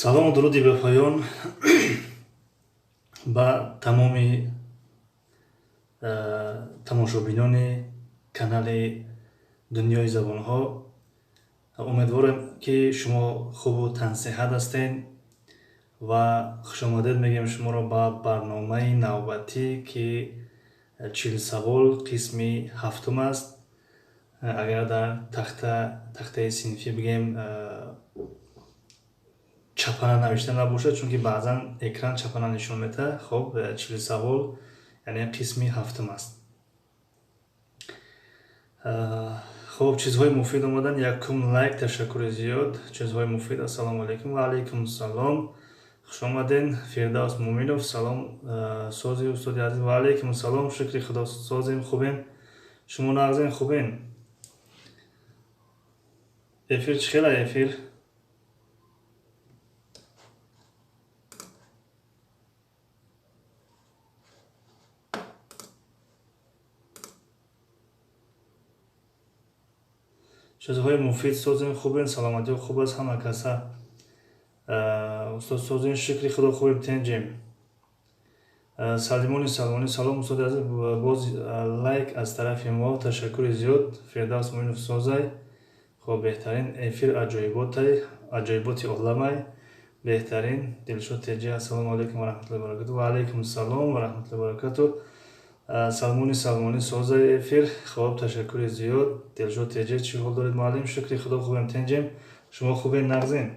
Салому дуруди бепоён ба тамоми тамошобинони канали Дунёи забонҳо. Умедворем, ки шумо хубу тансиҳат ҳастед ва хушомадед мегӯем шуморо ба барномаи навбатӣ, ки 40 савол қисми ҳафтум аст. Агар дар тахтаи синфӣ бигем, чапана навишта набошад, чунки баъзан экран чапана нишон медиҳад. Хоб, 40 савол, яъне қисми ҳафтум аст. Хоб, чизҳои муфид омадан. Якум лайк, ташаккури зиёд. Чизҳои муфид. Ассалому алайкум. Ва алайкум салом, хуш омаден. Фирдавс Муминов, салом, сози устоди азиз. Ва алайкум салом, шукри Худо, созем, хубем. Шумо нағзем, хубем? Эфир чӣ хела эфир? Чизҳои муфид, созем, хубем, саломатиҳо хуб аст ҳама каса. Устод, созем, шукри Худо, хубем, тенҷем. Салимони Салмонӣ, салом, устоди азиз, боз лайк аз тарафи мо, ташаккури зиёд. Фирдавс Муинов, созай. Хоб, беҳтарин эфир, аҷоиботай, аҷоиботи оламай, беҳтарин. Дилшод Теҷи, ассалому алайкум ва раҳматуллоҳи баракату. Ва алайкум салом ва раҳматуллоҳи баракату. Салмони Салмонӣ, созаи эфир. Хоб, ташаккури зиёд. Дилшод Теҷи, чӣ ҳол доред, муаллим? Шукри Худо, хубем, тенҷем. Шумо хубем, нағзем?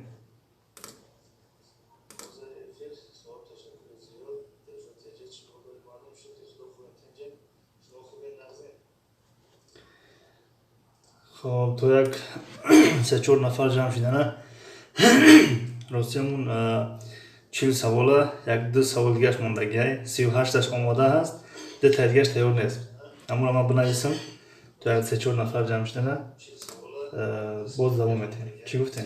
Хоб, то як се-чор нафар ҷамъ шидана, ростиамон 40 савола, як ду савол дигаш мондагиай, 38-таш омода ҳаст, дутаи дигаш тайёр нест. Аморо ман бинависам, то як се-чор нафар ҷамъ шидана, боз давом медиҳем. Чӣ гуфтем?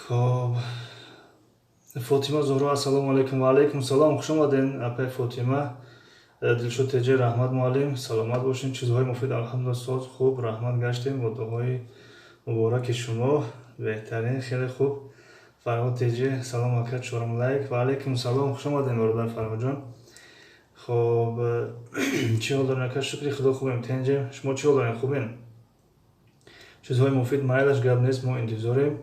Хоб, Фотима Зуҳро, ассалому алайкум. Ва алайкум салом, хуш омаден, апай Фотима. Дилшод Теҷи, раҳмат, муаллим, саломат бошед. Чизҳои муфид, алҳамдулилла, соз, хуб, раҳмат гаштем бо дуои мубораки шумо, беҳтарин, хеле хуб. Фарҳод Теҷи, салом, ака, чорум лайк. Ва алайкум салом, хуш омадем, бародар Фарҳодҷон. Хоб, чӣ ҳол дорем, ака? Шукри Худо, хубем, тенҷем. Шумо чӣ ҳол дорем, хубем? Чизҳои муфид, майлаш, гап нест, мо интизорем.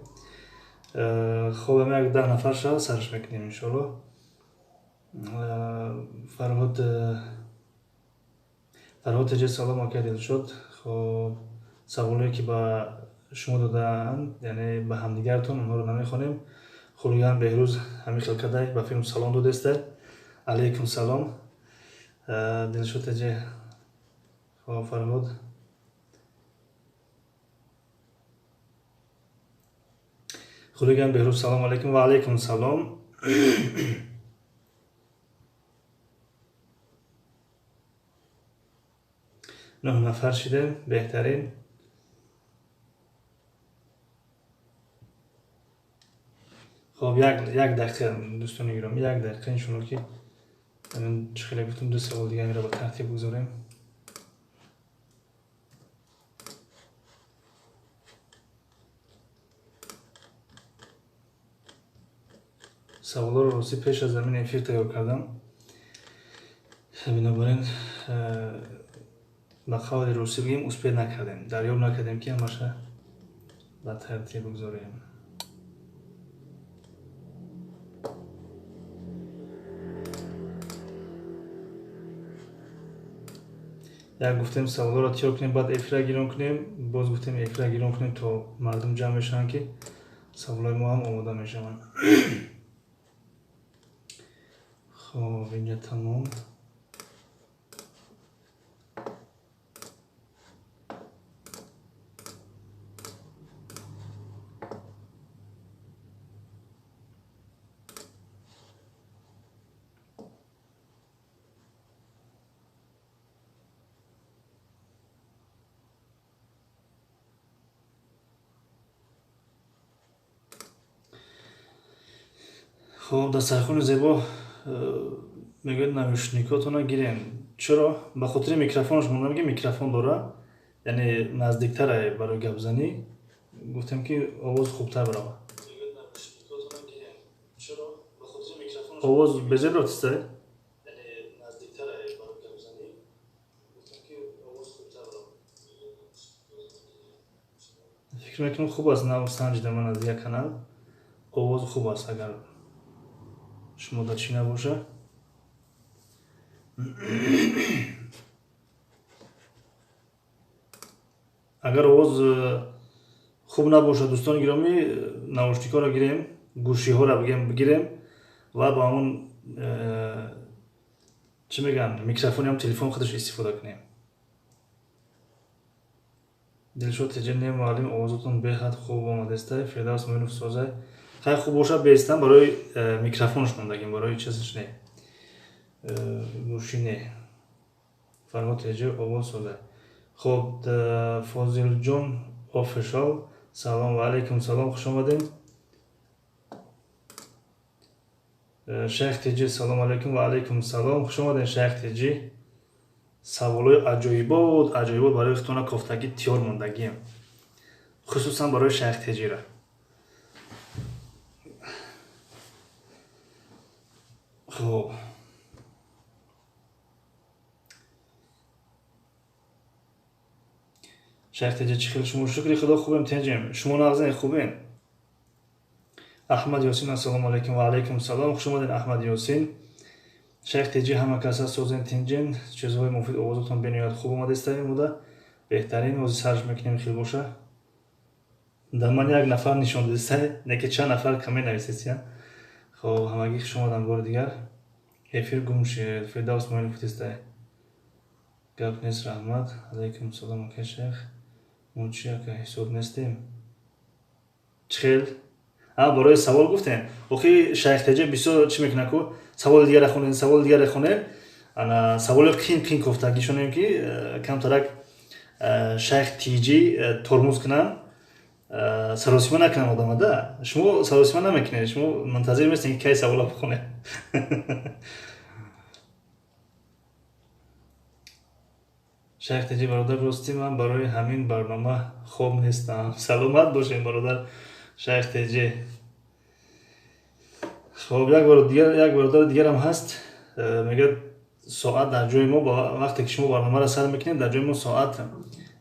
Хоб, ама як 10 нафар шава, сарш мекунем, иншоалло. Фарҳод, Фарҳод Теҷи, салом, ака Дилшод. Хоб, саволое ки ба шумо додаанд, яъне ба ҳамдигаратон, онҳоро намехонем. Хулиган Беҳрӯз ҳамин хел кадай ба филм салом додеста. Алайкум салом. Дилшод Теҷи, хоб, Фарҳод. Хулиган Беҳрӯз, салом алайкум. Ва алайкум салом. 9 нафар шидем, беҳтарин. Хоб, як дақиқа, дӯстони гиромӣ, як дақиқа, иншоалло, ки чӣ хеле гуфтам, ду савол дига амира ба тартиб гузорем. Саволҳоро ростӣ пеш аз замини эфир тайёр кардам, бинобар ин, ба қавли русӣ бигем, успеть накардем, дарёб накардем, ки ҳамаша ба тартиб бигзорем. Як гуфтем, саволҳоро тайёр кунем, баъд эфира гирон кунем, боз гуфтем, эфира гирон кунем, то мардум ҷамъ мешаванд, ки саволҳои мо ҳам омода мешаванд. Хоб, инҷа тамом. Хуб, дастархони зебо мегӯяд, наушникотона гирем. Чаро? Ба хотири микрофонаш мондам, ки микрофон дора, яъне наздиктара барои гапзанӣ. Гуфтем, ки овоз хубтар барава. Овоз безеб рафтиста? Фикр мекунам, хуб аст. Нав санҷида ман аз як канал, овоз хуб аст. Агар шумо дар чӣ набоша. Агар овоз хуб набошад, дӯстони гиромӣ, наушникҳоро гирем, гӯшиҳоро бигирем ва ба ҳамон чӣ мегӯянд, микрофони ҳам телефон худаш истифода кунем. Дилшод теҷа: не, муаллим, овозатон беҳад хуб омадестай. Фирдавс Муинов: созай. Хай, хуб бошад, беистам. Барои микрофонаш мондагим, барои чизаш не, гӯшӣ не. Фарҳод теҷа: овоз созай. Хуб, Фозилҷон Офишал, салом. Ва алайкум салом, хуш омадем. Шайх Теҷи, салом алайкум. Ва алайкум салом, хуш омадем, Шайх Теҷи. Саволҳои аҷоибот, аҷоибот барои худтона кофтагӣ тиёр мондагием, хусусан барои Шайх Теҷира. Хуб, Шайх Теҷи, чӣ хел шумо? Шукри Худо, хубем, тинҷем. Шумо нағзен, хубем? Аҳмад Ёсин, ассалому алайкум. Ва алайкум салом, хуш омадед, Аҳмад Ёсин. Шайх Теҷи: ҳама каса созен, тинҷен, чизҳои муфид, овозатон бениҳоят хуб омадестаем буда, беҳтарин. Ози сарш мекунем, хел боша. Дар ман як нафар нишон додистай, не ки чанд нафар каме нависестия. Хоб, ҳамагӣ хуш омадам бори дигар. Эфир гум шуд. Фирдавс Муинов гуфтистай: гап нест, раҳмат. Алайкум салом, ака Шайх. Мо чӣ, ака, ҳисоб нестем? Чӣ хел? А, барои савол гуфтем. Охи, Шайх Теҷа бисёр чӣ мекунад ку: саволи дигаре хонем, саволи дигаре хонем. Ана саволи қин қин кофтагишонем, ки камтарак Шайх Тиҷӣ тормуз кунам, саросима накунам одамада. Шумо саросима намекунед, шумо мунтазир местем, ки кай савола бихонед. Шайх Теҷи: бародар, ростӣ ман барои ҳамин барнома хоб нестам. Саломат бошем, бародар Шайх Теҷи. Хоб, як бор дигар, як бародари дигарам ҳаст, мегӯяд, соат дар ҷои мо, вақте ки шумо барномаро сар мекунед, дар ҷои мо соат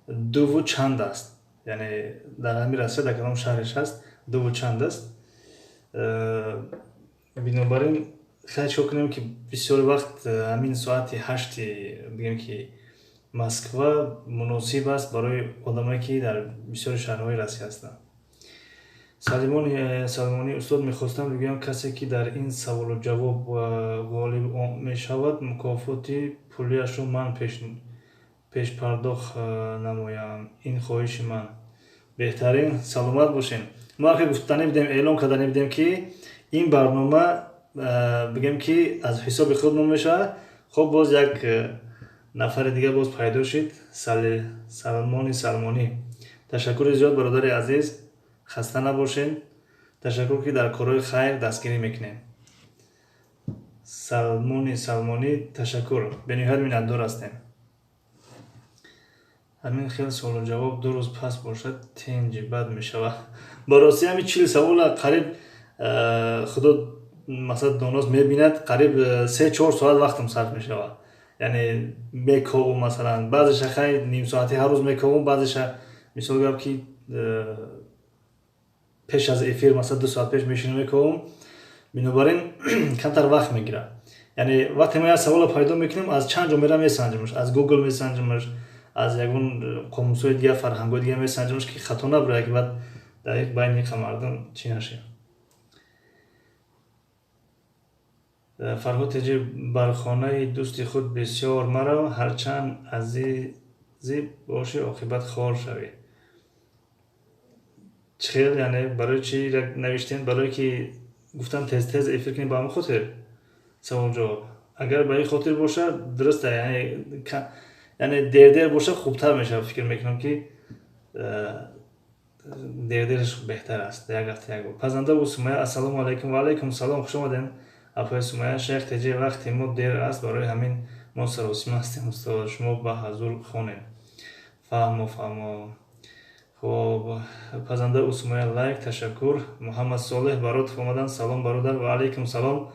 дуву чанд аст. Яъне дар ҳамин Россия, дар кадом шаҳреш ҳаст, дуву чанд аст. Бинобар ин, хай, чикор кунем, ки бисёри вақт ҳамин соати 8-и, бигем, ки Москва муносиб аст барои одамое, ки дар бисёри шаҳрҳои Россия ҳастанд. Салимони Салмонӣ: устод, мехостам бигӯям, касе ки дар ин саволу ҷавоб ғолиб мешавад, мукофоти пулияшро ман пешпардохт намоям. Ин хоҳиши ман. Беҳтарин, саломат бошем. Мо ҳақи гуфтанӣ будем, эълон карданӣ будем, ки ин барнома, бигем, ки аз ҳисоби худ ном мешавад. Хуб, боз як нафари дигар боз пайдо шид, Салмони Салмонӣ. Ташаккури зиёд, бародари азиз, хаста набошед. Ташаккур, ки дар корҳои хайр дастгирӣ мекунем. Салмони Салмонӣ, ташаккур, бениҳоят миннатдор ҳастем. Ҳамин хел суолу ҷавоб 2 рӯз пас бошад, тинҷи бад мешавад. Ба ростӣ, ҳамин 40 савола қариб, Худо масалан доност, мебинад, қариб 3-4 соат вақтам сарф мешавад. Яъне мековум, масалан, баъзеша хай нимсоатӣ ҳар рӯз мековум, баъзеша, мисол гап, ки пеш аз эфир, масалан, 2 соат пеш мешинам, мековум. Бинобар ин камтар вақт мегирад. Яъне вақте мо як саволро пайдо мекунем, аз чанд ҷо мера месанҷимаш: аз Гугл месанҷимаш, аз ягон қомусҳои дигар, фарҳангҳои дигар месанҷимаш, ки хато набурад, ки баъд дар як байни мардум чӣ нашем. Фарҳод Теҷи: бар хонаи дӯсти худ бисёр марав, ҳарчанд азизӣ бошӣ, оқибат хор шавӣ. Чӣ хел? Яъне барои чӣ навиштем? Барое ки гуфтам, тез тез эфир кунем, ба ҳамон хотир савол ҷавоб. Агар ба ин хотир бошад, дуруста, яъне дердер бошад, хубтар мешавад. Фикр мекунам, ки Дердераш беҳтар аст, як ҳафта як бор. Пазанда Сумая, ассалому алайкум. Ва алайкум салом, хуш омадем, апои Сумая. Шайх Теҷи, вақти мо дер аст, барои ҳамин мо саросима ҳастем. Устод, шумо ба ҳазур хонед. Фаҳмо, фаҳмо. Хоб, Пазанда Сумая, лайк, ташаккур. Муҳаммад Солеҳ Баротов омадан. Салом, бародар. Ва алайкум салом,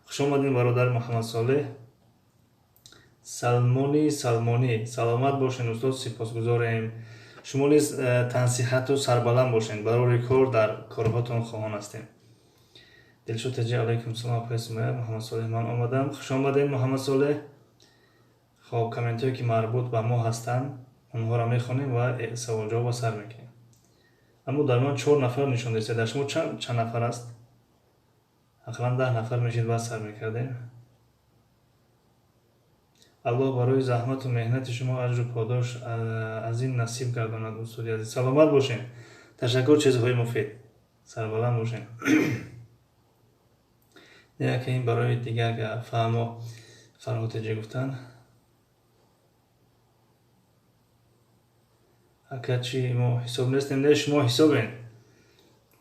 хуш омадем, бародар Муҳаммад Солеҳ. Салмони Салмонӣ, саломат бошед, устод, сипосгузорем. Шумо низ тансиҳату сарбаланд бошед, барори кор дар корҳотон хоҳон ҳастем. Дилшод Таҷи, алайкум салом, апои Сумая. Муҳаммад Солеҳ, ман омадам. Хуш омадем, Муҳаммад Солеҳ. Хоб, комментҳое ки марбут ба мо ҳастанд, онҳоро мехонем ва саволҷавобро сар мекунем. Аммо дар ман чор нафар нишон дастед, дар шумо чанд нафар аст? Ақаллан 10 нафар мешид, баъд сар мекардем. Аллоҳ барои заҳмату меҳнати шумо аҷру подош аз ин насиб гардонад, устоди азиз. Саломат бошем, ташаккур, чизҳои муфид, сарбаланд бошем. Яке ин барои дигар фаҳмо, Фарҳотеҷӣ гуфтанд. Ака, чи мо ҳисоб нестем? Не, шумо ҳисобен.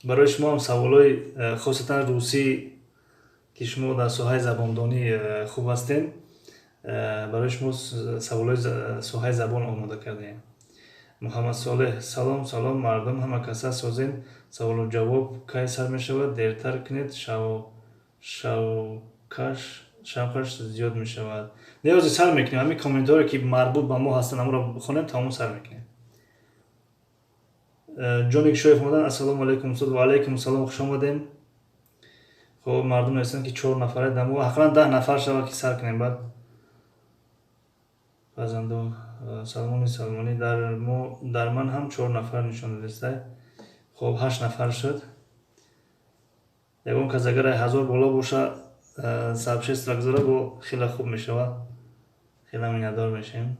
Барои шумо ҳам саволҳои хосатан русӣ, ки шумо дар соҳаи забондонӣ хуб ҳастем, барои шумо саволҳои соҳаи забон омода кардаем. Муҳаммад Солеҳ, салом. Салом, мардум, ҳама каса созен. Саволу ҷавоб кай сар мешавад? Дертар кунед, шавқаш зиёд мешавад. Не, ҳозир сар мекунем. Ҳамин комментҳоре ки марбут ба мо ҳастанд, ҳамонро бихонем, тамом, сар мекунем. Ҷоник Шоев омадан. Ассалому алайкум, устод. Ва алайкум салом, хуш омадем. Хоб, мардум нависанд, ки чор нафаре, дамо ақаллан 10 нафар шавад, ки сар кунем баъд. Фарзандо Салмони Салмонӣ, дар ман ҳам чор нафар нишон додистай. Хоб, ҳашт нафар шуд. Ягон кас агар 1000 боло боша, сообщество гузора, бо хеле хуб мешавад, хеле миннатдор мешавем.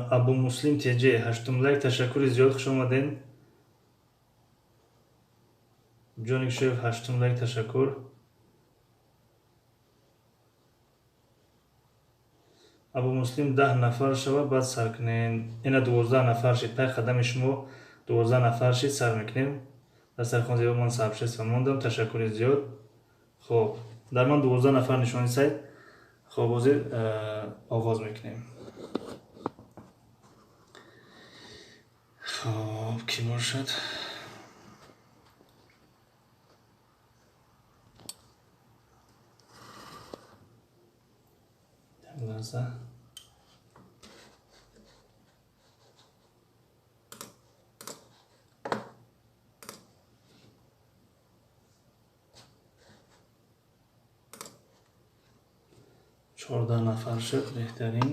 Абумуслим Теҷе, ҳаштум лайк, ташаккури зиёд, хуш омадем. Ҷоник Шоев, ҳаштум лайк, ташаккур. Абумуслим, 10 нафар шава, баъд сар кунем. Ина 12 нафар шид, пай қадами шумо 12 нафар шид, сар мекунем. Дастархон зебо, ман сообщество мондам, ташаккури зиёд. Хоб, дар ман 12 нафар нишони сайт. Хоб, ҳозир оғоз мекунем. Хоб, кӣ бошад? Лаҳза. 14 нафар шуд, беҳтарин.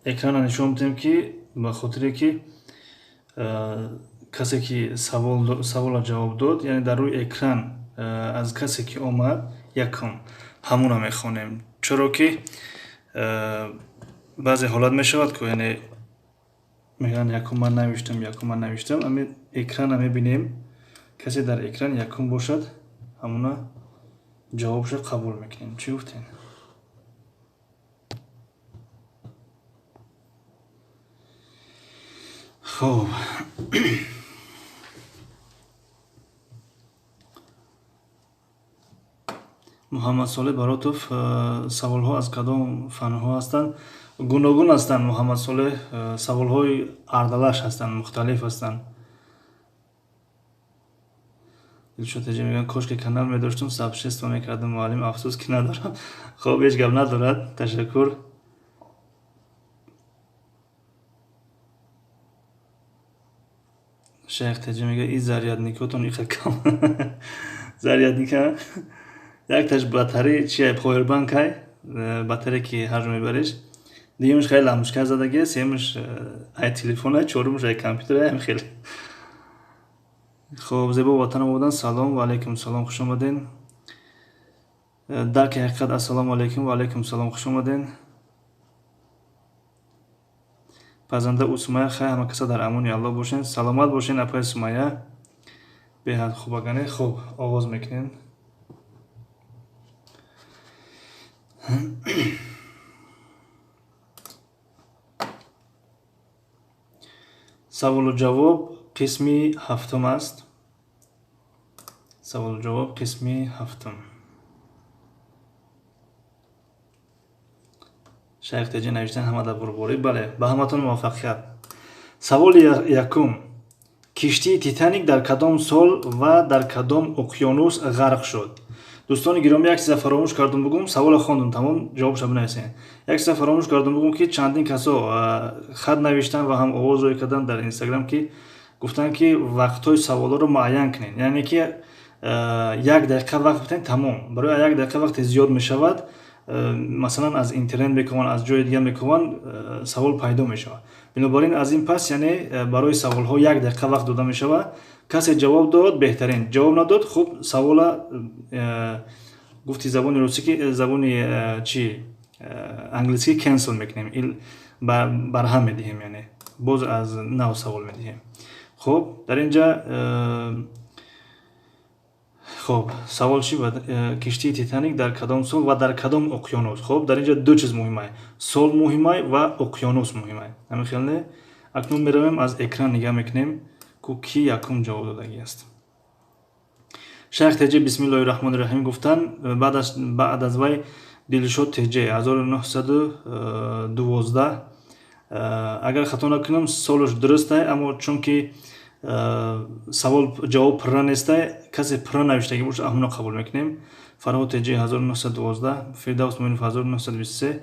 Экрана нишон медиҳем, ки ба хотире ки касе ки саволро ҷавоб дод, яъне дар рӯи экран аз касе ки омад якум, ҳамонро мехонем, чаро ки баъзе ҳолат мешавад ку, яъне мегӯянд, якум ман навиштам, якум ман навиштам. Ами экрана мебинем, касе дар экран якум бошад, ҳамона ҷавобшо қабул мекунем. Чӣ гуфтем? Хоб, Муҳаммад Солеҳ Баротов, саволҳо аз кадом фанҳо ҳастанд? Гуногун ҳастанд, Муҳаммад Солеҳ, саволҳои ардалаш ҳастанд, мухталиф ҳастанд. Дилшод Теҷи мегӯянд, кошки канал медоштум, сообщество мекардам, муаллим, афсӯс ки надорам. Хоб, ҳеҷ гап надорад, ташаккур. Шайх Теҷи мегӯяд, и зарядникотон иқа кам зарядника. Якташ батарея чия, повербанкай, батарея ки ҳар ҷо мебариш, дуюмаш хеле лампочка задагия, сеюмаш ай телефона, чорумаш ай компютера, ам хеле. Хоб, Зебо Ватанова будан. Салом. Ва алайкум салом, хуш омаден. Дарки ҳақиқат, ассалому алайкум. Ва алайкум салом, хуш омаден. Пазанда Сумая, хай, ҳама каса дар амони Аллоҳ бошен. Саломат бошен, апаи Сумая. Беҳад хуб агане. Хуб, оғоз мекунем. Саволу ҷавоб қисми ҳафтум аст. Саволу ҷавоб қисми ҳафтум. Шайх Теҷи навиштан ҳама дар бурборӣ. Бале, ба ҳаматон муваффақият. Саволи якум. Киштии Титаник дар кадом сол ва дар кадом уқёнус ғарқ шуд? Дӯстони гиромӣ, як чиза фаромӯш кардум бугум, савола хондум, тамом, ҷавобша бинависем. Як чиза фаромӯш кардум бугум, ки чандин касо хат навиштан ва ҳам овоз рӯй кардан дар Инстаграм, ки гуфтанд, ки вақтҳои саволҳоро муайян кунед. Яъне ки як дақиқа вақт битен, тамом. Барои як дақиқа вақте зиёд мешавад, масалан аз интернет мекунанд, аз ҷои дигар мекунанд, савол пайдо мешавад. Бинобар ин аз ин пас, яъне барои саволҳо як дақиқа вақт дода мешавад. Касе ҷавоб дод, беҳтарин. Ҷавоб надод, хуб, савола гуфти забони русӣ ки забони чи англисӣ cancel мекунем, барҳам медиҳем, яъне боз аз нав савол медиҳем. Хуб, дар инҷа хуб, савол чи буд? Киштии Титаник дар кадом сол ва дар кадом уқёнус? Хуб, дар инҷа ду чиз муҳимай. Сол муҳимай ва уқёнус муҳимай. Ҳамин хел не? Акнун меравем, аз экран нигаҳ мекунем, ку ки якум ҷавоб додагӣ аст. Шайх Теҷи бисмиллоҳи раҳмони раҳим гуфтан, баъд аз вай Дилшод Теҷи 1912. Агар хато накунам, солаш дурустай, аммо чунки савол ҷавоб пурра нестай, касе пурра навиштагӣ бошад, ҳамоно қабул мекунем. Фарҳод Теҷи 1912, Фирдавс Муинов 1923,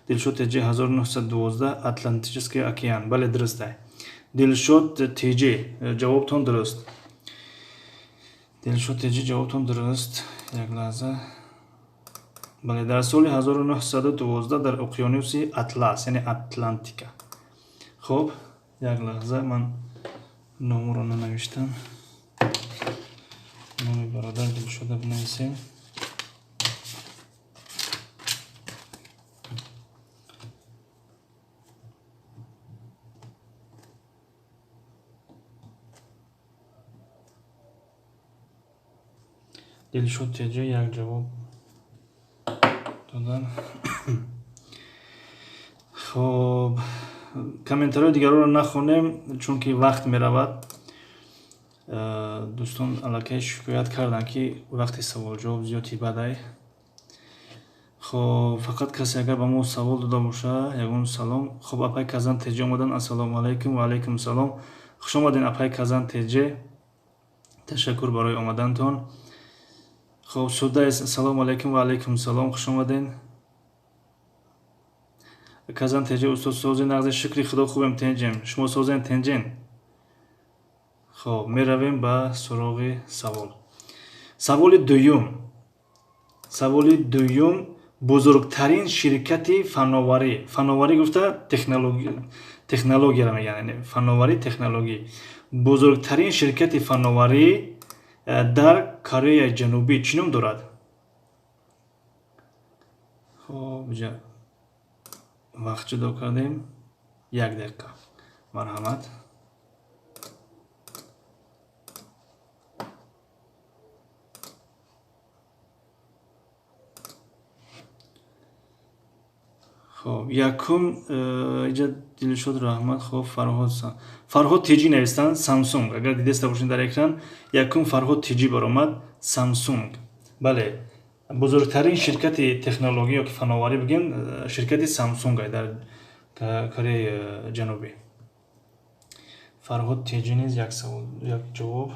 Дилшод Теҷи 1912, Атлантический океан. Бале, дурустай. Дилшод Теҷи, ҷавобтон дуруст. Дилшод Теҷи, ҷавобтон дуруст. Як лаҳза. Бале, дар соли 1912 дар уқёнуси Атлас, яъне Атлантика. Хуб, як лаҳза, ман номро нанавиштам. Номи бародар Дилшода бинависем. Дилшод Теҷи як ҷавоб додан. Хуб, комментариҳои дигарро нахонем, чунки вақт меравад. Дӯстон аллакай шикоят карданд, ки вақти саволҷавоб зиёд бадай. Хуб, фақат касе агар ба мо савол дода боша, ягон салом. Хуб, апай Казан Теҷи омадан. Ассалому алайкум. Ва алайкум салом. Хуш омаден, апай Казан Теҷи. Ташаккур барои омадантон. Хуб, Судай, ассалому алайкум. Ва алайкум салом. Хуш омаден. Казан Теҷи, устод сози нағзи, шукри Худо, хубем, тенҷем. Шумо созен, тенҷен? Хуб, меравем ба суроғи савол. Саволи дуюм. Саволи дуюм: бузургтарин ширкати фановарӣ. Фановарӣ гуфта технологияро мегӯянд, яъне фановарӣ, технология. Бузургтарин ширкати фановарӣ дар Кореяи Ҷанубӣ чӣ ном дорад? Хуб, иҷа вақт ҷудо кардем. Як дақиқа. Марҳамат. Хуб, якум иҷа Дилшод Раҳмат, хуб, Фарҳод Фарҳод Теҷи навистанд Samsung. Агар дидаста бошед дар экран, якум Фарҳод Теҷи баромад Samsung. Бале, бузургтарин ширкати технология ё ки фановарӣ бигем, ширкати Samsung дар Кореяи Ҷанубӣ. Фарҳод Теҷи низ як савол, як ҷавоб.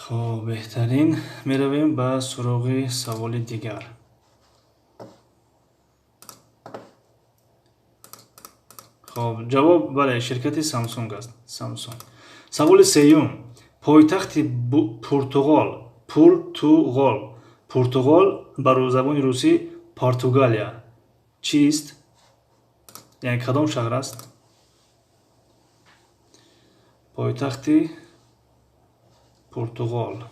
Хуб, беҳтарин. Меравем ба суроғи саволи дигар. Хуб, ҷавоб бале, ширкати Samsung аст. Samsung. Саволи сеюм. Пойтахти Пуртуғол, Пуртуғол. Пуртуғол ба забони русӣ Португалия чист? Яъне кадом шаҳр аст? Пойтахти Пуртуғол.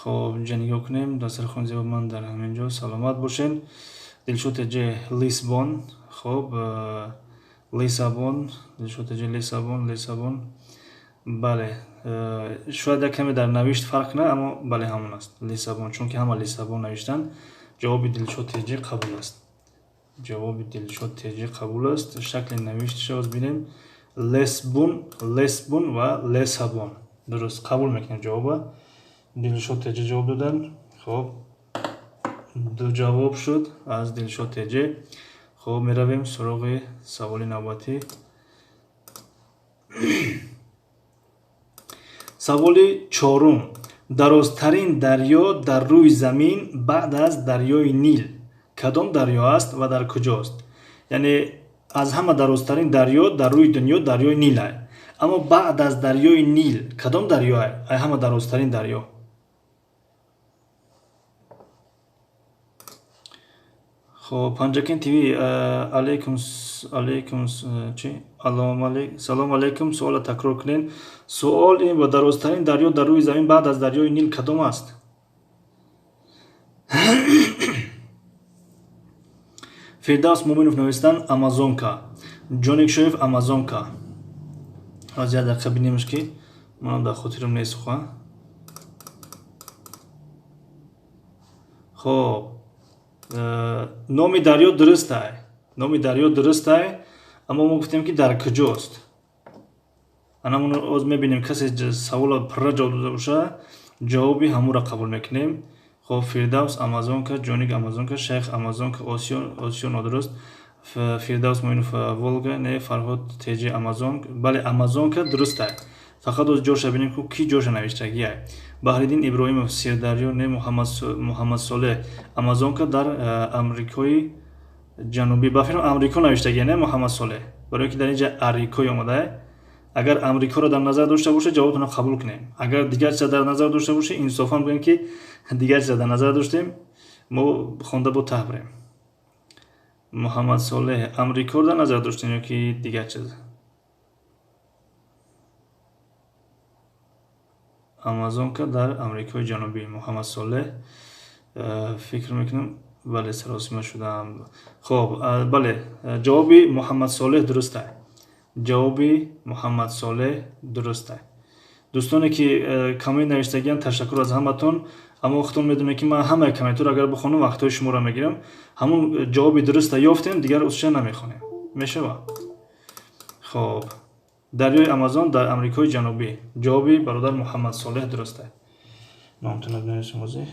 Хоб, инҷа нигоҳ кунем, дастархони зебо ман дар ҳамин ҷо, саломат бошен. Дилшод теҷе Лисбон, хоб, Лиссабон, Дилшод теҷе Лиссабон, Лиссабон. Бале, шояд як каме дар навишт фарқ кунад, аммо бале ҳамон аст. Лиссабон, чунки ҳама Лиссабон навиштанд. Ҷавоби Дилшод теҷе қабул аст. Ҷавоби Дилшод теҷе қабул аст. Шакли навишташро боз бинем. Лесбун, Лесбун ва Лесабон. Дуруст, қабул мекунем ҷавоба. Дилшод теҷе ҷавоб доданд. Хоб, ду ҷавоб шуд аз Дилшод теҷе. Хоб, меравем суроғи саволи навбатӣ. Саволи чорум. Дарозтарин дарё дар рӯи замин баъд аз дарёи Нил кадом дарё аст ва дар куҷост? Яъне аз ҳама дарозтарин дарё дар рӯи дунё дарёи Нил аст. Аммо баъд аз дарёи Нил кадом дарё аст? Ай ҳама дарозтарин дарё. Хоб, Панҷакент ТВ, алейкум, алейкум, чи? Салом алейкум, суолро такрор кунед. Суол ин ва дарозтарин дарё дар рӯи замин баъд аз дарёи Нил кадом аст? Фирдавс Муминов навистанд Амазонка. Ҷоникшоев Амазонка. Аз як дақиқа бинемш ки манам дар хотирам нест хуа. Хоб, номи дарё дуруст ай. Номи дарё дуруст ай, аммо мо гуфтем ки дар куҷост. Ана мо оз мебинем касе саволро пурра ҷавоб дода боша, ҷавоби ҳамуро қабул мекунем. Хоб, Фирдавс Амазонка, Ҷоник Амазонка, Шайх Амазонка, Осиё, Осиё нодуруст. Фирдавс Муинов Волга, не, Фарҳод Теҷи Амазон. Бале, Амазонка дуруст ай. Фақат оз ҷоша бинем ку ки ҷоша навиштагӣ ай. Баҳриддин Иброҳимов Сирдарё, не, Муҳаммад Солеҳ Амазонка дар Амрикои Ҷанубӣ. Ба фикрам Амрико навиштагӣ, не, Муҳаммад Солеҳ. Барои ки дар инҷа Арикой омадаа. Агар Амрикоро дар назар дошта боша, ҷавобтонро қабул кунем. Агар дигар чиза дар назар дошта боша, инсофан бигӯем ки дигар чиза дар назар доштем, мо хонда бо таҳ бирем. Муҳаммад Солеҳ Амрикоро дар назар доштем ё ки дигар чиз? Амазонка дар Амрикои Ҷанубӣ. Муҳаммад Солеҳ, фикр мекунам, бале, саросима шудам. Хоб, бале, ҷавоби Муҳаммад Солеҳ дуруст аст. Ҷавоби Муҳаммад Солеҳ дуруст аст. Дӯстоне ки коммент навиштагианд, ташаккур аз ҳаматон, аммо худтон медонед ки ман ҳамаи комментҳоро агар бихонам, вақтҳои шуморо мегирам. Ҳамун ҷавоби дурустро ёфтем, дигар усша намехонем. Мешавад? Хоб, дарёи Амазон дар Амрикои Ҷанубӣ. Ҷавоби бародар Муҳаммад Солеҳ дуруст аст. Номтонро бинависем ҳозир.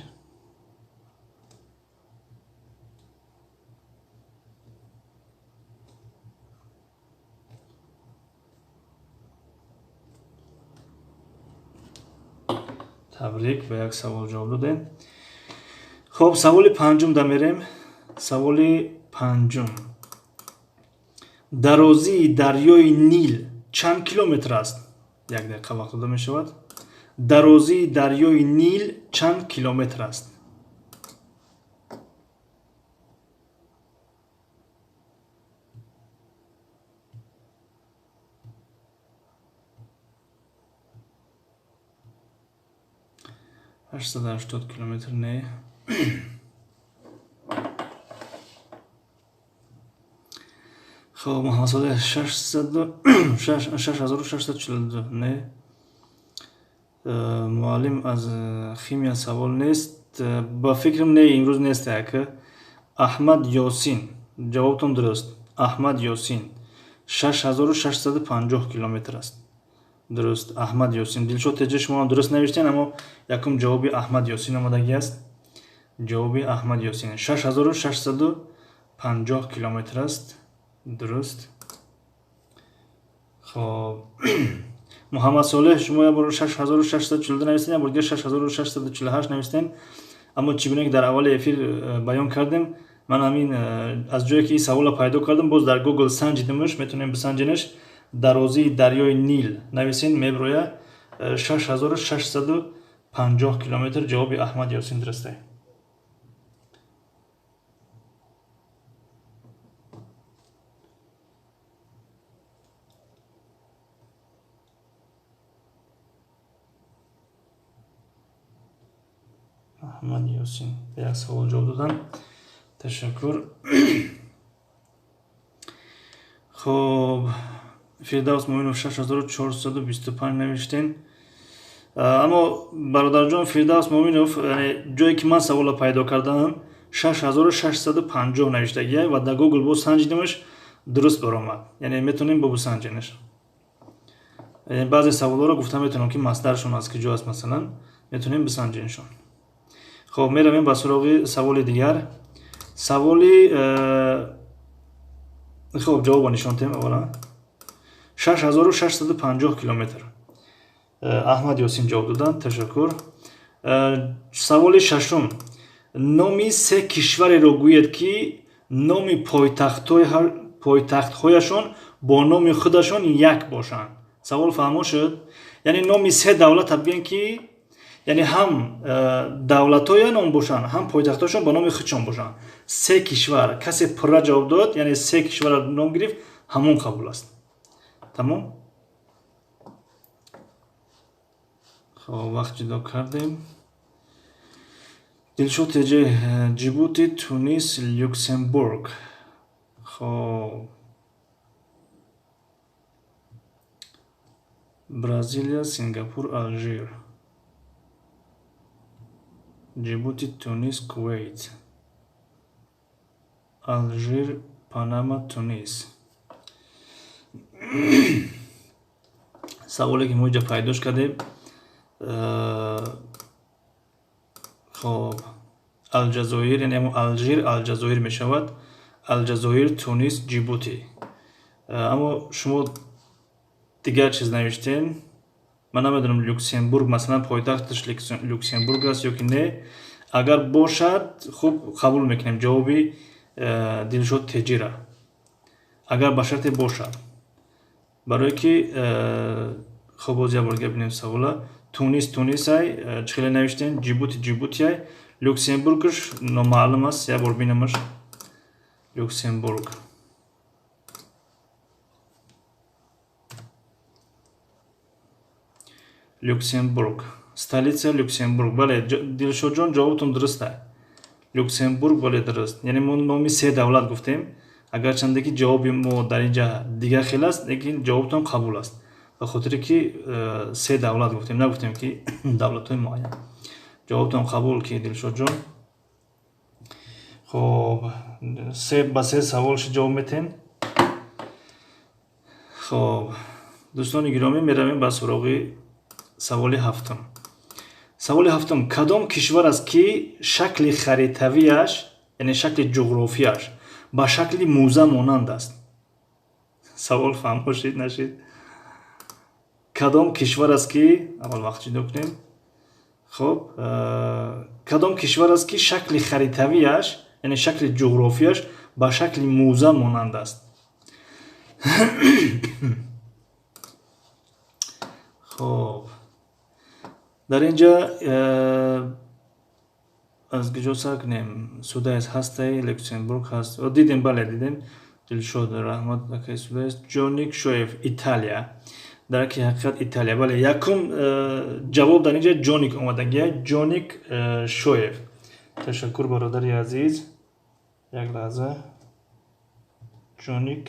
Табрик, ба як савол ҷавоб додем. Хоб, саволи панҷум дамерем. Саволи панҷум. Дарозии дарёи Нил чанд километр аст? Як дақиқа вақт дода мешавад. Дарозии дарёи Нил чанд километр аст? 880 километр, не. Хоб, Муҳаммад Солеҳ 6642, не. Муаллим аз химия савол нест. Ба фикрам не, имрӯз нест як. Аҳмад Ёсин, ҷавобтон дуруст. Аҳмад Ёсин 6650 километр аст. Дуруст, Аҳмад Ёсин. Дилшод Теҷе, шумо дуруст навиштен, аммо якум ҷавоби Аҳмад Ёсин омадагӣ аст. Ҷавоби Аҳмад Ёсин 6650 километр аст. Дуруст. Хоб, Муҳаммад Солеҳ, шумо як бор 6642 навистен, як бор дигар 6648 навистен. Аммо чӣ гуна ки дар аввали эфир баён кардем, ман ҳамин аз ҷое ки ин саволро пайдо кардам, боз дар Google санҷидимш, метавонем бисанҷинаш. Дарозии дарёи Нил нависен, меброя 6650 километр. Ҷавоби Аҳмад Ёсин дуруст аст. Аҳмад Ёсин ба як савол ҷавоб додан. Ташаккур. Хоб, Фирдавс Муинов 6425 навиштен. Аммо бародарҷон Фирдавс Муинов, ҷое ки ман саволро пайдо кардам, 6650 навиштагия ва дар Google боз санҷидамаш, дуруст баромад. Яъне метавонем бисанҷенаш. Баъзе саволҳоро гуфта метавонам, ки масдаршон аз куҷо аст, масалан, метавонем бисанҷеншон. Хоб, меравем ба суроғи саволи дигар. Саволи хоб, ҷавобро нишон диҳем аввала. 6650 километр. Аҳмад Ёсин ҷавоб доданд. Ташаккур. Саволи шашум. Номи се кишвареро гӯед, ки номи пойтахтҳояшон бо номи худашон як бошанд. Савол фаҳмо шуд? Яъне номи се давлата бигӯем, ки яъне ҳам давлатҳоя ном бошанд, ҳам пойтахтҳояшон ба номи худшон бошанд. Се кишвар. Касе пурра ҷавоб дод, яъне се кишварро ном гирифт, ҳамон қабул аст. Тамом? Хоб, вақт ҷудо кардем. Дилшод Теҷе, Ҷибути, Тунис, Люксембург. Хоб, Бразилия, Сингапур, Алжир. Ҷибути, Тунис, Кувейт. Алжир, Панама, Тунис. Саволе ки мо инҷа пайдош кардем, хоб, Алҷазоир, яъне ҳамон Алжир, Алҷазоир мешавад. Алҷазоир, Тунис, Ҷибути. Аммо шумо дигар чиз навиштем. Ман намедонам, Люксембург, масалан, пойтахташ Люксембург аст ё ки не. Агар бошад, хуб, қабул мекунем ҷавоби Дилшод Теҷира. Агар ба шарте бошад. Барое ки хоб, боз як бор дига бинем савола. Тунис Тунисай, чӣ хеле навиштем, Ҷибути Ҷибутиай, Люксембургш номаълум аст, як бор бинамаш. Люксембург. Люксембург. Столица Люксембург. Бале, Дилшодҷон, ҷавобтон дуруст аст. Люксембург, бале, дуруст. Яъне мо номи се давлат гуфтем. Агарчанде ки ҷавоби мо дар инҷа дигар хел аст, лекин ҷавобтон қабул аст. Ба хотире ки се давлат гуфтем, нагуфтем ки давлатҳои муайян. Ҷавобтон қабул ки Дилшодҷон. Хоб, се ба се савол ҷавоб метем. Хоб, дӯстони гиромӣ, меравем ба суроғи саволи ҳафтум. Саволи ҳафтум: кадом кишвар аст, ки шакли харитавиаш, яъне шакли ҷуғрофияш ба шакли мӯза монанд аст? Савол фаҳмо шид, нашид? Кадом кишвар аст, ки аввал вақт ҷудо кунем. Хоб, кадом кишвар аст, ки шакли харитавиаш, яъне шакли ҷуғрофияш ба шакли мӯза монанд аст? Хоб, дар инҷа аз куҷо сар кунем? Судайс ҳастай, Люксембург ҳаст. Дидем, бале, дидем. Дилшод, раҳмат, акай Судайс. Ҷоник Шоев, Италия. Дар ки ҳақиқат Италия. Бале, якум ҷавоб дар инҷа Ҷоник омадагия. Ҷоник Шоев. Ташаккур, бародари азиз. Як лаҳза. Ҷоник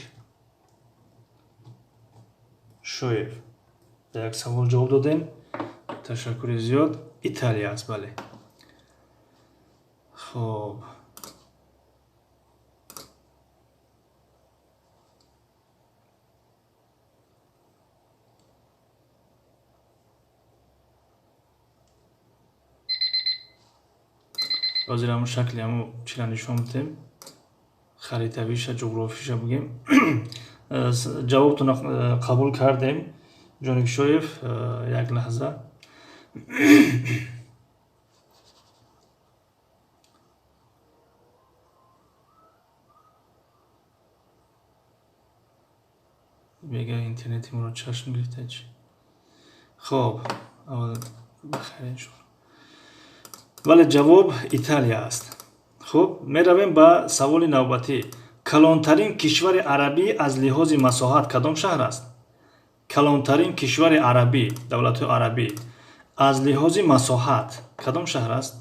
Шоев. Як савол ҷавоб додем. Ташаккури зиёд. Италия аст, бале. Хоб, ҳозир ҳамун шакли ҳамун чира нишон бидем, харитавиша, ҷуғрофиша бигем. Ҷавобтонро қабул кардем, Ҷоникшоев. Як лаҳза. Бега интернети моро чашм гирифта чи? Хоб, аввал бахайр, иншоалло. Бале, ҷавоб Италия аст. Хуб, меравем ба саволи навбатӣ. Калонтарин кишвари арабӣ аз лиҳози масоҳат кадом шаҳр аст? Калонтарин кишвари арабӣ, давлатҳои арабӣ аз лиҳози масоҳат кадом шаҳр аст?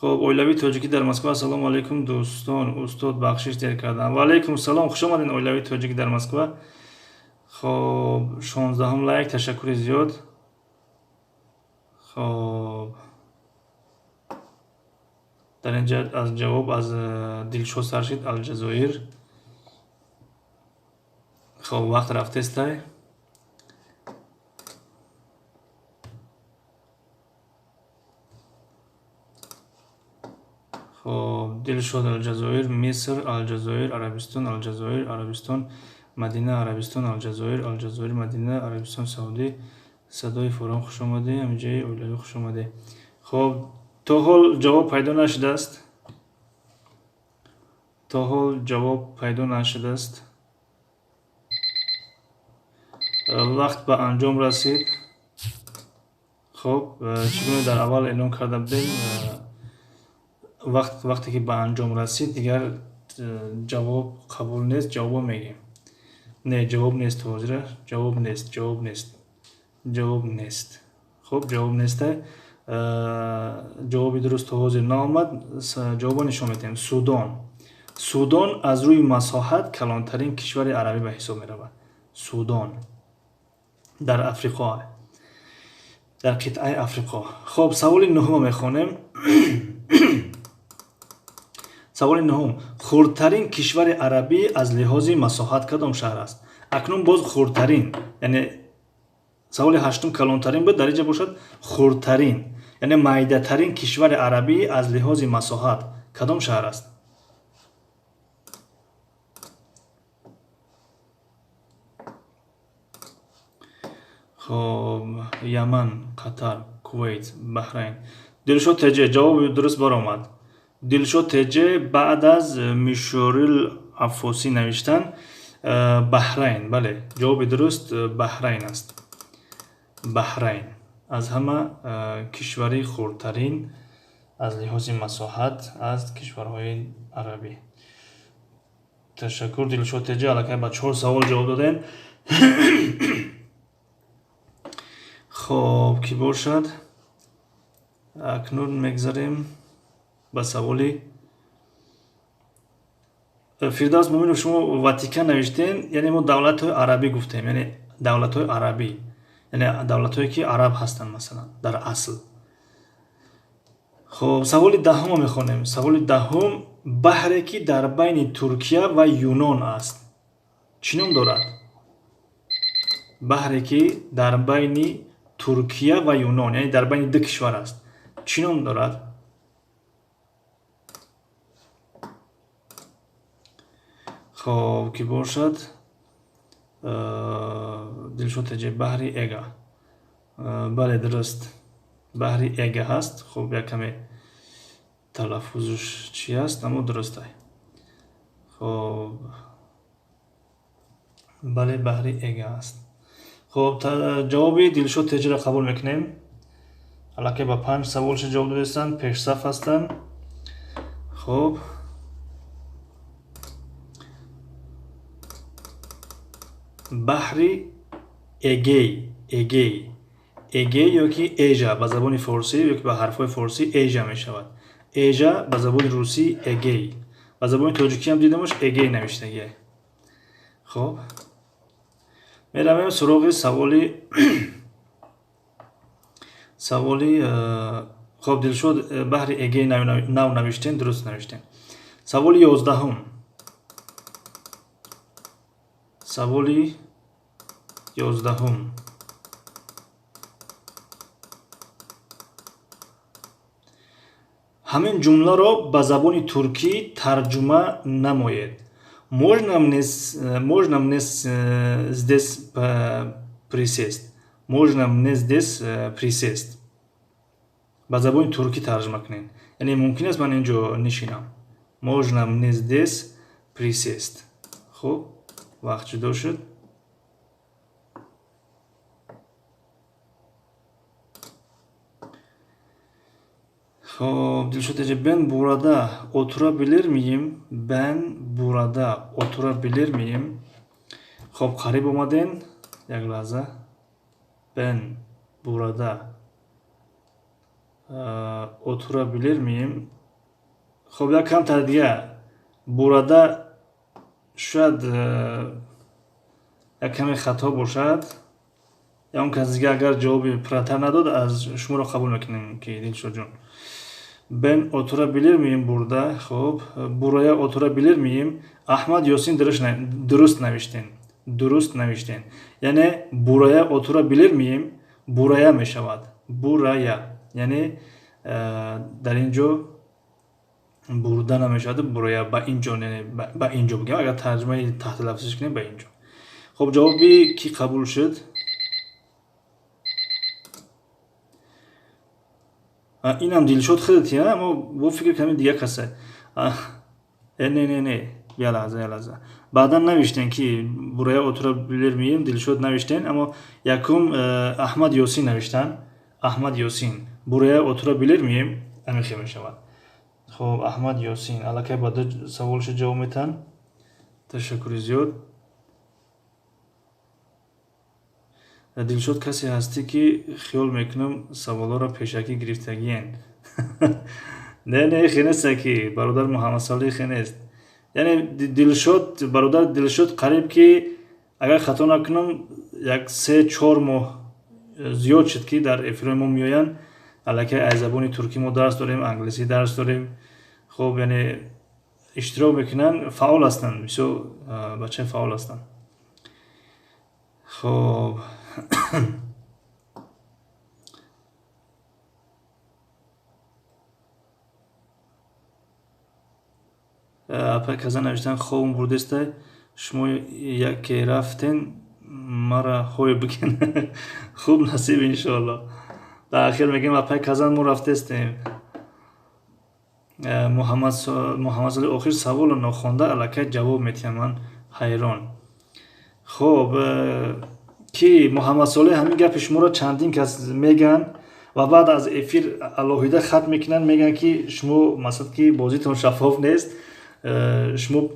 Хоб, оилавии тоҷикӣ дар Москва. Ассалому алайкум, дӯстон. Устод, бахшиш, дер кардам. Ва алайкум салом, хуш омадед, оилавии тоҷикӣ дар Москва. Хоб, 16-ум лайк, ташаккури зиёд. Хоб, дар ин ҷа аз ҷавоб аз Дилшод сар шид, Алҷазоир. Хоб, вақт рафтестай. Хоб, Дилшод, Алҷазоир, Миср, Алҷазоир, Арабистон, Алҷазоир, Арабистон, Мадина, Арабистон, Алҷазоир, Алҷазоир, Мадина, Арабистон, Саудӣ. Садои Форон, хуш омадӣ, ҳамиҷаи оилавӣ, хуш омадӣ. Хоб, то ҳол ҷавоб пайдо нашудааст. То ҳол ҷавоб пайдо нашудааст. Вақт ба анҷом расид. Хоб, чӣ гуна дар аввал эълон карда будем, вақте ки ба анҷом расид, дигар ҷавоб қабул нест, ҷавобо мегӯем. Не, ҷавоб нест ҳозира, ҷавоб нест, ҷавоб нест, ҷавоб нест. Хоб, ҷавоб нестай. Ҷавоби дуруст то ҳозир наомад. Ҷавобо нишон медиҳем. Судон. Судон аз рӯи масоҳат калонтарин кишвари арабӣ ба ҳисоб меравад. Судон дар Африқо, дар қитъаи Африқо. Хоб, саволи нуҳумо мехонем. Саволи нуҳум: хурдтарин кишвари арабӣ аз лиҳози масоҳат кадом шаҳр аст? Акнун боз хурдтарин, яъне саволи ҳаштум калонтарин буд, дар инҷа бошад хурдтарин, яъне майдатарин кишвари арабӣ аз лиҳози масоҳат кадом шаҳр аст? Хоб, Яман, Қатар, Кувайт, Баҳрайн. Дилшод Теҷе, ҷавоби дуруст баромад. Дилшод Теҷе баъд аз Мишорил Аффосӣ навиштан Баҳрайн. Бале, ҷавоби дуруст Баҳрайн аст. Баҳрайн аз ҳама кишвари хурдтарин аз лиҳози масоҳат аз кишварҳои арабӣ. Ташаккур, Дилшод Теҷе, аллакай ба 4 савол ҷавоб додем. Хоб, кӣ бошад? Акнун мегзарем ба саволи Фирдавс Муминов. Шумо Ватикан навиштем, яъне мо давлатҳои арабӣ гуфтем, яъне давлатҳои арабӣ, яъне давлатҳое ки араб ҳастанд, масалан, дар асл. Хоб, саволи даҳумро мехонем. Саволи даҳум: баҳре ки дар байни Туркия ва Юнон аст, чӣ ном дорад? Баҳре ки дар байни Туркия ва Юнон, яъне дар байни ду кишвар аст, чӣ ном дорад? Хоб, кӣ бошад? Дилшод Теҷе, баҳри Эга. Бале, дуруст, баҳри Эга ҳаст. Хоб, як каме талаффузш чи аст, аммо дурустай. Хоб, бале, баҳри Эга аст. Хоб, ҷавоби Дилшод Теҷеро қабул мекунем. Аллакай ба 5 саволша ҷавоб додастанд, пешсаф ҳастанд. Хоб, баҳри Эгей, Эгей, Эгей ё ки Эжа ба забони форсӣ ё ки ба ҳарфҳои форсӣ Эжа мешавад. Эжа ба забони русӣ Эгей, ба забони тоҷикӣ ҳам дидамош Эгей навиштагиай. Хоб, меравем суроғи саволи хоб, Дилшод, баҳри Эгей нав навиштем, дуруст навиштем. Саволи 11-ум. Саволи 11-ум. Ҳамин ҷумларо ба забони туркӣ тарҷума намоед. Можно мне здесь присесть? Можно мне здесь присесть? Ба забони туркӣ тарҷума кунед. Яъне мумкин аст ман инҷо нишинам. Можно мне здесь присесть? Хуб, вақт ҷудо шуд. Хоб, Дилшод Эҷе, ben burada oturabilir miyim? Ben burada oturabilir miyim? Хоб, қариб омаден. Як лаҳза. Ben burada Oturabilir miyim? Хоб, як камтар дига burada шояд як каме хато бошад. Ягон кас дига агар ҷавоби пурратар надод, аз шуморо қабул мекунем, ки Дилшодҷон. Ben oturabilir miyim burada? Хоб, buraya oturabilir miyim? Аҳмад Ёсин дуруст навиштен. Дуруст навиштен. Яъне buraya oturabilir miyim? Buraya мешавад. Buraya. Яъне дар ин ҷо бурда намешавад, buraya, ба ин ҷо, ба ин ҷо бигем, агар тарҷумаи таҳти лафзиш кунем, ба ин ҷо. Хоб, ҷавоби кӣ қабул шуд? Инам Дилшод худати, мо бо фикр кардем дига касе. Не, не, не, я лаҳза, я лаҳза. Баъдан навиштен, ки buraya oturabilir miyim? Дилшод навиштен, аммо якум Аҳмад Ёсин навиштан. Аҳмад Ёсин. Buraya oturabilir miyim? Ҳамин мешавад. Хоб, Аҳмад Ёсин аллакай ба ду саволшо ҷавоб метаҳанд. Ташаккури зиёд. Дилшод, касе ҳастӣ, ки хиёл мекунам, саволҳоро пешакӣ гирифтагиен. Не, не, хе неста, ки бародар Муҳаммадсолиҳ, хе нест. Яъне Дилшод, бародар Дилшод, қариб ки, агар хато накунам, як 3-4 моҳ зиёд шуд, ки дар эфирҳои мо меоянд. Аллакай аз забони туркӣ мо дарс дорем, англисӣ дарс дорем. Хоб, яъне иштирок мекунанд, фаъол ҳастанд, бисёр бачаи фаъол ҳастанд. Хоб, апай каза навиштан: хобм бурдестай, шумо яке рафтен, мара ҳой бикен. Хуб, насиб, иншоалло. Дар ахир мегӯем, апай Казан, мо рафтестем. Муҳаммадсоли охир саволро нохонда аллакай ҷавоб метиҳам, ман ҳайрон. Хоб, ки Муҳаммадсолеҳ, ҳамин гапи шуморо чандин кас мегӯянд ва баъд аз эфир алоҳида хат мекунанд, мегӯянд, ки шумо, масалан, ки бозитон шаффоф нест, шумо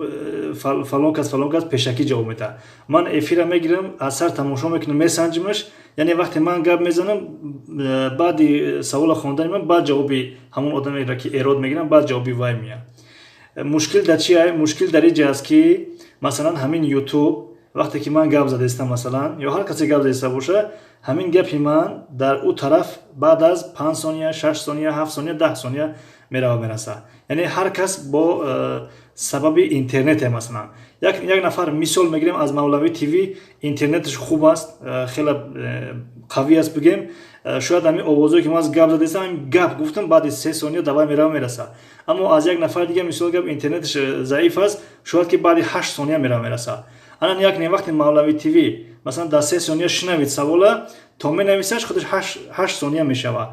фалон кас, фалон кас пешакӣ ҷавоб медиҳад. Ман эфира мегирам, аз сар тамошо мекунам, месанҷимаш. Яъне вақте ман гап мезанам, баъди савола хондани ман, баъд ҷавоби ҳамон одамеро, ки эрод мегирам, баъд ҷавоби вай меяд. Мушкил дар чи? Мушкил дар иҷа аст, ки масалан ҳамин Ютуб, вақте ки ман гап задаистам, масалан, ё ҳар касе гап задаиста боша, ҳамин гапи ман дар ӯ тараф баъд аз 5 сония, 6 сония, 7 сония, 10 сония мерава, мераса. Яъне ҳар кас бо сабаби интернете, масалан, як нафар, мисол мегирем аз Мавлавӣ ТВ, интернеташ хуб аст, хеле қавӣ аст, бигем, шояд ҳамин овозое, ки ман аз гап задаистам, ҳамин гап гуфтам, баъди 3 сония давай мерава, мераса. Аммо аз як нафари дига, мисол гап, интернеташ заиф аст, шояд ки баъди 8 сония мерава, мераса. Ана як не, вақте Мавлавӣ ТВ, масалан, дар 3 сония шунавид савола, то менависаш, худаш 8 сония мешавад.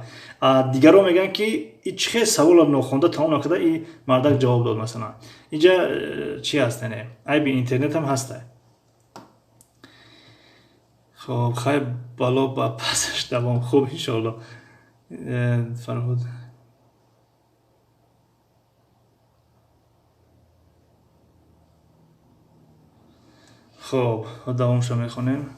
Дигарон мегӯянд, ки чӣ хел саволро нохонда, тамом накарда, и мардак ҷавоб дод. Масалан, инҷа чи ҳаст? Яъне айби интернетам ҳаста. Хоб, хайр, бало ба пасаш давом. Хуб, иншоалло. Фарҳод, хоб, давомшо мехонем.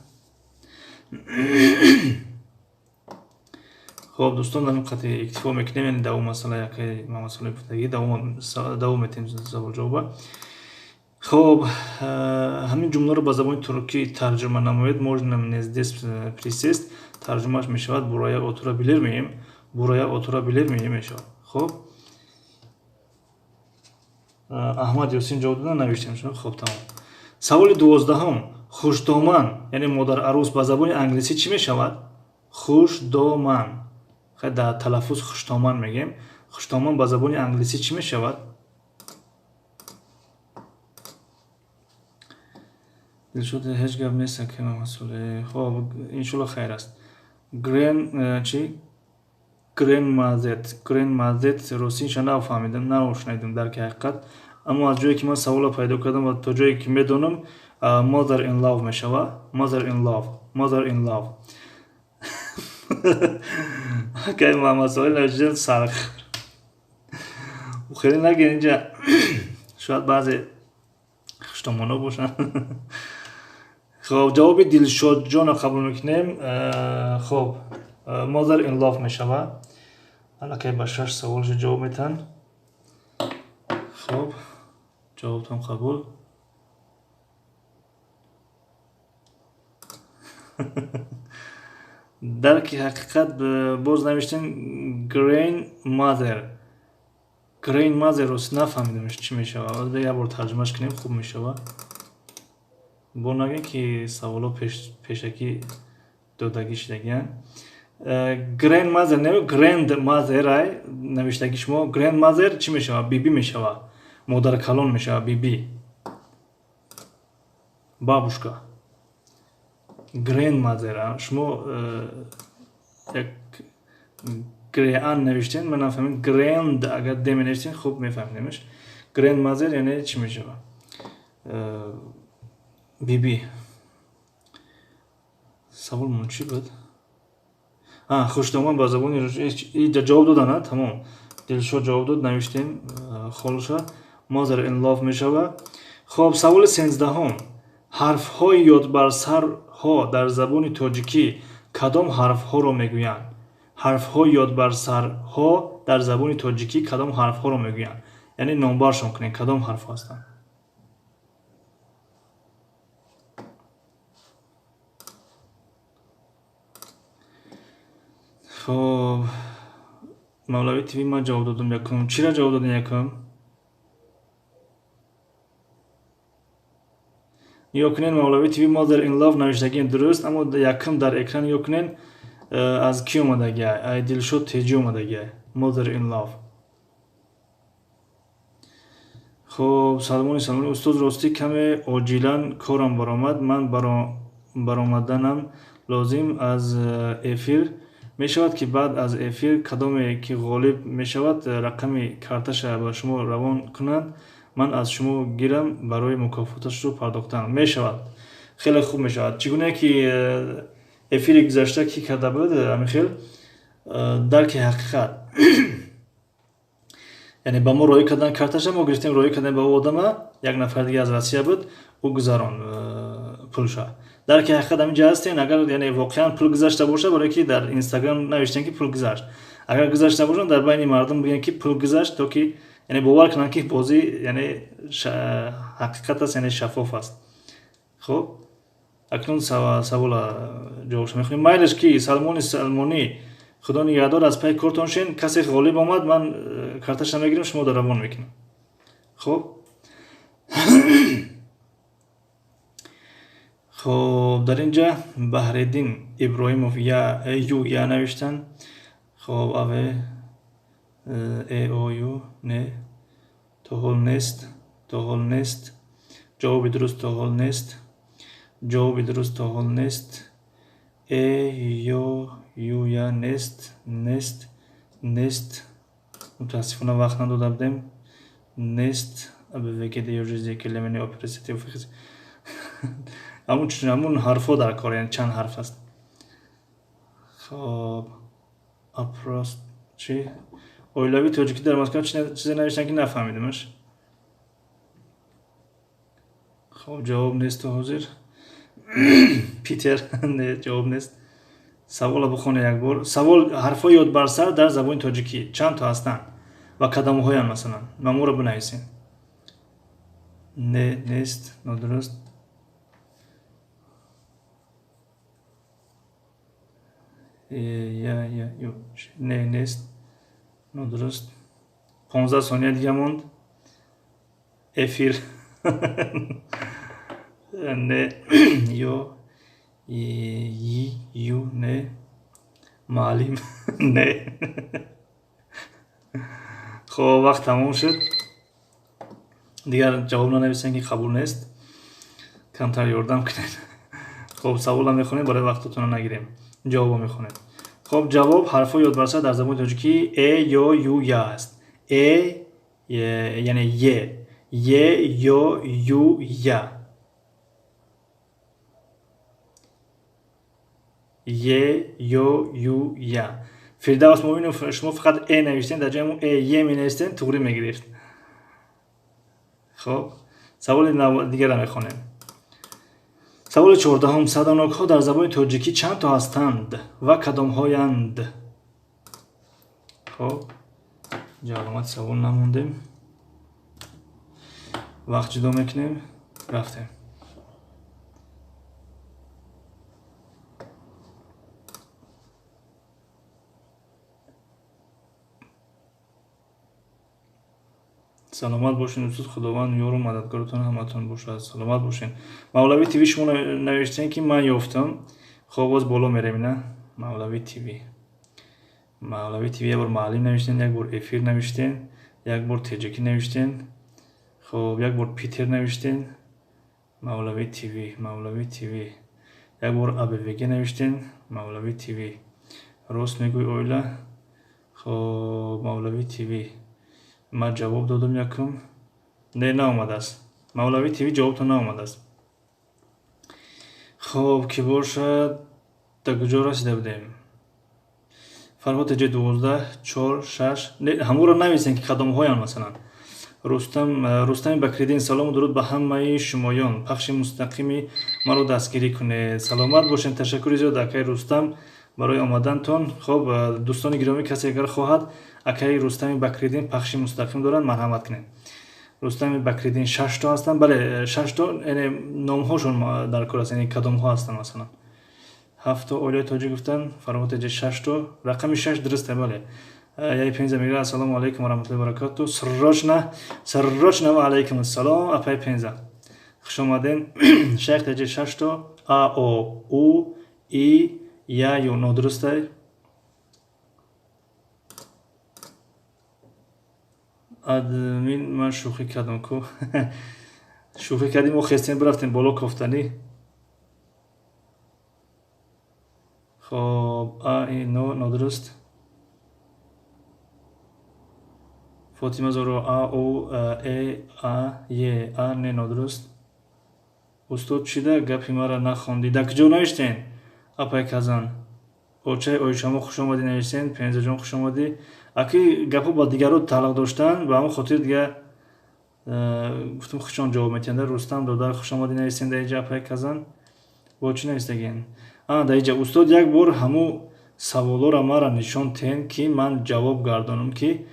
Хоб, дӯстон, дар ин қати иктифо мекунем. Яъне давом масъала якай масъалаи гуфтагӣ давом метем савол ҷавоба. Хоб, ҳамин ҷумларо ба забони туркӣ тарҷума намоед: можно мне здесь присесть? Тарҷумааш мешавад: buraya oturabilir miyim? Buraya oturabilir miyim мешавад. Хоб, Аҳмад Ёсин ҷавоб додан, навиштем. Хоб, тамом. Саволи 12-ҳум: хушдоман, яъне модарарӯс, ба забони англисӣ чӣ мешавад? Хушдоман, дар талаффуз хуштоман мегӯем. Хуштоман ба забони англисӣ чӣ мешавад? Дилшод, ҳеҷ гап нест, ака Мамадсолеҳ. Хоб, иншоалло, хайр аст. Grand чи, grandmother, grandmother, росинша нафаҳмидам, наошнайдам дар ки ҳақиқат. Аммо аз ҷое ки ман саволро пайдо кардам ва то ҷое ки медонам, mother in law мешавад. Mother in law, mother in law. Акай Муҳаммадсолеҳ навиштан сарх хеле нагир, инҷа шояд баъзе хуштомоно бошанд. Хоб, ҷавоби Дилшодҷонро қабул мекунем. Хоб, mother in law мешавад. Аллакай ба шаш саволшо ҷавоб метаҳанд. Хоб, ҷавобтон қабул. Дарки ҳақиқат боз навиштем grandmother. Grandmother рост нафаҳмидам, чӣ мешавад. Як бор тарҷумаш кунем, хуб мешавад. Бо нагӯем, ки саволҳо пешакӣ додагӣ шудагиянд. Grandmother не, grandmother ай навиштагӣ шумо. Grandmother чӣ мешавад? Биби мешавад, модаркалон мешавад, биби, бабушка. Grandmother шумо як греан навиштем, ман нафаҳмидам. Grand агар д менавиштем, хуб мефаҳмидемш. Grandmother яъне чӣ мешавад? Биби. Саволмон чӣ буд? Хушдоман ба забони ҷавоб додан. Тамом, Дилшод ҷавоб дод, навиштем холша. Mother in love мешавад. Хоб, саволи 13-ҳум: ҳарфҳои ёдбарсарҳо дар забони тоҷикӣ кадом ҳарфҳоро мегӯянд? Ҳарфҳои ёдбарсарҳо дар забони тоҷикӣ кадом ҳарфҳоро мегӯянд? Яъне номбаршон кунед, кадом ҳарфҳо ҳастанд. Хоб, Мавлави ТВ, ман ҷавоб додам якум. Чиро ҷавоб додем якум? Нигоҳ кунед, Мавлави ТВ, mother in love навиштагием дуруст, аммо якум дар экран нигоҳ кунед, аз кӣ омадагиай? Ай Дилшод Теҷӣ омадагиай, mother in love. Хоб, Салмони Салмони: устод, ростӣ каме оҷилан корам баромад, ман баромаданам лозим аз эфир. Мешавад, ки баъд аз эфир кадоме ки ғолиб мешавад, рақами карташа ба шумо равон кунанд, ман аз шумо гирам барои мукофоташро пардохтан? Мешавад, хеле хуб мешавад. Чӣ гуна ки эфири гузашта кӣ карда буд ҳамин хел, Дарки ҳақиқат, яъне ба мо роҳӣ кардан карташа, мо гирифтем, роҳӣ кардем ба ӯ одама, як нафар дига аз Россия буд, ӯ гузарон пулша. Дарки ҳақиқат, ҳамин ҷа ҳастен? Агар яъне воқеан пул гузашта боша, барое ки дар Инстаграм навиштем, ки пул гузашт, агар гузашта бошанд, дар байни мардум бигӯем, ки пул гузашт, то ки яъне бовар кунанд, ки бозӣ яъне ҳақиқат аст, яъне шаффоф аст. Хуб, акнун савола ҷавобша мехонем. Майлаш ки Салмони Салмонӣ, худо нигаҳдор, аз пай кортон шен. Касе ғолиб омад, ман карташа мегирам, шумо дар равон мекунам. Хуб, дар ин ҷа Баҳриддин Иброҳимов я ю я навиштанд. Хоб, аве э о ю не, то ҳол нест, то ҳол нест ҷавоби дуруст, то ҳол нест ҷавоби дуруст, то ҳол нест. Э ё ю я нест, нест, нест. Мутаассифона, вақт надода будем. Нест. Абвгд ё ж ҳамун ҳарфҳо дар кор, яъне чанд ҳарф аст. Хоб, опрос чи оилавии тоҷикӣ дар Москва чизе навиштан, ки нафаҳмидимаш. Хоб, ҷавоб нест то ҳозир. Питер, не, ҷавоб нест. Савола бихоне як бор. Савол: ҳарфҳои ёдбарсар дар забони тоҷикӣ чанд то ҳастанд ва кадомҳоянд? Масалан, маморо бинависем. Не, нест, нодуруст. Я я ю не, нест, нодуруст. 15 сония дига монд. Эфир не, ё й ю не, маълим не. Хоб, вақт тамом шуд. Дигар ҷавоб нанависем, ки қабул нест. Камтар ёрдам кунед. Хоб, савола мехонем, барои вақтотонро нагирем, ҷавобо мехонем. Хоб, ҷавоб: ҳарфҳои ёдбарсар дар забони тоҷикӣ э ё ю я аст. Э, яъне е, е ё ю я, е ё ю я. Фирдавс Муъминов, шумо фақат э навиштем, дар ҷои э е менавистем, туғрӣ мегирифт. Хоб, саволи дигарро мехонем. Саволи 14-ҳум: садонокҳо дар забони тоҷикӣ чанд то ҳастанд ва кадомҳоянд? Хоб, инҷа аломати савол намондем, вақт ҷудо мекунем, рафтем. Саломат бошед, устод, Худованд ёру мададгоротон ҳаматон бошад. Саломат бошед. Мавлави ТВ, шумо навиштем, ки ман ёфтам. Хоб, боз боло мерем, на Мавлави ТВ. Мавлави ТВ як бор муаллим навиштен, як бор эфир навиштен, як бор теҷакӣ навиштен, хоб, як бор Питер навиштен. Мавлави ТВ, Мавлави ТВ як бор АБВГ навиштен. Мавлави ТВ, рост мегӯй, оила. Хоб, Мавлави ТВ, ман ҷавоб додам якум. Не, наомадааст. Мавлави ТВ, ҷавобтон наомадааст. Хоб, ки бошад, дар куҷо расида будем? Фарҳод теҷи, 12, 4, 6. Ҳамонро нависем, ки кадомҳоянд. Масалан, Рустам, Рустами Бакриддин: салому дуруд ба ҳамаи шумоён, пахши мустақими маро дастгирӣ кунед. Саломат бошед. Ташаккури зиёд, акаи Рустам, барои омадантон. Хоб, дӯстони гиромӣ, касе агар хоҳад, акаи Рустами Бакриддин пахши мустақим доранд, марҳамат кунед. Рустами Бакриддин, шашто ҳастанд, бале, шашто. Яъне номҳошон дар кор аст, яъне кадомҳо ҳастанд. Масалан, ҳафто оилаи тоҷик гуфтанд. Фарҳод теҷи, шашто, рақами 6 дуруст, бале. Яй Пенза мегӯяд: ассалому алайкум ва раҳматуллоҳи баракату. Срочно, срочно. Ва алайкум ассалом, апай Пенза, хуш омадем. Шайх теҷи, шашто, а, о, у, и, я, ю, нодурустай. Админ, ман шӯхӣ кардам ку. Шӯхӣ кардем, мо хестем, бирафтем боло кофтанӣ. Хоб, а, и, но, нодуруст. Фотима Зоро, а, о, э, а, е, а, не, нодуруст. Устод, чида гапи маро нахондӣ? Дар куҷо навиштен, апай Казан? Очаи Оишамо, хушомадӣ навиштен. Пензаҷон, хушомадӣ. Аки гапҳо ба дигарро тааллуқ доштанд, ба ҳамон хотир дига гуфтум, хушон ҷавоб метиҳанд. Рустам додар, хушомадӣ навистен дар иҷа. Апай Казан бо чӣ навистагин? А, дар иҷа: устод, як бор ҳамун саволоро мара нишон тен, ки ман ҷавоб гардонам, ки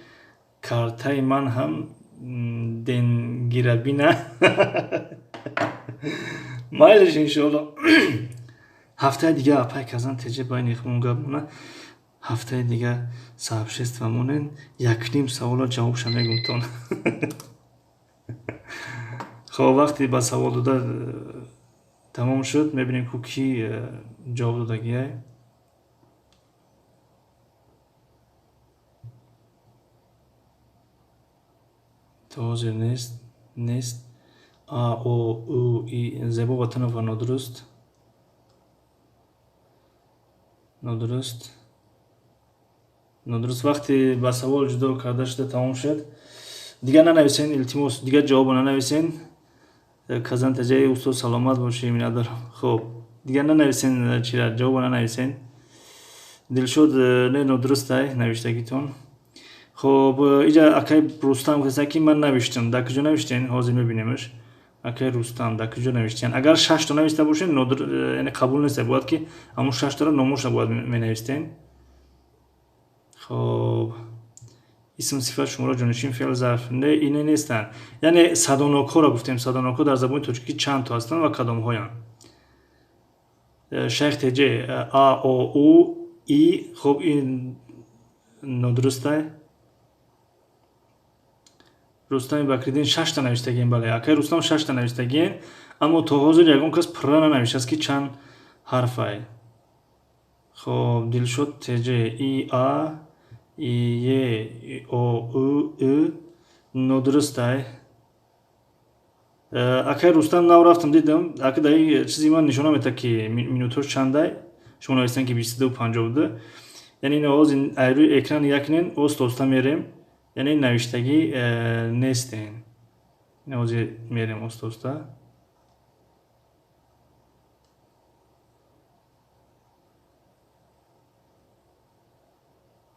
картаи ман ҳам денгирабина. Майлиш, иншоалло, ҳафтаи дига, апай Казан теҷа, байни хумон гап мона. Ҳафтаи дига сообщество монен, якним саволо ҷавобша мегумтон. Хоб, вақте ба савол дода тамом шуд, мебинем, ку ки ҷавоб додагиай. То ҳозир нест, нест. А, о, у, и. Зебо Ватанова, нодуруст, нодуруст, нодуруст. Вақте ба савол ҷудо карда шуда тамом шуд, дигар нанависен, илтимос, дигар ҷавобо нанависен. Казан таҷаи: устод, саломат бошӣ, миннатдорам. Хоб, дигар нанависен, чира, ҷавобо нанависен. Дилшод, не, нодурустай навиштагитон. Хоб, иҷа акай Рустам гуфтаста, ки ман навиштам. Дар куҷо навиштен? Ҳозир мебинемш. Акай Рустам, дар куҷо навиштен? Агар шашто нависта бошен, яъне қабул нест, бояд ки ҳамун шаштора номоша бояд менавистен. Хоб, исм, сифат, шумора, ҷонишин, феъл, зарф, не, ине нестанд. Яъне садонокҳоро гуфтем. Садонокҳо дар забони тоҷикӣ чанд то ҳастанд ва кадомҳоянд? Шайх теҷе, а, о, у, и. Хоб, ин нодурустай. Рустами Бакриддин, шашта навиштагиен, бале, акай Рустам, шашта навиштагиен, аммо то ҳозир ягон кас пурра нанавиштааст, ки чанд ҳарфай. Хоб, Дилшод теҷе, и, а, и, е, о, у, ы, нодурустай. Акай Рустам, нав рафтам, дидам, ака, дар чизи ман нишона метад, ки минутош чандай. Шумо навистан, ки 22:52. Яъне ин оз рӯи экран якнен, оста оста мерем, яъне навиштагӣ нестен. Ҳозир мерем оста оста.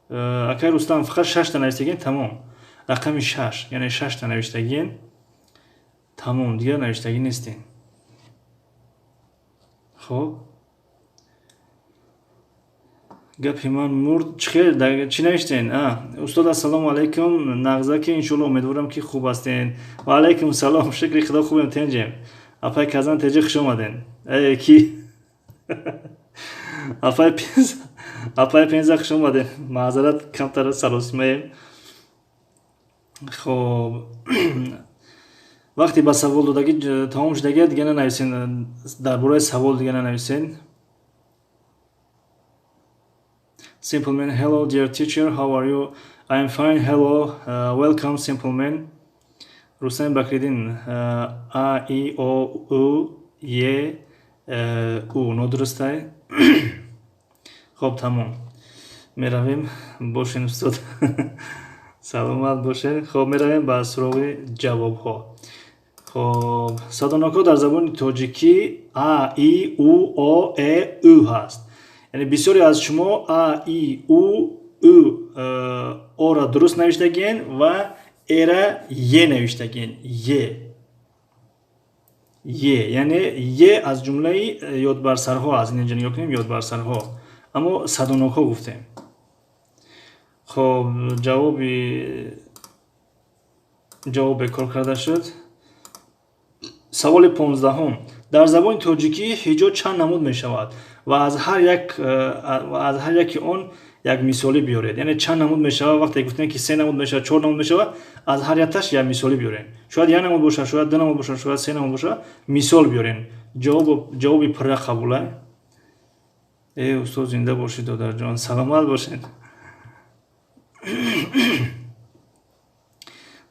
Акай Рустам, фақат шашта навиштагиен, тамом. Рақами 6, яъне шашта навиштагиен, тамом, дигар навиштагӣ нестен. Хоб. Гапи ман мурд. Чӣ навиштен? Устод, ассалому алайкум, нағзаки, иншоалло, умедворам, ки хуб ҳастен. Ва алайкум салом, шукри Худо, хубем, тенҷем. Апай Казан теҷи, хуш омаден. Ки апай Пенза, хуш омаден. Маъзарат, камтар саросимаем. Хоб, вақте ба савол додагӣ тамом шудагия, дига нанависен, дар бораи савол дига нанависен. Simple man, hello dear teacher, how are you? I am fine, hello, welcome simple man. Рустам Бакридин, а, и, о, у, е, у, нодурустай. Хоб, тамом. Меравем, бошен устод. Саломат бошед. Хоб, меравем ба суроғи ҷавобҳо. Хоб, садонокҳо дар забони тоҷикӣ а, и, у, о, э, ӯ ҳаст. Яъне бисёре аз шумо а, и, у, ӯ, ора дуруст навиштагиен ва эра е навиштагиен. Е, е, яъне е аз ҷумлаи ёдбарсарҳо аст. Инҷа нигоҳ кунем, ёдбарсарҳо, аммо садонокҳо гуфтем. Хоб, ҷавоб бекор карда шуд. Саволи 15-ум: дар забони тоҷикӣ ҳиҷо чанд намуд мешавад ва аз ҳар яки он як мисолӣ биёред? Яъне чанд намуд мешавад? Вақте гуфтем, ки се намуд мешавад, чор намуд мешавад, аз ҳар якташ як мисолӣ биёрем. Шояд як намуд бошад, шояд ду намуд бошад, шояд се намуд бошад, мисол биёрем. Ҷавоби пурра қабула. Э, устод, зинда бошед, додарҷон, саломат бошед.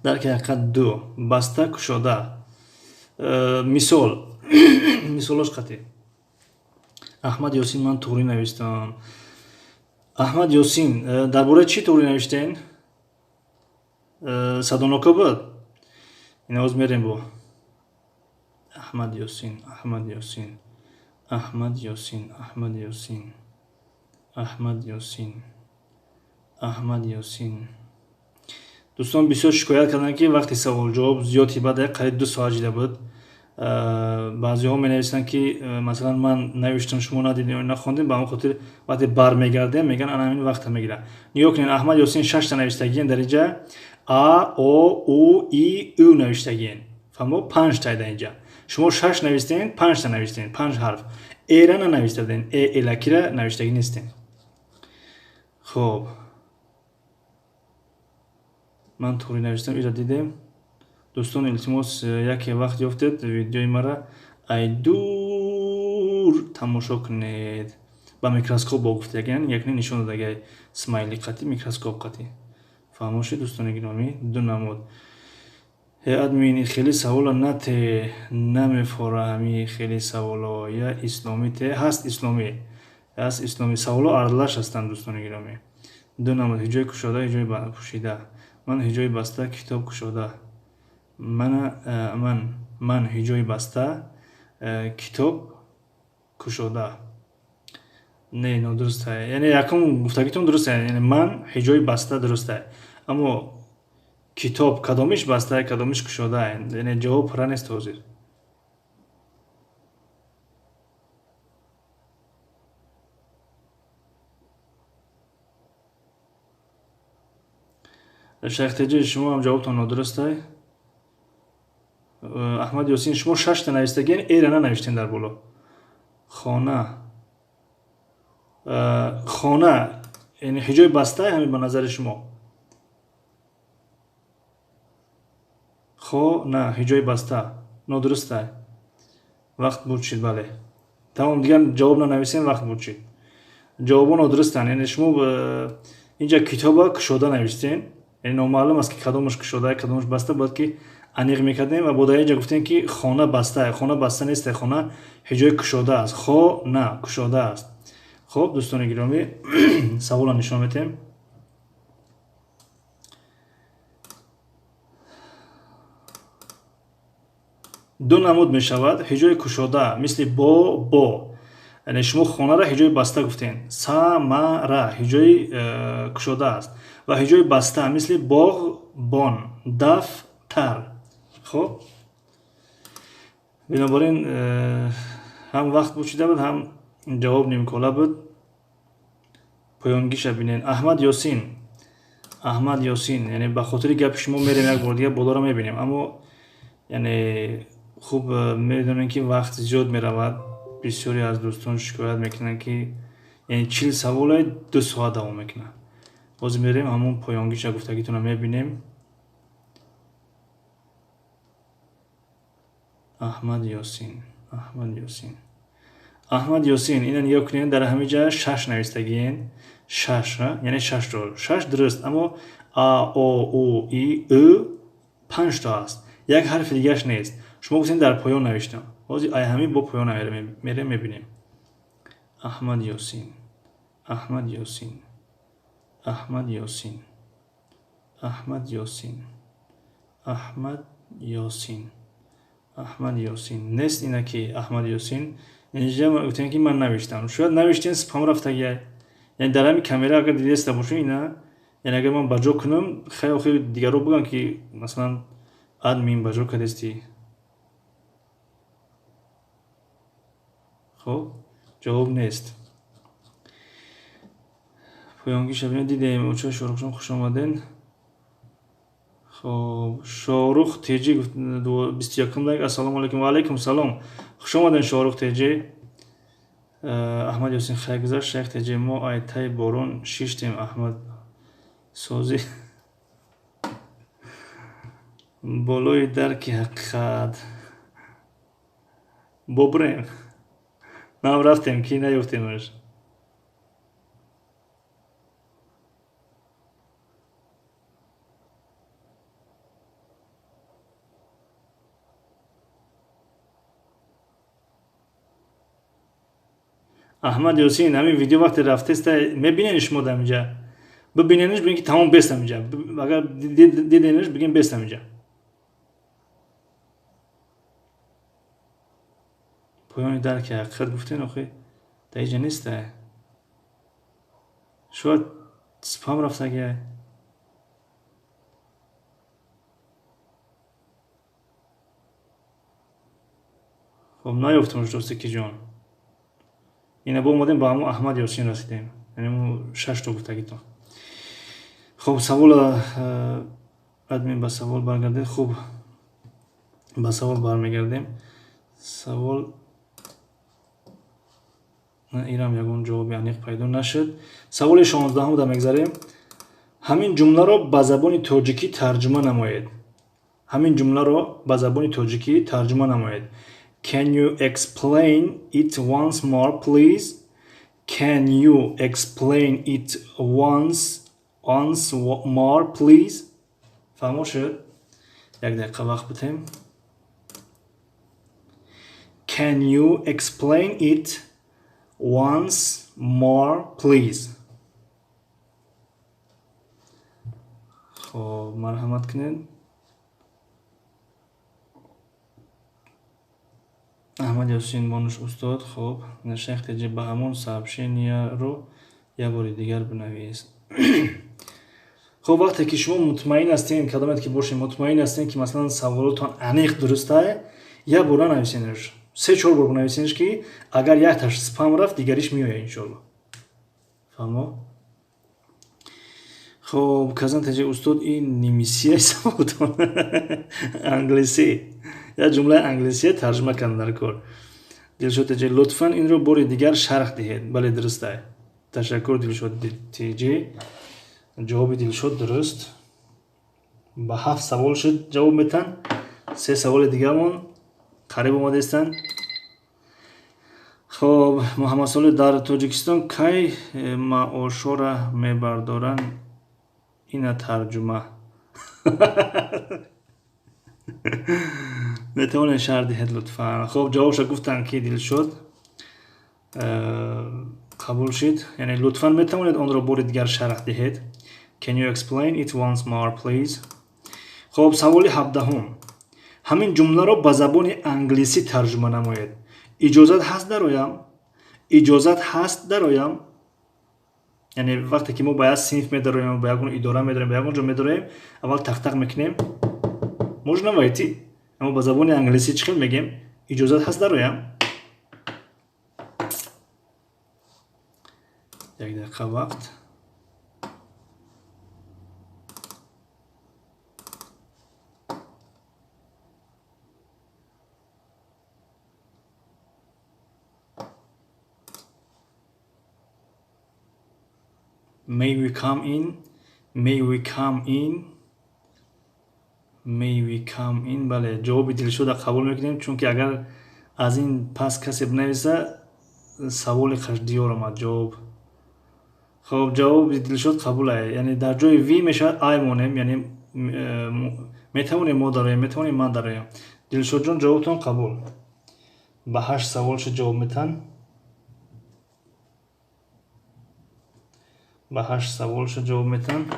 Дарки ҳақиқат ду: баста, кушода. Мисол, мисолош қатъӣ. Аҳмад Ёсин, ман туғрӣ навиштам. Аҳмад Ёсин, дар бораи чӣ туғрӣ навиштен? Садоноко буд? Ин оз мерем бо Аҳмад Ёсин, Аҳмад Ёсин, Аҳмад Ёсин, Аҳмад Ёсин, Аҳмад Ёсин, Аҳмад Ёсин. Дӯстон бисёр шикоят карданд, ки вақти саволҷавоб зиёд ҳибат, қариб 2 соат жида буд. Баъзеҳо менависанд, ки масалан, ман навиштам, шумо надидем ё нахондем, ба ҳамон хотир вақте бармегардем, мегӯянд, ана ҳамин вақта мегирад. Нигоҳ кунед, Аҳмад Ёсин, шашта навиштагиен дар инҷа: а, о, у, и, ӯ навиштагиен. Фаҳмо, панҷта дар инҷа. Шумо шаш навистен, панҷта навистен, панҷ ҳарф. Эра нанависта буден, э элакира навиштагӣ нестен. Хоб, ман туғри навиштам, ира дидем. Дӯстон, илтимос, яке вақт ёфтед, видеои мара ай дур тамошо кунед, ба микроскоп бо гуфтагиан, якне нишон додагай, смайли қатӣ, микроскоп қатӣ. Фаҳмо шуд, дӯстони гиромӣ? Ду намуд. Э, админ, хеле савола нате, намефорами хеле саволо. Я исломӣ те ҳаст, исломӣ ҳаст, исломӣ саволо арзлаш ҳастанд. Дӯстони гиромӣ, ду намуд: ҳиҷои кушода, ҳиҷои пӯшида. Ман ҳиҷои баста, китоб кушода. Ман ҳиҷои баста, китоб кушода. Не, нодуруст. Яъне якум гуфтагитон дуруст, яъне ман ҳиҷои баста дуруст, аммо китоб кадомиш баста, кадомиш кушода? Яъне ҷавоб пурра нест ҳозир. Шайхтеҷи, шумо ҳам ҷавобтон нодурустай. Аҳмад Ёсин, шумо шашта навистагиен, эра нанавиштен дар боло. Хона, хона, яъне ҳиҷои баста ҳамин ба назари шумо? Хона ҳиҷои баста нодурустай. Вақт буд шид, бале, тамом, дигар ҷавоб нанависем, вақт буд шид. Ҷавобо нодурустанд. Яъне шумо инҷа китоба кушода навиштен, яъне номаълум аст, ки кадомаш кушода, кадомаш баста, бояд ки аниқ мекардем. Ва бо дар инҷа гуфтем, ки хона баста, хона баста нест, хона ҳиҷои кушода аст, хона кушода аст. Хуб, дӯстони гиромӣ, саволро нишон метем. Ду намуд мешавад: ҳиҷои кушода, мисли бо, бо. Яъне шумо хонара ҳиҷои баста гуфтем. Самара ҳиҷои кушода аст. Ва ҳиҷои баста, мисли боғ, бон, дафтар. Хуб, бинобар ин ҳам вақт бучида буд, ҳам ҷавоб нимкола буд. Поёнгиша бинен. Аҳмад Ёсин, Аҳмад Ёсин, яъне ба хотири гапи шумо мерем як бор дигар болоро мебинем, аммо яъне хуб медонем, ки вақт зиёд меравад. Бисёре аз дӯстон шикоят мекунанд, ки яъне 40 саволе 2 соат давом мекунад. Ҳозир мерем, ҳамон поёнгиша гуфтагитонро мебинем. Аҳмад Ёсин, Аҳмад Ёсин, Аҳмад Ёсин, ина нигоҳ кунед, дар ҳамин ҷа шаш навистагиен, шаш, яъне шашто, шаш дуруст, аммо а, о, у, и, ӯ панҷто аст, як ҳарфи дигараш нест. Шумо гуфтем, дар поён навиштам. Ҳозир ай ҳамин бо поён мерем, мебинем. Аҳмад Ёсин, Аҳмад Ёсин, Аҳмад Ёсин, Аҳмад Ёсин, Аҳмад Ёсин, Аҳмад Ёсин нест. Ина ки Аҳмад Ёсин инҷа гуфтем, ки ман навиштам. Шояд навиштем, спам рафтагиай. Яъне дар ҳамин камера агар дидеста бошед, ина, яъне агар ман ба ҷо кунам, хеле охир дигарро бигӯям, ки масалан админ ба ҷо кардестӣ. Хоб, ҷавоб нест. Поёнгиша бинед, дидем. Оча Шоҳрухҷон, хуш омаден. Хоб, Шоҳрух Теҷи, 21-ум лайк. Ассалому алайкум. Ва алайкум салом, хуш омаден, Шоҳрух Теҷи. Аҳмад Ёсин, хайр гузашт. Шайх Теҷи, мо ай таи борон шиштем. Аҳмад созӣ, болои дарки ҳақиқат бобурем. Нам рафтем, ки наёфтемаш. Аҳмад Ёсин, ҳамин видео вақте рафтеста, мебинен шумо дар инҷа, бибиненш, бигин, ки тамом, бестам инҷа. Агар диденш, бигин, бестам инҷа. Поёни дарки ҳақиқат гуфтен, охи дар инҷа неста. Шояд спам рафтагиай. Хоб, наёфтамш, дӯсти ки ҷон. Ина бо омадем, ба ҳамон Аҳмад Ёсин расидем, яъне шашто гуфтагитон. Хоб, савола, админ, ба савол баргардед. Хуб, ба савол бармегардем. Савол ирам ягон ҷавоби аниқ пайдо нашуд. Саволи 16-ҳум да мегзарем. Ҳамин ҷумларо ба забони тоҷикӣ тарҷума намоед. Ҳамин ҷумларо ба забони тоҷикӣ тарҷума намоед. Can you explain it once more, please? Can you explain it once more, please? Фаҳмо шуд? Як дақиқа вақт битем. Can you explain it once more, please? Хоб, марҳамат кунед. Аҳмад Ёсин, монуш устод. Хоб, шайх Теҷи, ба ҳамон сообщенияро як бори дигар бинавис. Хоб, вақте ки шумо мутмаин ҳастем, кадомет ки бошед, мутмаин ҳастем, ки масалан саволотон аниқ дурустае, як бор нанависенаш, се чор бор бинависенаш, ки агар якташ спам рафт, дигариш меояд, иншоалло. Фаҳмо? Хоб, казан теҷи, устод, ин нимисияи саволотон англисӣ, як ҷумлаи англисия тарҷума кардам дар кор. Дилшод Теҷи, лутфан инро бори дигар шарҳ диҳед. Бале, дурустай. Ташаккур, Дилшод Теҷи. Ҷавоби Дилшод дуруст. Ба ҳафт савол шуд ҷавоб метан. Се саволи дигармон қариб омадаистанд. Хоб, Муҳаммадсолеҳ, дар Тоҷикистон кай маошора мебардоранд? Ина тарҷума метавонед шарҳ диҳед, лутфан? Хоб, ҷавобша гуфтанд, ки Дилшод қабул шид. Яъне лутфан метавонед онро бори дигар шарҳ диҳед. Can you explain it once more, please? Хоб, саволи 17-ҳум. Ҳамин ҷумларо ба забони англисӣ тарҷума намоед. Иҷозат ҳаст дароям? Иҷозат ҳаст дароям? Яъне вақте ки мо ба як синф медароем, ба ягон идора медароем, ба ягон ҷо медароем, аввал тақтақ мекунем: «Можно войти?» Аммо ба забони англисӣ чӣ хел мегем? Иҷозат ҳаст дароям? Як дақиқа вақт. May we come in? May we come in? May we come in? Бале, ҷавоби Дилшода қабул мекунем, чунки агар аз ин пас касе бинависа, саволи қашдиёр омад ҷавоб. Хоб, ҷавоби Дилшод қабул ай. Яъне дар ҷои we мешавад I монем, яъне метавонем мо дароем, метавонем ман дароем. Дилшодҷон, ҷавобтон қабул. Ба 8 саволшо ҷавоб метан. Ба 8 саволшо ҷавоб метан.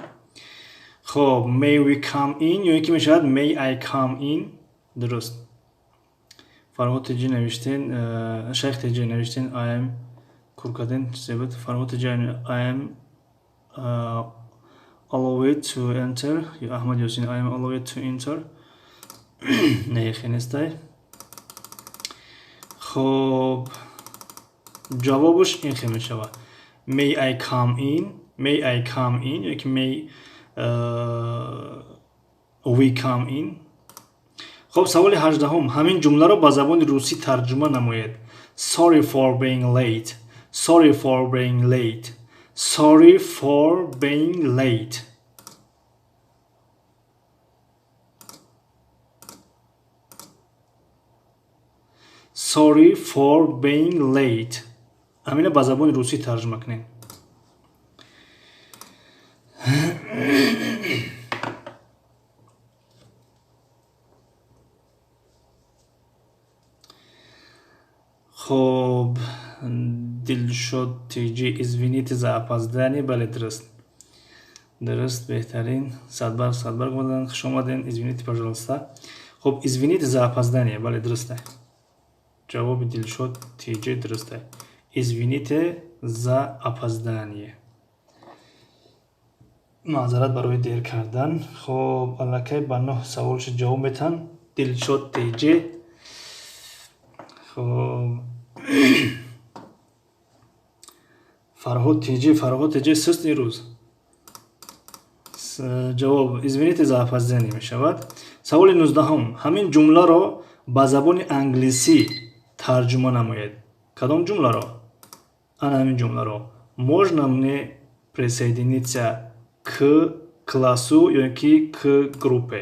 Хоб, may we come in ё ин ки мешавад may I come in? Дуруст. Фарҳод Теҷи навиштен, Шайх Теҷи навиштен, I am кур карден, чизе буд. Фарҳод Теҷи, I am allowed to enter. Ё Аҳмад Ёсин, I am allowed to enter. Не, хе нестай. Хоб, ҷавобаш ин хе мешавад. May I come in? May I come in? Ё ки may we come in? Хоб, саволи 18-ум. Ҳамин ҷумларо ба забони русӣ тарҷума намоед. Sorry for being late. Sorry for being late. Sorry for being late. Sorry for being late. Ҳамина ба забони русӣ тарҷума кунед. Хоб, Дилшод Тиҷи, извините за опоздание. Бале, дуруст. Дуруст, беҳтарин. Садбарг, Садбарг омадан, хуш омаден. Извините, пожалуйста. Хоб, извините за опоздание. Бале, дуруст. Ҷавоби Дилшод Тиҷи дуруст. Извините за опоздание. Маъзарат барои дер кардан. Хоб, аллакай ба 9 саволшо ҷавоб метан. Дилшод Тиҷи. Хоб, Фарҳод Тиҷи, Фарҳод Тиҷи суст ирӯз. Ҷавоб извините за опоздание мешавад. Саволи 19-ум. Ҳамин ҷумларо ба забони англисӣ тарҷума намоед. Кадом ҷумларо? Ана ҳамин ҷумларо. Можно мне присоединиться к классу ё ки к группе?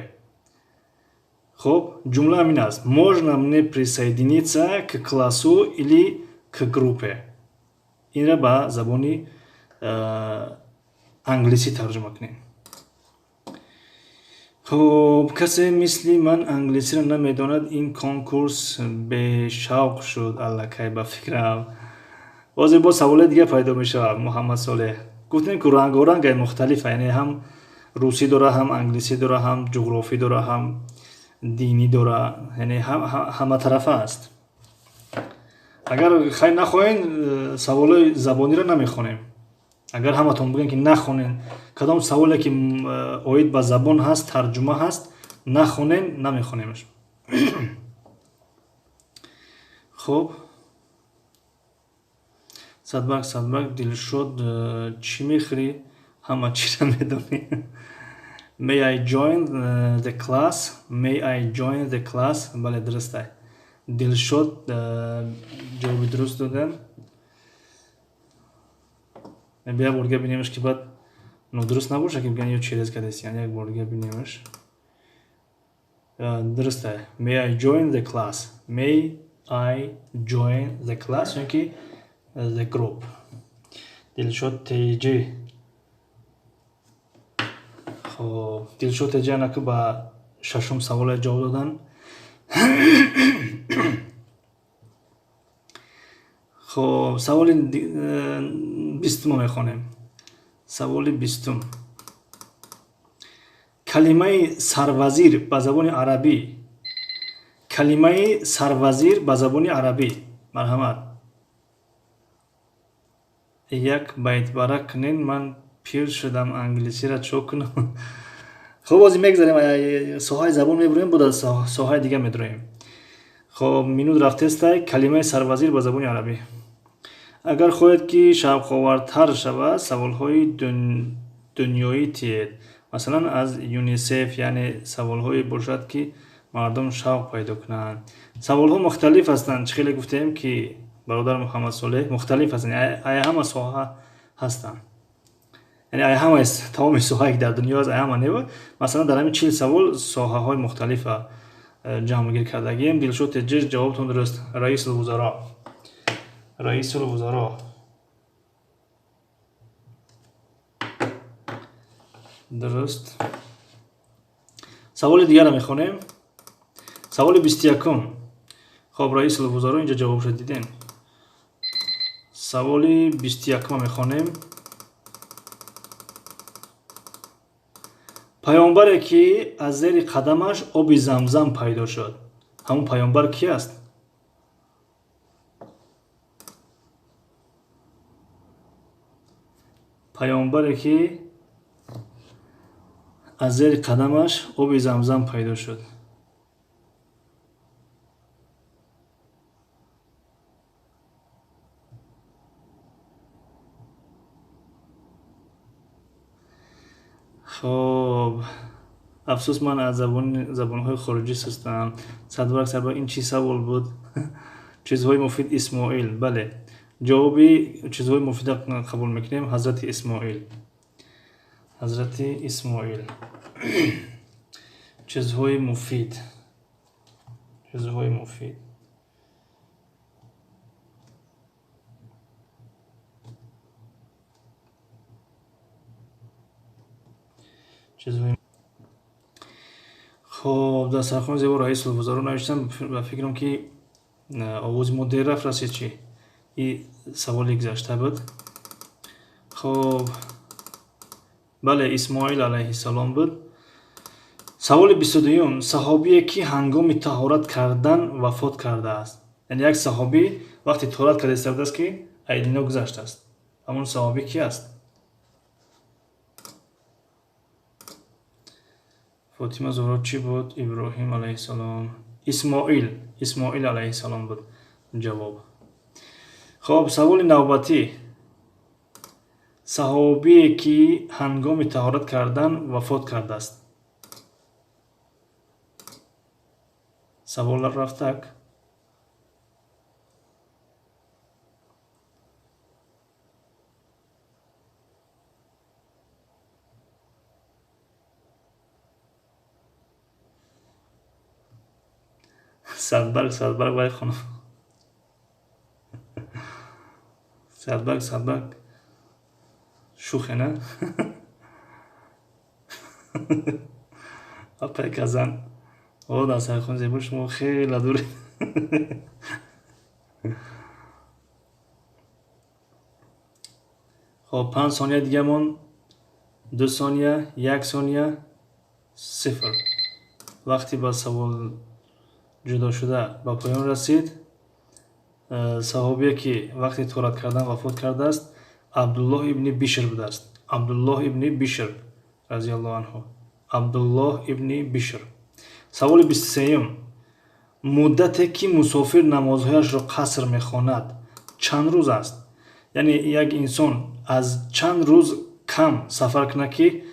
Хоб, ҷумла ҳамин аст. Можно мне присоединиться к классу или к группе? Инра ба забони англисӣ тарҷума кунем. Хоб, касе мисли ман англисиро намедонад, ин конкурс бешавқ шуд аллакай ба фикрам. Ҳозир боз саволе дига пайдо мешавад, Муҳаммад Солеҳ. Гуфтем ку рангорангай мухталифа, яъне ҳам русӣ дора, ҳам англисӣ дора, ҳам ҷуғрофӣ дора, ҳам динӣ дора, яъне ҳаматарафа аст. Агар хай нахоҳен, саволои забониро намехонем. Агар ҳаматон бигӯен ки нахонен, кадом саволе ки оид ба забон ҳаст, тарҷума ҳаст, нахонен, намехонемаш. Хоб, Садбарг, Садбарг, Дилшод, чӣ мехӯрӣ? Ҳама чиро медонӣ. May I join the class? May I join the class? Бале, дуруст ай. Дилшод ҷавоби дуруст доданд. Бия бор дига бинемаш, ки баъд нодуруст набошад, ки бигӯянд ё через кардест. Яъне як бор дига бинемаш. Дуруст ай. May I join the class? May I join the class? Ё ки the group. Дилшод Теҷи. Хоб, Дилшод Теҷи анаку ба шашум саволе ҷавоб доданд. Хоб, саволи 20-умо мехонем. Саволи 20-ум. Калимаи сарвазир ба забони арабӣ. Калимаи сарвазир ба забони арабӣ. Марҳамат. Як байтбара кунен, ман пир шудам, англисиро чо кунам? Хоб, ҳозир мегзарем, соҳаи забон мебурем, бо дар соҳаи дига медуроем. Хоб, минут рафтестай. Калимаи сарвазир ба забони арабӣ. Агар хоҳед, ки шавқовартар шавад, саволҳои дунёӣ тиед. Масалан, аз ЮНИСЕФ, яъне саволҳое бошад, ки мардум шавқ пайдо кунанд. Саволҳо мухталиф ҳастанд. Чӣ хеле гуфтем, ки бародар Муҳаммад Солеҳ, мухталиф ҳастанд, ай ҳама соҳа ҳастанд. Яъне ай ҳама тамоми соҳае, ки дар дунё аст, ай ҳама не. Масалан, дар ҳамин 40 савол соҳаҳои мухталифа ҷамъгир кардагием. Дилшод Теҷиш, ҷавобтон дуруст. Раисулвузаро. Раисулвузаро. Дуруст. Саволи дигарро мехонем. Саволи 21-ум. Хоб, раисулвузаро инҷа ҷавобшо дидем. Саволи 21-ума мехонем. Паёмбаре, ки аз зери қадамаш оби замзам пайдо шуд, ҳамон паёмбар ки аст? Паёмбаре, ки аз зери қадамаш оби замзам пайдо шуд. Хоб, афсӯс, ман аз забонҳои хориҷӣ сустам. Садбарг, садбарг, ин чӣ савол буд? Чизҳои муфид Исмоил. Бале, ҷавоби чизҳои муфида қабул мекунем. Ҳазрати Исмоил. Ҳазрати Исмоил. Чизҳои муфид. Чизҳои муфид. Хоб, дар сархони зебо раисулвузаро навиштам. Ба фикрам, ки овози мо дер рафт, расид чӣ? И саволи гузашта буд. Хоб, бале, Исмоил алайҳиссалом буд. Саволи 22-юм. Саҳобие, ки ҳангоми таҳорат кардан вафот кардааст. Яъне як саҳобӣ вақти таҳорат карда истодааст, ки айдино гузаштааст. Ҳамон саҳобӣ ки аст? Фотима Зуҳро чӣ буд? Иброҳим алайҳиссалом. Исмоил, Исмоил алайҳиссалом буд ҷавоб. Хоб, саволи навбатӣ. Саҳобие, ки ҳангоми таҳорат кардан вафот кардааст. Савол рафтак. Садбарг, садбарг, вай хонум. Садбарг, садбарг. Шӯхе, на? Апай казан. О, дар сархони зебо шумо хеле дуред. Хоб, 5 сония дигамон, 2 сония, 1 сония, 0. Вақти ба савол ҷудошуда ба поён расид. Саҳобие, ки вақти таҳорат кардан вафот кардааст, Абдуллоҳ ибни Бишр будааст. Абдуллоҳ ибни Бишр разияллоҳу анҳу. Абдуллоҳ ибни Бишр. Саволи 23-юм. Муддате, ки мусофир намозҳояшро қаср мехонад, чанд рӯз аст? Яъне як инсон аз чанд рӯз кам сафар кунад, ки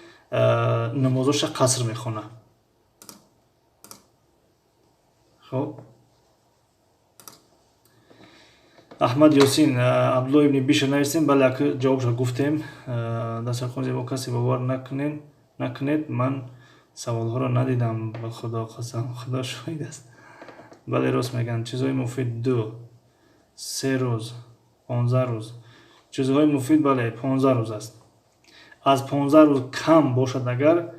намозҳояшро қаср мехонад? Хоб, Аҳмад Ёсин, Абдуллоҳ ибни Бишр нависем. Бале, ака, ҷавобшо гуфтем. Дастархон зебо, касе бовар накунед, ман саволҳоро надидам, ба Худо қасам, Худо шоҳид аст. Бале, рост мегӯянд. Чизҳои муфид 2, 3 рӯз, 15 рӯз. Чизҳои муфид, бале, 15 рӯз аст. Аз 15 рӯз кам бошад, агар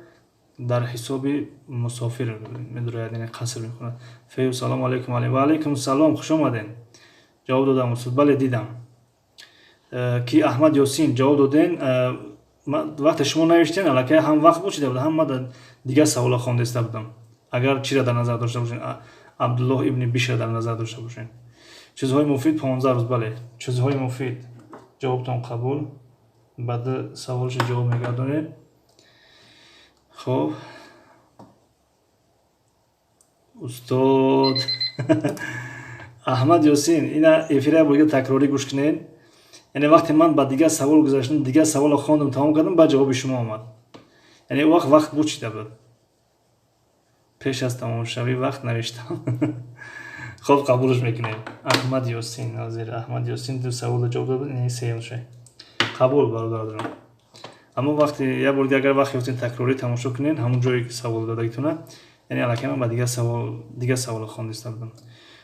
дар ҳисоби мусофир медурояд, яъне қаср мехонад. Фею, салому алайкум. Ва алайкум салом, хуш омадед. Ҷавоб додам, устод. Бале, дидам. Ки Аҳмад Ёсин ҷавоб доден. Вақте шумо навиштен, аллакай ҳам вақт буд шида буд, ҳам ман дигар саволо хондаиста будам. Агар чиро дар назар дошта бошен, Абдуллоҳ ибни Бишр дар назар дошта бошен. Чизҳои муфид 15 рӯз, бале. Чизҳои муфид. Ҷавобтон қабул. Баъд саволшо ҷавоб мегардонед. Хоб, устод Аҳмад Ёсин, ина эфира бурга такрорӣ гӯш кунед. Яъне вақте ман ба дигар савол гузаштам, дигар саволро хондам, тамом кардам, баъд ҷавоби шумо омад. Яъне вақт вақт буд, чида буд. Пеш аз тамомшавӣ вақт навиштам. Хоб, қабулш мекунем. Аҳмад Ёсин, ҳозир Аҳмад Ёсин ду саволро ҷавоб дод, ин сеюмша. Қабул, бародарон. Аммо вақте як бор агар вақт ёфтем, такрорӣ тамошо кунед, ҳамон ҷое ки савол додагитона, яъне аллакай ман ба дигар савол, дигар саволро хондиста будам.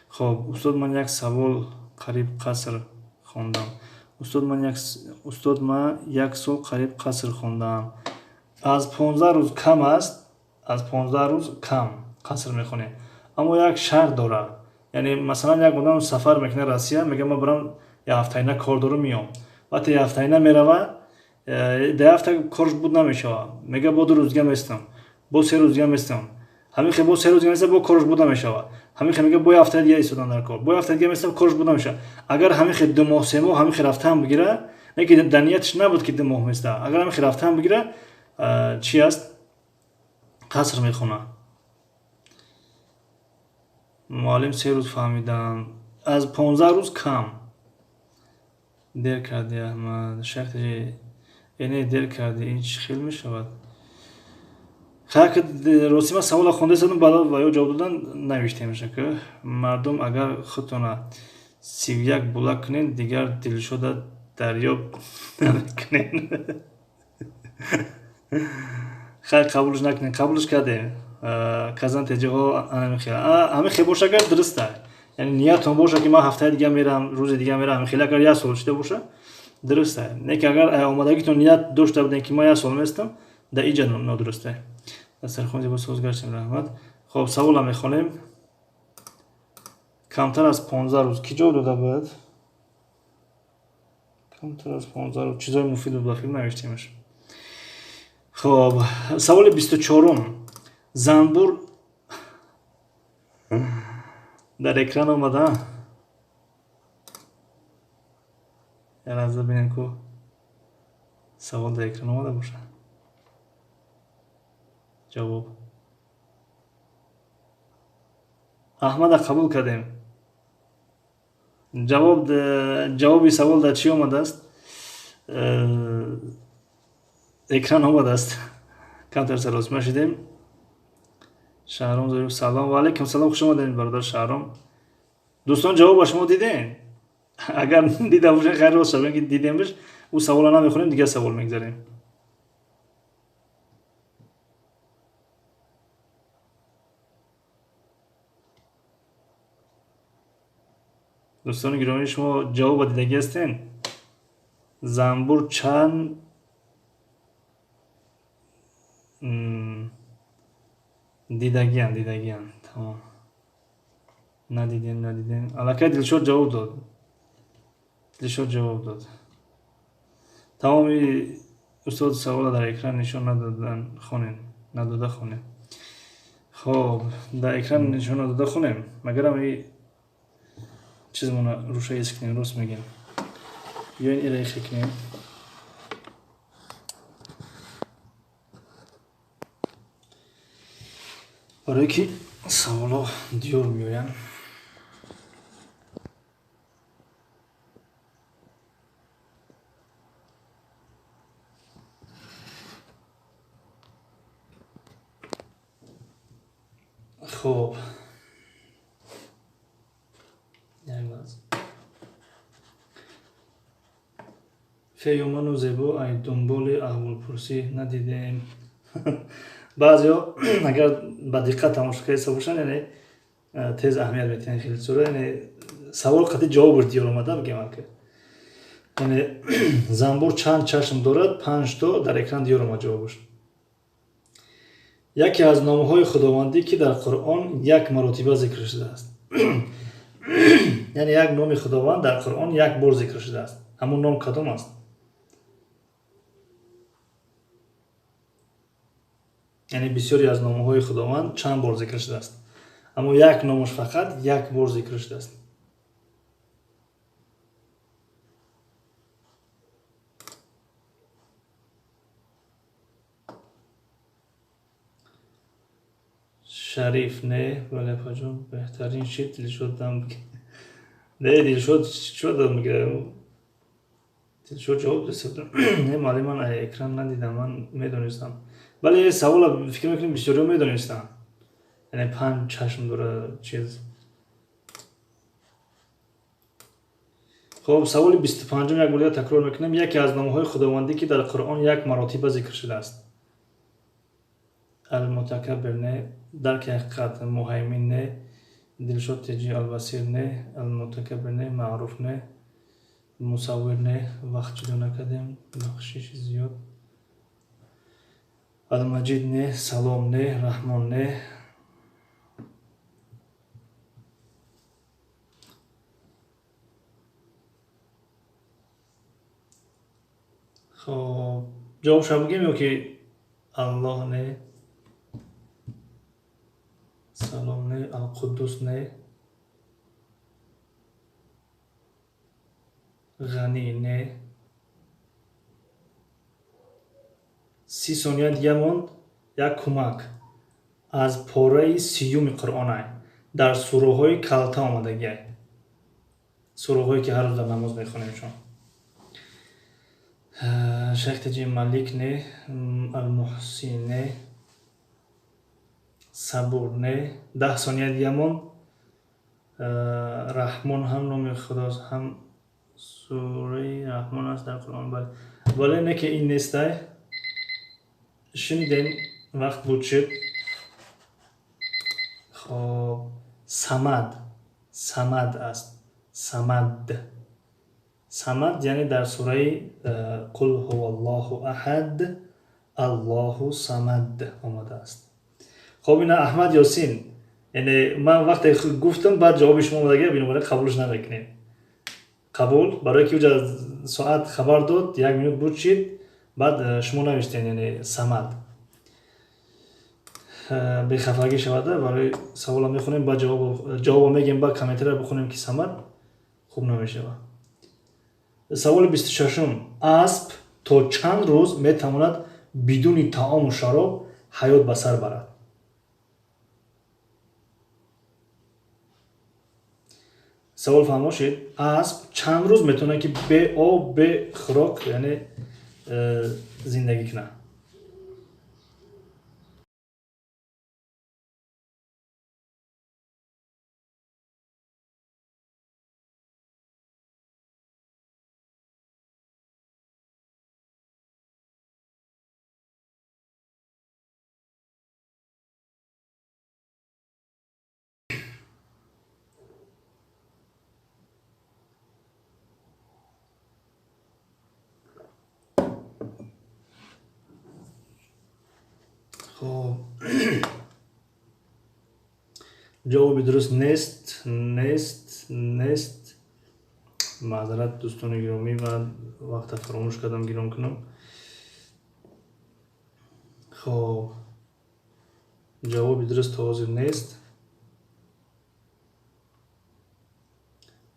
Хоб, устод, ман як савол қариб қаср хондам. Устод, ман як, устод, ман як сол қариб қаср хондам. Аз 15 рӯз кам аст, аз 15 рӯз кам қаср мехонем. Аммо як шарт дорад. Яъне масалан як одам сафар мекунад Россия, мегӯяд ман барам як ҳафтаина кор дорам, меом. Вақте як ҳафтаина мерава, дар ҳафта корш буд намешавад. Мегӯяд бо 2 рӯз дига местам, бо 3 рӯз дига местам. Ҳамин хел бо 3 рӯз дига местам, бо корш буд намешавад. Ҳамин хел мегӯяд бо як ҳафта дига истодан дар кор, бо як ҳафта дига местам, корш буд намешавад. Агар ҳамин хел 2 моҳ, 3 моҳ ҳамин хел рафтаам бигира, не ки дар нияташ набуд ки 2 моҳ места. Агар ҳамин хел рафтаам бигира, чи аст? Қаср мехонад. Муаллим, 3 рӯз фаҳмидам. Аз 15 рӯз кам. Дер кардӣ, Аҳмад. Шахти яъне дер кардӣ, ин чӣ хел мешавад? Хайр, рости ман саволро хонда истодам, баъд ва ё ҷавоб додан навиштем шака. Мардум, агар худтона 31 булак кунед, дигар дилшода дарёб намекунед. Хайр, қабулш накунед, қабулш кардем. Казан теҷаҳо ана хел. Ҳамин хел боша агар дуруст аст. Яъне ниятон боша ки ман ҳафтаи дига мерам, рӯзи дига мерам, ҳамин хел агар як сол шуда боша, дуруст аст. Не ки агар омадагитон ният дошта будем ки ман як сол местам, дар иҷа нодуруст аст. Дастархон зебо соз гаштем, раҳмат. Хоб, саволам мехонем. Камтар аз 15 рӯз ки ҷавоб дода буд? Камтар аз 15 рӯз чизои муфид буд, ба филм навиштемаш. Хоб, саволи 24-ум. Занбур дар экран омада. Як лаҳза бинем, ку савол дар экран омада боша. Ҷавоб. Аҳмада қабул кардем. Ҷавоб, ҷавоби савол дар чӣ омадааст? Экран омадааст. Камтар саросма шудем. Шаҳром Зариф, салом. Ва алайкум салом, хуш омадед, бародар Шаҳром. Дӯстон, ҷавоб ба шумо дидем? Агар дида бошед, хайр рост шавем ки дидемш, ӯ саволро намехонем, дигар савол мегзарем. Дӯстони гиромӣ, шумо ҷавобро дидагӣ ҳастен? Занбур чанд дидагиан, дидагиан. Тамом. Надидем, надидем. Аллакай Дилшод ҷавоб дод. Дилшод ҷавоб дод. Тамоми устод саволро дар экран нишон надодан хонем. Надода хонем. Хоб, дар экран нишон надода хонем. Магарам и чизмона руша ес кунем, рост мегем. Ё ин ира ихе кунем. Барое ки саволҳо диёр меоянд. Хоб, як лаҳза. Феёману зебо ай дунболи аҳволпурсӣ надидем. Баъзеҳо агар ба диққат тамошо карда бошанд, яъне тез аҳамият метиҳанд хеле сура, яъне савол қатъи ҷавобаш диёр омада бигем ака. Яъне занбур чанд чашм дорад? 5 то дар экран диёр омад ҷавобаш. Яке аз номҳои худовандӣ, ки дар Қуръон як маротиба зикр шудааст. Яъне як номи худованд дар Қуръон як бор зикр шудааст. Ҳамон ном кадом аст? Яъне бисёре аз номҳои худованд чанд бор зикр шудааст, аммо як номаш фақат як бор зикр шудааст. Шариф не, вале апаҷон, беҳтарин шид Дилшод дам. Не, Дилшод чӣ дам мегирад? Дилшод ҷавоб дод. Не, муаллим, ман экран надидам, ман медонистам. Бале, савола фикр мекунем бисёриҳо медонистанд. Яъне панҷ чашм дора чиз. Хоб, саволи 25-ум як бор дигар такрор мекунем. Яке аз номҳои худовандӣ, ки дар Қуръон як маротиба зикр шудааст. Алмутакаббир не, дарки ҳақиқат, Муҳаймин не, Дилшод Теҷи, Албасир не, Алмутакаббир не, Маъруф не, Мусаввир не. Вақт ҷудо накардем, бахшиши зиёд. Алмаҷид не, Салом не, Раҳмон не. Хоб, ҷавобша бигем ё ки Аллоҳ не, Салом не, Алқуддус не, Ғанӣ не. 30 сония дига монд. Як кӯмак. Аз пораи сиюми Қуръонай. Дар сураҳои калта омадагиай. Сураҳое ки ҳар рӯз дар намоз мехонемшон. Шайх Теҷи, Малик не, Алмуҳсин не, Сабур не. 10 сония дига монд. Раҳмон ҳам номи худост, ҳам сураи Раҳмон аст дар Қуръон. Бале, вале не ки ин нестай. Шунидем, вақт буд шуд. Хоб, Самад, Самад аст. Самад, Самад, яъне дар сураи Қул ҳуваллоҳу аҳад аллоҳу самад омадааст. Хоб, ина Аҳмад Ёсин, яъне ман вақте гуфтам, баъд ҷавоби шумо омадагия, бинобар қабулш намекунем. Қабул барое ки уҷа соат хабар дод, як минут буд шид, баъд шумо навиштем, яъне Самад. Бехафагӣ шавада, барои савола мехонем, баъд ҷавобо мегем, баъд комментария бихонем ки Самад хуб намешавад. Саволи 26-ум. Асп то чанд рӯз метавонад бидуни таому шароб ҳаёт ба сар барад? Савол фаҳмо шид? Асп чанд рӯз метавонад ки бе об, бе хӯрок, яъне зиндагӣ кунад? Хоб, ҷавоби дуруст нест, нест, нест. Маъзарат, дӯстони гиромӣ, ман вақта фаромӯш кардам гирон кунам. Хоб, ҷавоби дуруст то ҳозир нест.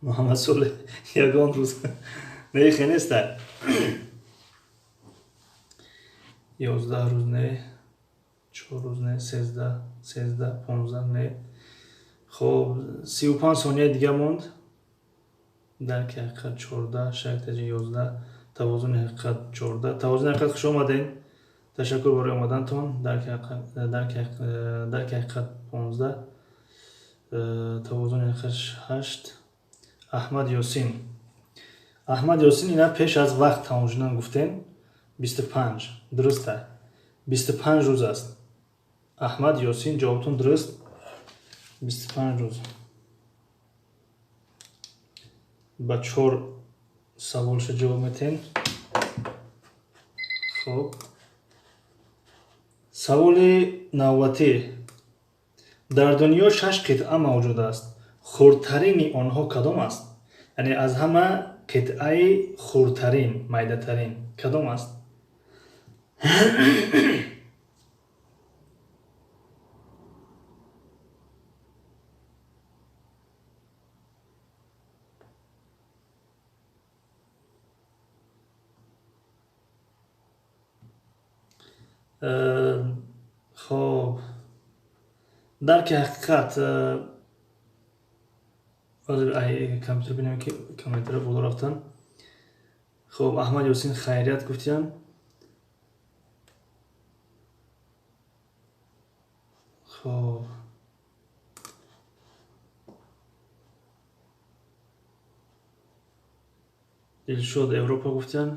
Муҳаммад Солеҳ, ягон рӯз не, хе неста. 11 рӯз не, 4 рӯз не, 13, 13, 15 не. Хоб, 35 сония дига монд. Дарки ҳақиқат 14, Шайх Теҷи 11, Тавозуни ҳақиқат 14. Тавозуни ҳақиқат, хуш омадем. Ташаккур барои омадантон. Дарки ҳақиқат 15, Тавозуни ҳақиқат 8. Аҳмад Ёсин. Аҳмад Ёсин, ина пеш аз вақт тамом шудан гуфтем. 25. Дуруст аст. 25 рӯз аст. Аҳмад Ёсин, ҷавобтон дуруст. 25 рӯз. Ба чор саволша ҷавоб метем. Хоб, саволи навбатӣ. Дар дунё шаш қитъа мавҷуд аст. Хурдтарини онҳо кадом аст? Яъне аз ҳама қитъаи хурдтарин, майдатарин кадом аст? Хоб, дарки ҳақиқат, ҳозир ай компютер бинем ки комментариҳо боло рафтан. Хуб, Аҳмад Ёсин хайрият гуфтиян. Хуб, Дилшод Европа гуфтиян.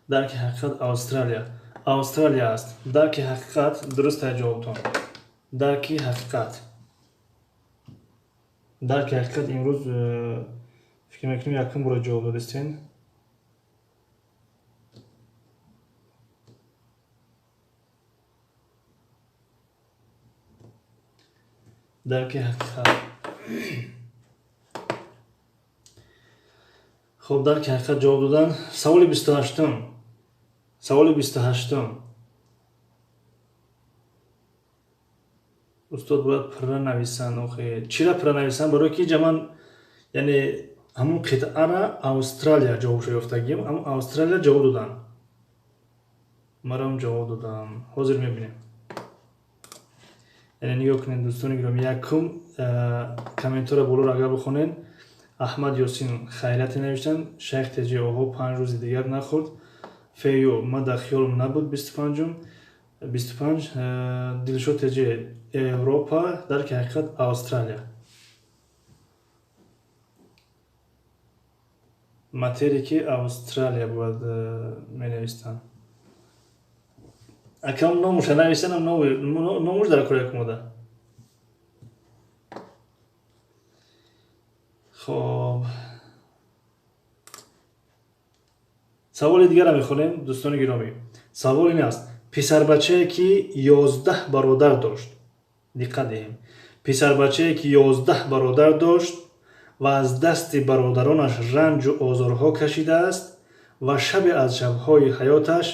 Дарки ҳақиқат Австралия. Австралия аст. Дарки ҳақиқат дуруст ай ҷавобтон. Дарки ҳақиқат. Дарки ҳақиқат имрӯз фикр мекунем якум бора ҷавоб додистен. Дарки ҳақиқат. Хуб, дарки ҳақиқат ҷавоб додан. Саволи 28-ум. Саволи 28-ум. Устод бояд пурра нависанд. Охе, чира пурра нависанд? Барои ки инҷа ман, яъне ҳамун қитъара Австралия ҷавобшо ёфтагим, ҳамун Австралия ҷавоб додан. Марам ҷавоб додам. Ҳозир мебинем. Яъне нигоҳ кунед, дӯстони гиромӣ, якум комментарро болоро агар бихонед, Аҳмад Ёсин хайрияте навиштанд, Шайх Теҷи оҳо 5 рӯзи дигар нахӯрд, Фею ма дар хиёлам набуд 25-ум, 25, Дилшод Теҷи Европа, дарки ҳақиқат Австралия. Материки Австралия бояд менавистанд. Акам номуша навиштанам, номуш дар кор якум ода. Хоб, саволи дигарро мехонем, дӯстони гиромӣ. Савол ин аст: писарбачае ки 11 бародар дошт, диққат диҳем, писарбачае ки 11 бародар дошт ва аз дасти бародаронаш ранҷу озорҳо кашидааст ва шабе аз шабҳои ҳаёташ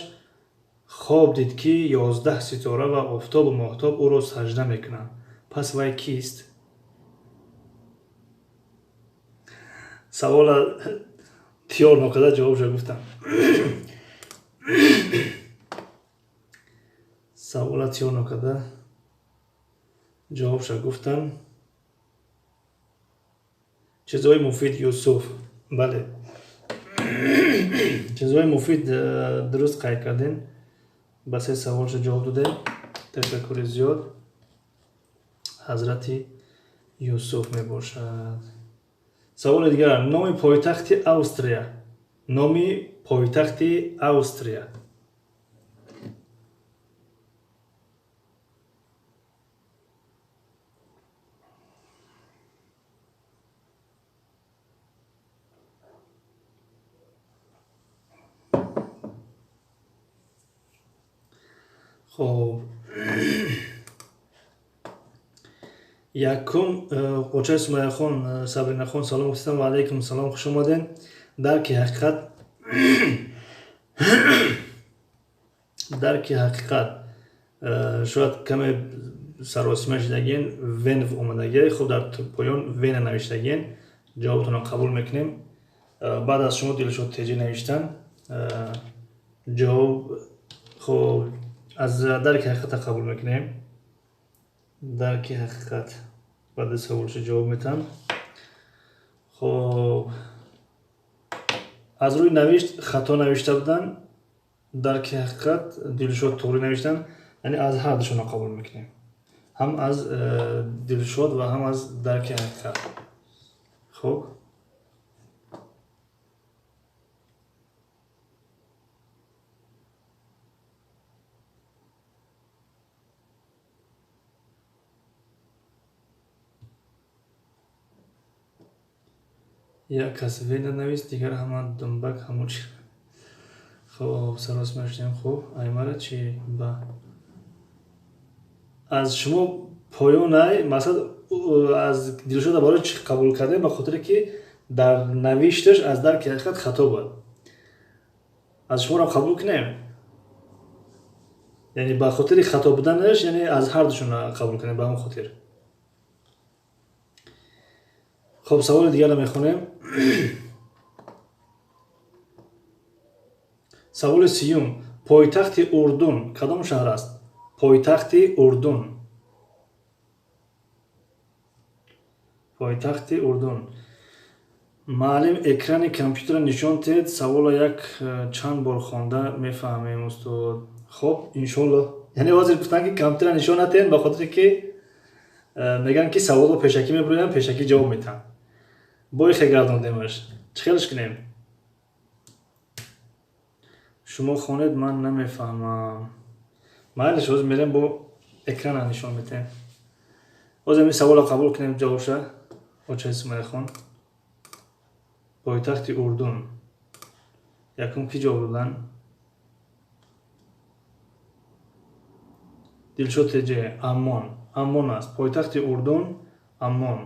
хоб дид, ки 11 ситора ва офтобу моҳтоб ӯро сажда мекунанд. Пас вай кист? Савола тиёр нокарда ҷавобшо гуфтам. Савола тиёр нокарда ҷавобшо гуфтам. Чизҳои муфид Юсуф. Бале. Чизҳои муфид дуруст қайд кардем. Ба се саволшо ҷавоб додем. Ташаккури зиёд. Ҳазрати Юсуф мебошад. Саволи дигар: номи пойтахти Австрия. Номи пойтахти Австрия. Хоб, якум Қочаи Сумайяхон, Сабринахон салом гуфтам. Ва алайкум салом, хуш омаден. Дарки ҳақиқат, дарки ҳақиқат шояд каме саросима шидагиен, Венв омадагия. Хуб, дар поён Вена навиштагиен. Ҷавобтонро қабул мекунем. Баъд аз шумо Дилшод Теҷӣ навиштан ҷавоб. Хуб, аз дарки ҳақиқата қабул мекунем. Дарки ҳақиқат баъди саволшо ҷавоб метам. Хуб, аз рӯи навишт хато навишта буданд. Дарки ҳақиқат Дилшод туғри навиштанд. Яъне аз ҳар душонро қабул мекунем, ҳам аз Дилшод ва ҳам аз дарки ҳақиқат. Хуб, як кас Вена навист, дигар ҳама думбак ҳамун чи. Хуб, саросима шудем. Хуб, аймара чи ба аз шумо поёнай масалан аз Дилшода барои чи қабул кардем? Ба хотире ки дар навишташ аз дарки ҳақиқат хато буд. Аз шуморо қабул кунем, яъне ба хотири хато буданаш, яъне аз ҳар душон қабул кунем ба ҳамон хотир. Хуб, саволи дигарро мехонем. Саволи 30-юм: пойтахти Урдун кадом шаҳр аст? Пойтахти Урдун. Пойтахти Урдун. Маълим, экрани компютерро нишон диҳед, саволро як чанд бор хонда мефаҳмем, устод. Хоб, иншолло. Яъне ҳозир гуфтанд, ки компютерро нишон надиҳем, ба хотире ки мегӯянд, ки саволро пешакӣ мебурӯянд, пешакӣ ҷавоб метаҳанд. Боихе гардондемаш. Чӣ хелш кунем? Шумо хонед, ман намефаҳмам. Майлиш, ҳозир мерем, бо экрана нишон метаҳем. Ҳозир ин саволро қабул кунем, ҷавобша. Очаи Сумайяхон. Пойтахти Урдун. Якум кӣ ҷавоб доданд? Дилшод Теҷе, Аммон. Аммон аст. Пойтахти Урдун Аммон.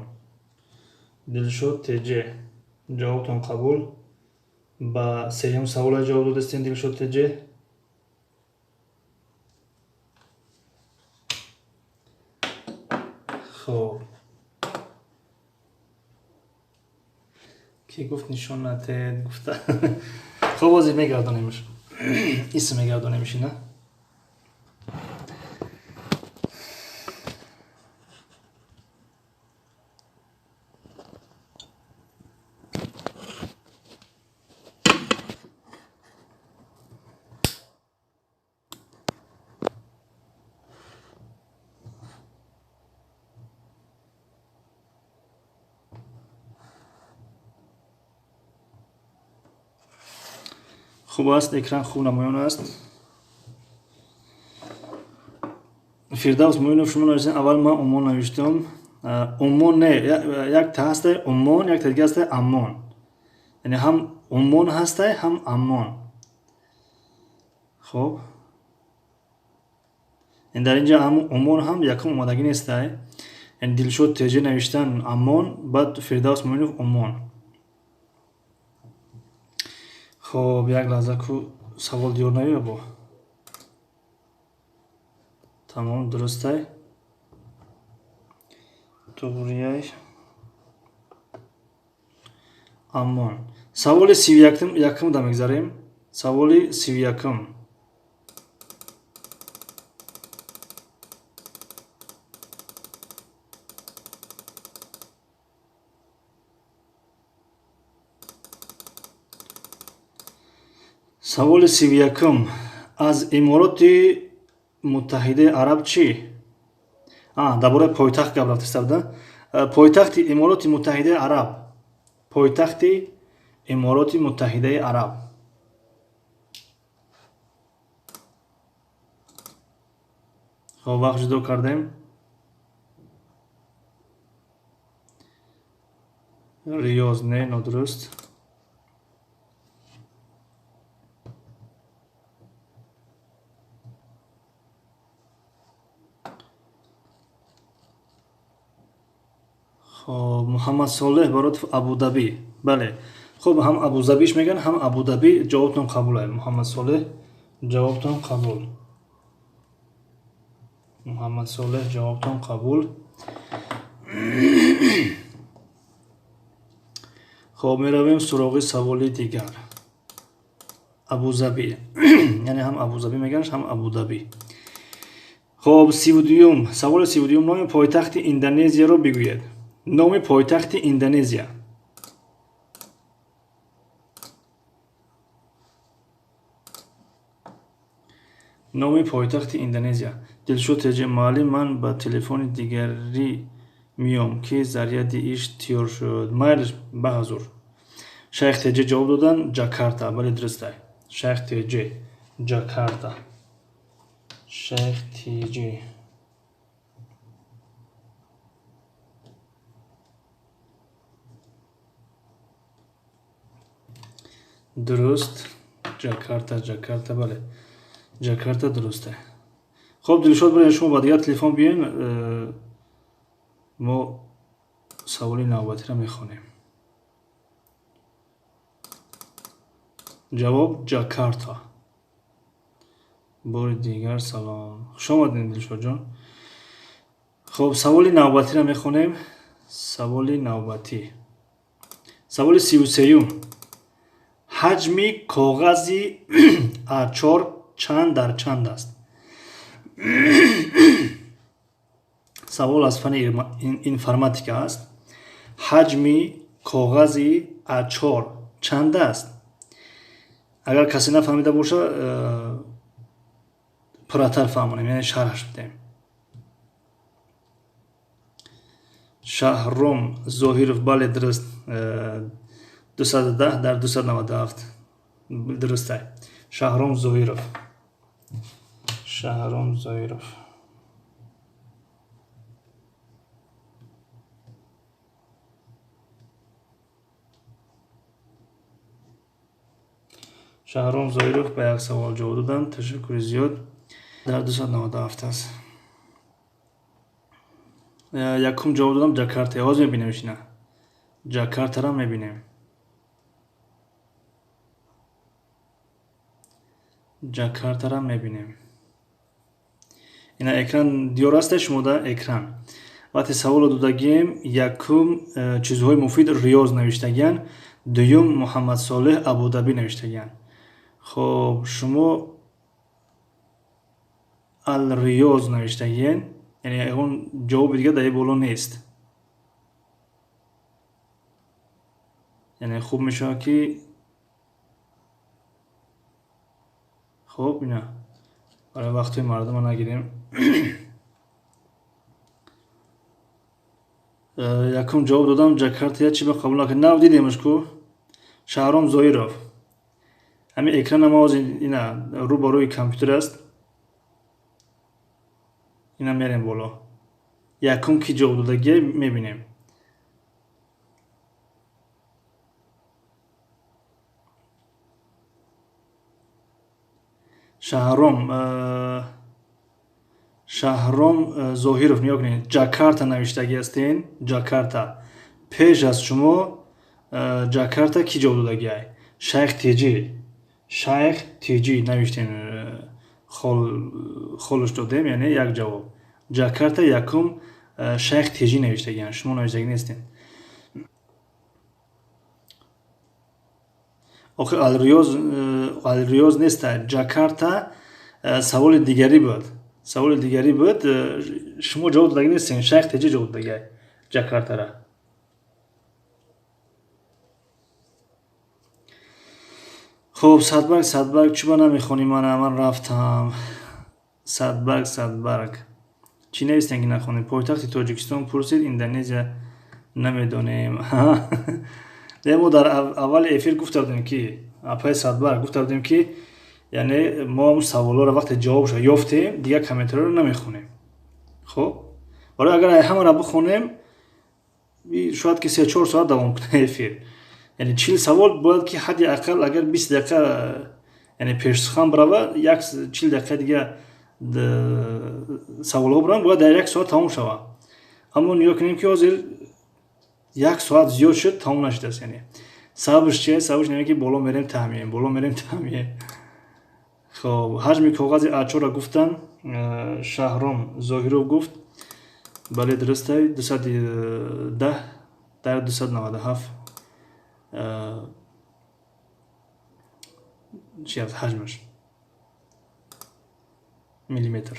Дилшод Теҷе. Ҷавобтон қабул. Ба сеюм саволе ҷавоб додастем, Дилшод Теҷе. Хоб. Ки гуфт нишон надиҳед, гуфта. Хоб, ҳозир мегардонемш. Исм мегардонемш ина. Хуб аст, экран хуб намоён аст. Фирдавс Муинов, шумо навиштед, аввал ман Уммон навиштам. Уммон не, як та ҳастай Уммон, як та дига ҳастай Аммон. Яъне ҳам Уммон ҳастай, ҳам Аммон. Хоб. Дар инҷа ҳам Уммон ҳам якум омадагӣ нестай. Яъне Дилшод Теҷе навиштан Аммон, баъд Фирдавс Муинов Уммон. Хоб, як лаҳза, ку савол диёр наёя бо. Тамом, дурустай. Туғрияй. Аммон. Саволи 31-ум да мегзарем. Саволи 31-ум. Саволи 31-ум. Аз Имороти Муттаҳидаи Араб чӣ? Дар бораи пойтахт гап рафтиста буда. Пойтахти Имороти Муттаҳидаи Араб. Пойтахти Имороти Муттаҳидаи Араб. Хоб, вақт ҷудо кардем. Риёз не, нодуруст. Хоб, Муҳаммад Солеҳ Баротов, Абудаби. Бале. Хоб, ҳам Абузабиш мегӯянд, ҳам Абудаби, ҷавобтон қабул. Муҳаммад Солеҳ, ҷавобтон қабул. Муҳаммад Солеҳ, ҷавобтон қабул. Хоб, меравем суроғи саволи дигар. Абузаби. Яъне ҳам Абузаби мегӯянд, ҳам Абудаби. Хоб, 32-юм. Саволи 32-юм, номи пойтахти Индонезияро бигӯед. Номи пойтахти Индонезия. Номи пойтахти Индонезия. Дилшод Теҷе, муаллим, ман ба телефони дигарӣ миём, ки заряди иш тиёр шуд. Майлиш, ба ҳазур. Шайх Теҷе ҷавоб доданд, Ҷакарта. Бале, дурустай. Шайх Теҷе, Ҷакарта. Шайх Теҷе. Дуруст. Ҷакарта, Ҷакарта, бале. Ҷакарта дурусте. Хоб, Дилшод, барои шумо ба дигар телефон биёем, мо саволи навбатиро мехонем. Ҷавоб Ҷакарта. Бори дигар салом. Хуш омадед, Дилшодҷон. Хоб, саволи навбатиро мехонем. Саволи навбатӣ. Саволи 33-юм. Ҳаҷми коғази А4 чанд дар чанд аст? Савол аз фани информатика аст. Ҳаҷми коғази А4 чанд аст? Агар касе нафаҳмида боша, пурратар фаҳмонем, яъне шарҳаш бидем. Шаҳром Зоҳиров, бале, дуруст, 210 дар 297 дурустай. Шаҳром Зоҳиров, Шаҳром Зоҳиров. Шаҳром Зоҳиров ба як савол ҷавоб доданд. Ташаккури зиёд. Дар 297 аст. Якум ҷавоб додам Ҷакарта. Ҳозир мебинем ишина. Ҷакартара мебинем. Ҷакартара мебинем. Ина экран диёр аста шумода экран. Вақте саволро додагием, якум чизҳои муфид Риёз навиштагиян, дуюм Муҳаммад Солеҳ Абудабӣ навиштагиян. Хоб, шумо Ал-Риёз навиштагиен, яъне ягон ҷавоби дига дар боло нест. Яъне хуб мешавад ки хоб ина барои вақтҳои мардума нагирем. Якум ҷавоб додам Ҷакарта, я чи ба қабул накард. Нав дидемаш ку Шаҳром Зоҳиров. Ҳамин экрана ма ҳозир ина рӯ ба рӯи компютер аст. Ина мерем боло. Якум ки ҷавоб додагие мебинем. Шаҳром Шаҳром Зоҳиров, нигоҳ кунед, Ҷакарта навиштагӣ ҳастен, Ҷакарта. Пеш аз шумо Ҷакарта ки ҷавоб додагиай? Шайх Теҷӣ. Шайх Теҷӣ навиштем, холш додем, яъне як ҷавоб. Ҷакарта якум Шайх Теҷӣ навиштагиан, шумо навиштагӣ нестен. Охир Алриёз неста, Ҷакарта саволи дигарӣ буд. Саволи дигарӣ буд, шумо ҷавоб додагӣ нестен, Шайх Теҷӣ ҷавоб додагиай Ҷакартара. Хоб, Садбарг, Садбарг, чӣ ба намехонӣ мана, ман рафтам. Садбарг, Садбарг. Чӣ навистен ки нахонем? Пойтахти Тоҷикистон пурсид, Индонезия намедонем. Не, мо дар аввали эфир гуфта будем ки апаи Садбарг гуфта будем ки яъне мо ҳамун саволҳоро вақте ҷавобшо ёфтем, дигар комментариёро намехонем. Хоб, барои агар ҳамаро бихонем, шояд ки 3-4 соат давом кунад эфир. Яъне 40 савол бояд ки ҳадди ақал агар 20 дақиқа яъне пешсухан барава, як 40 дақиқа дига саволҳо баранд, бояд дар як соат тамом шавад. Аммо нигоҳ кунем ки ҳозир як соат зиёд шуд, тамом нашудааст. Яъне сабабаш чист? Сабабаш ине ки боло мерем таҳмием, боло мерем таҳмием. Хоб, ҳаҷми коғази А4-ро гуфтан, Шаҳром Зоҳиров гуфт, бале, дуруст аст, 210 дар 297 чи аст ҳаҷмаш миллиметр.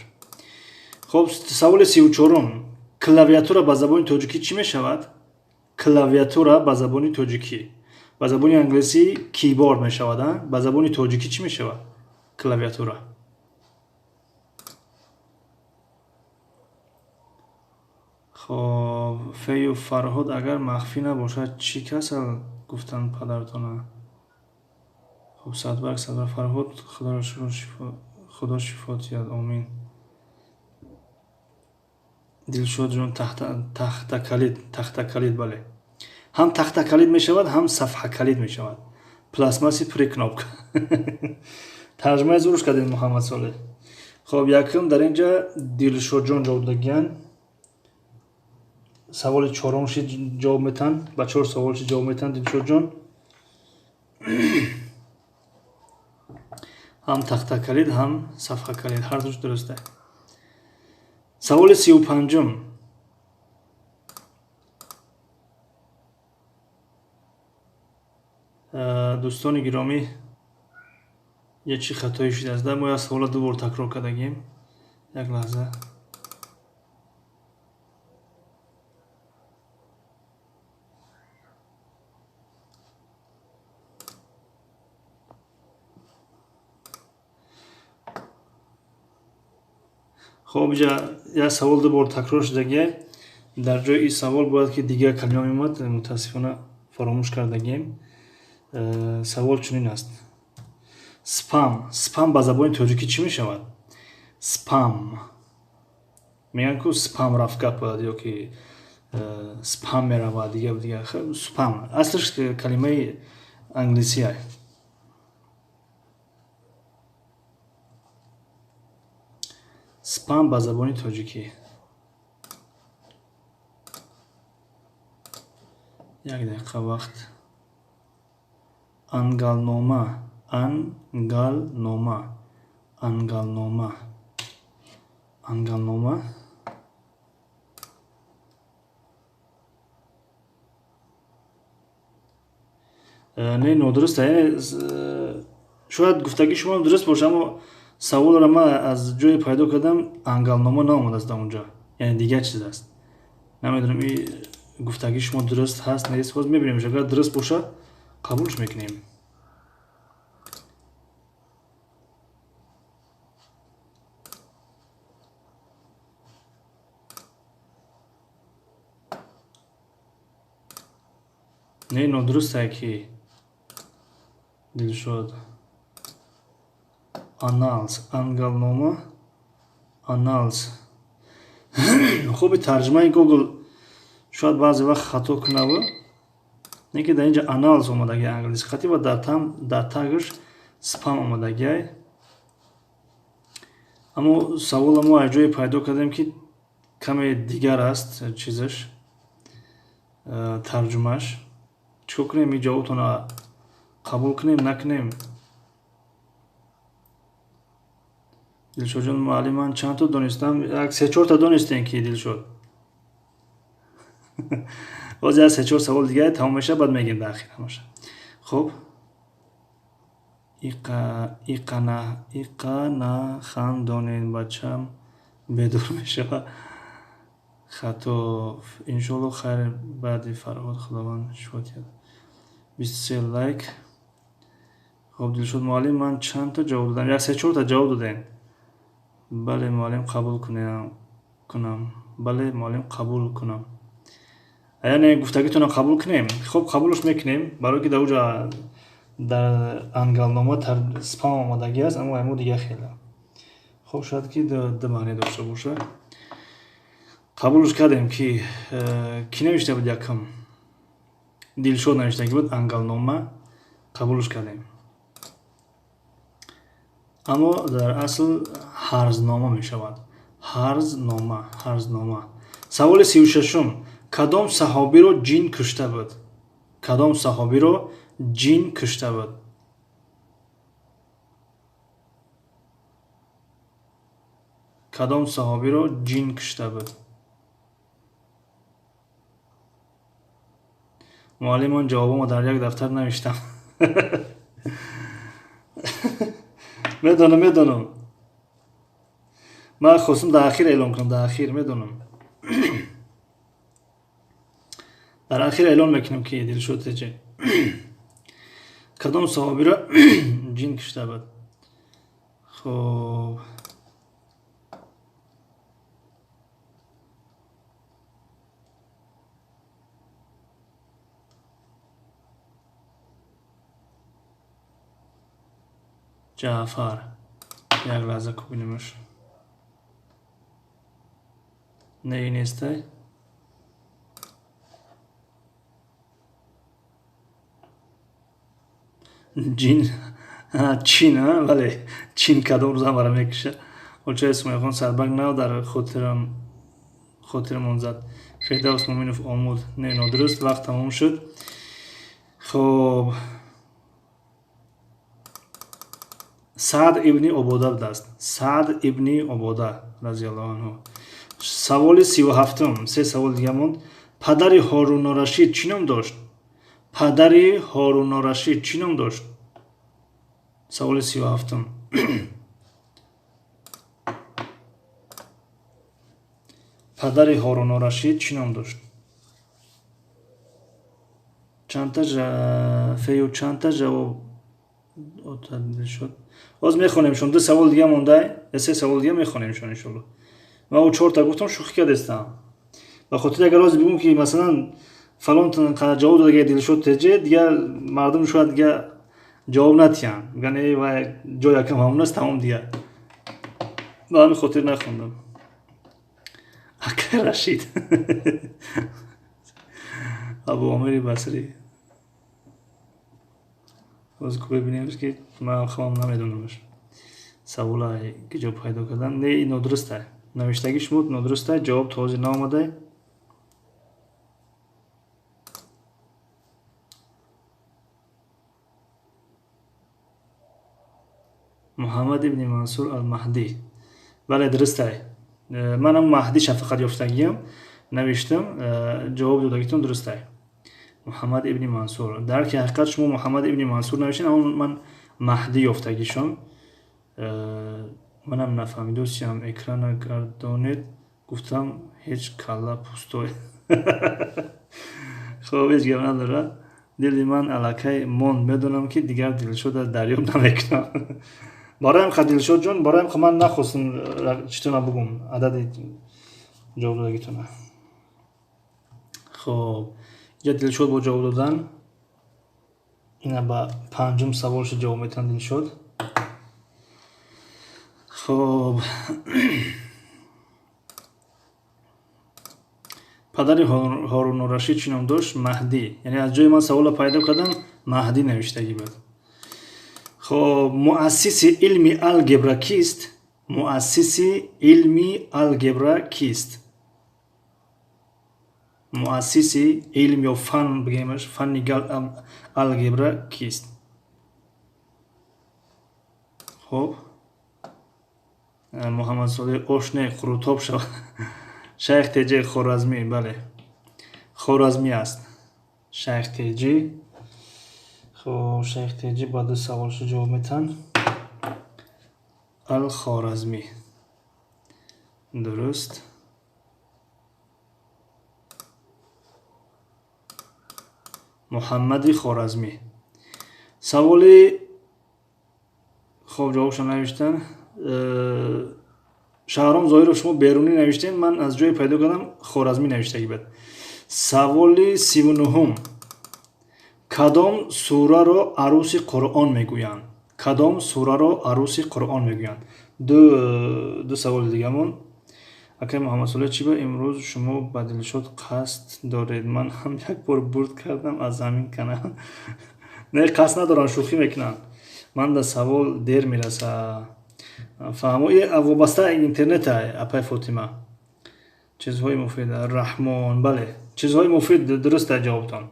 Хоб, саволи 34-ум. Клавиатура ба забони тоҷикӣ чӣ мешавад? Клавиатура ба забони тоҷикӣ. Ба забони англисӣ keyboard мешавад, а? Ба забони тоҷикӣ чӣ мешавад? Клавиатура. Хоб, Фею Фарҳод, агар махфӣ набошад, чӣ касал гуфтанд падартона? Хоб, Садбарг, Садбарг, Фарҳод, Худоро шукр, Худо шифо диҳад, омин. Дилшодҷон, тахтакалид, тахтакалид, бале. Ҳам тахтакалид мешавад, ҳам сафҳакалид мешавад. Пластмасси при кнопка. Тарҷумаи зуруш кардем, Муҳаммад Солеҳ. Хоб, якум дар инҷа Дилшодҷон ҷавоб додагиян. Саволи чорум ши ҷавоб метан, ба чор савол ши ҷавоб метан Дилшодҷон. Ҳам тахтакалид, ҳам сафҳакалид, ҳар душ дуруст аст. Саволи 35-ум. Дӯстони гиромӣ, я чӣ хатое шудааст? Да, мо як саволро ду бор такрор кардагем. Як лаҳза. Хоб, иҷа як савол ду бор такрор шудагия. Дар ҷои ин савол бояд ки дигар калима меомад, мутаассифона фаромӯш кардагием. Савол чунин аст: спам, спам ба забони тоҷикӣ чӣ мешавад? Спам мегӯянд ку, спам рафт гап ё ки спам меравад, дигар дигар. Спам аслаш калимаи англисия. Спам ба забони тоҷикӣ. Як дақиқа вақт. Ангалнома, ангалнома, ангалнома, ангалнома. Не, нодуруст. Яъне шояд гуфтагии шумо дуруст бошад, аммо саволро ман аз ҷое пайдо кардам, ангалнома наомадааст дар онҷо, яъне дигар чиз аст. Намедонам, ин гуфтагии шумо дуруст ҳаст, нест, ҳозир мебинем. Агар дуруст бошад, қабулш мекунем. Не, нодурустае ки Дилшод. Аналз, ангалнома, аналз. Хуби, тарҷумаи Гугл шояд баъзе вақт хато кунаву, не ки дар инҷа аналз омадагиай англиси хатӣ ва дар тагаш спам омадагиай. Аммо савола мо аз ҷое пайдо кардем, ки каме дигар аст чизаш, тарҷумааш. Чӣ кор кунем? Ин ҷавобтонро қабул кунем, накунем? Дилшодҷон, муаллим, ман чандто донистам? Як се-чорта донистем ки, Дилшод. Боз як се-чор савол дигаре тамом мешавад, баъд мегем дар ахир ҳамаша. Хуб, иқа нахандонед, бачам бедор мешавад. Хато. Иншоалло, хайр. Баъди Фарҳод Худованд шифо диҳад. 23 лайк. Хуб, Дилшод муаллим, ман чандто ҷавоб додам? Як се-чорта ҷавоб додем. Бале, муаллим, қабул кунам. Бале, муаллим, қабул кунам. Яъне гуфтагитонро қабул кунем? Хуб, қабулш мекунем, барое ки дар уҷа дар ангалнома спам омадагӣ аст, аммо мо дигар хела. Хуб, шояд ки ду маъне дошта бошад. Қабулш кардем. Ки кӣ навишта буд якум? Дилшод навиштагӣ буд ангалнома, қабулш кардем. Аммо дар асл ҳарзнома мешавад. Ҳарзнома, ҳарзнома. Саволи 36-ум: кадом саҳобиро ҷин кушта буд? Кадом саҳобиро ҷин кушта буд? Кадом саҳобиро ҷин кушта буд? Муаллим, ман ҷавобамо дар як дафтар навиштам. Медонам, медонам, ман хостам дар ахир эълон кунам. Дар ахир, медонам, дар ахир эълон мекунам ки Дилшод теҷе. Кадом саҳобиро ҷин кушта буд? Хуб, Ҷаъфар. Як лаҳза, кубинемаш. Не, нестай. Ҷин, чин, бале, чин кадом рӯза ҳамаро мекуша. Очаи Сумайхон сарбанг нав дар хотирамон зад. Фирдавс Муминов омуд. Не, нодуруст, вақт тамом шуд. Хоб, Саъд ибни Обода будааст. Саъд ибни Обода разиаллоҳу анҳу. Саволи 37-ум, се савол дига монд. Падари Ҳорунорашид чӣ ном дошт? Падари Ҳорунорашид чӣ ном дошт? Саволи 37-ум. Падари Ҳорунорашид чӣ ном дошт? Чандта фею, чандта ҷавоб шуд? Боз мехонемшон, ду савол дига монда, се савол дига мехонемшон, иншолло. Ман ӯ чорта гуфтам, шӯхӣ кардестам. Ба хотири агар ҳозир бигӯм, ки масалан фалон қадар ҷавоб додаги Дилшод Теҷе, дигар мардум шояд дигар ҷавоб натиҳанд, мегӯянд э вай ҷои якам ҳамон аст, тамом дигар. Ба ҳамин хотир нахондам. Акай Рашид, Абу Омири Басрӣ. Боз ку бибинем, ки ман худам намедонамаш. Савола ки ҷо пайдо кардан. Не, ин нодуруста. Навиштагии шумо нодуруста, ҷавоб то ҳозир наомада. Муҳаммад ибни Мансур ал-Маҳдӣ. Бале, дурустай. Манам Маҳдиша фақат ёфтагиам, навиштам, ҷавоб додагитон дурустай. Муҳаммад ибни Мансур. Дар ки ҳақиқат шумо Муҳаммад ибни Мансур навиштед, аммо ман Маҳдӣ ёфтагишон. Манам нафаҳмидосиям, экрана гардонед, гуфтам ҳеҷ калла пустой. Хоб, ҳеҷ гап надорад. Дили ман аллакай монд, медонам, ки дигар Дилшода дарёб намекунам. Бароям ха, Дилшодҷон, бароям ха, ман нахостам читона бугум, адади ҷавоб додагитона. Хоб, инҷа Дилшод бо ҷавоб додан. Ина ба панҷум саволшо ҷавоб метавон Дилшод. Хоб, падари Ҳорунуррашид чӣ ном дошт? Маҳдӣ. Яъне аз ҷои ман савола пайдо кардам, Маҳдӣ навиштагӣ буд. Хоб, муассиси илми алгебра кист? Муассиси илми алгебра кист? Муассиси илм ё фан бигемаш, фанни алгебра кист? Хоб, Муҳаммадсолеҳ ош не, қурутоб шавад. Шайх Теҷи Хоразмӣ, бале, Хоразмӣ аст. Шайх Теҷӣ. Хоб, Шайх Теҷӣ ба ду саволшо ҷавоб метаҳанд. Ал-Хоразмӣ. Дуруст. Муҳаммади Хоразмӣ. Саволи хоб, ҷавобшо навиштан. Шаҳром Зоҳиров, шумо Берунӣ навиштем, ман аз ҷое пайдо кардам, Хоразмӣ навиштагӣ буд. Саволи 39-ум. Кадом сураро аруси Қуръон мегӯянд? Кадом сураро аруси Қуръон мегӯянд? Ду саволи дигамон. Акай Муҳаммадсолеҳ, чӣ ба имрӯз шумо ба Дилшод қасд доред? Ман ҳам як бор бурд кардам аз ҳамин канал. Не, қасд надорам, шӯхӣ мекунам. Ман да савол дер мераса. Фаҳмо, вобаста интернета, апай Фотима. Чизҳои муфид, Раҳмон, бале. Чизҳои муфид, дуруст ҷавобтон.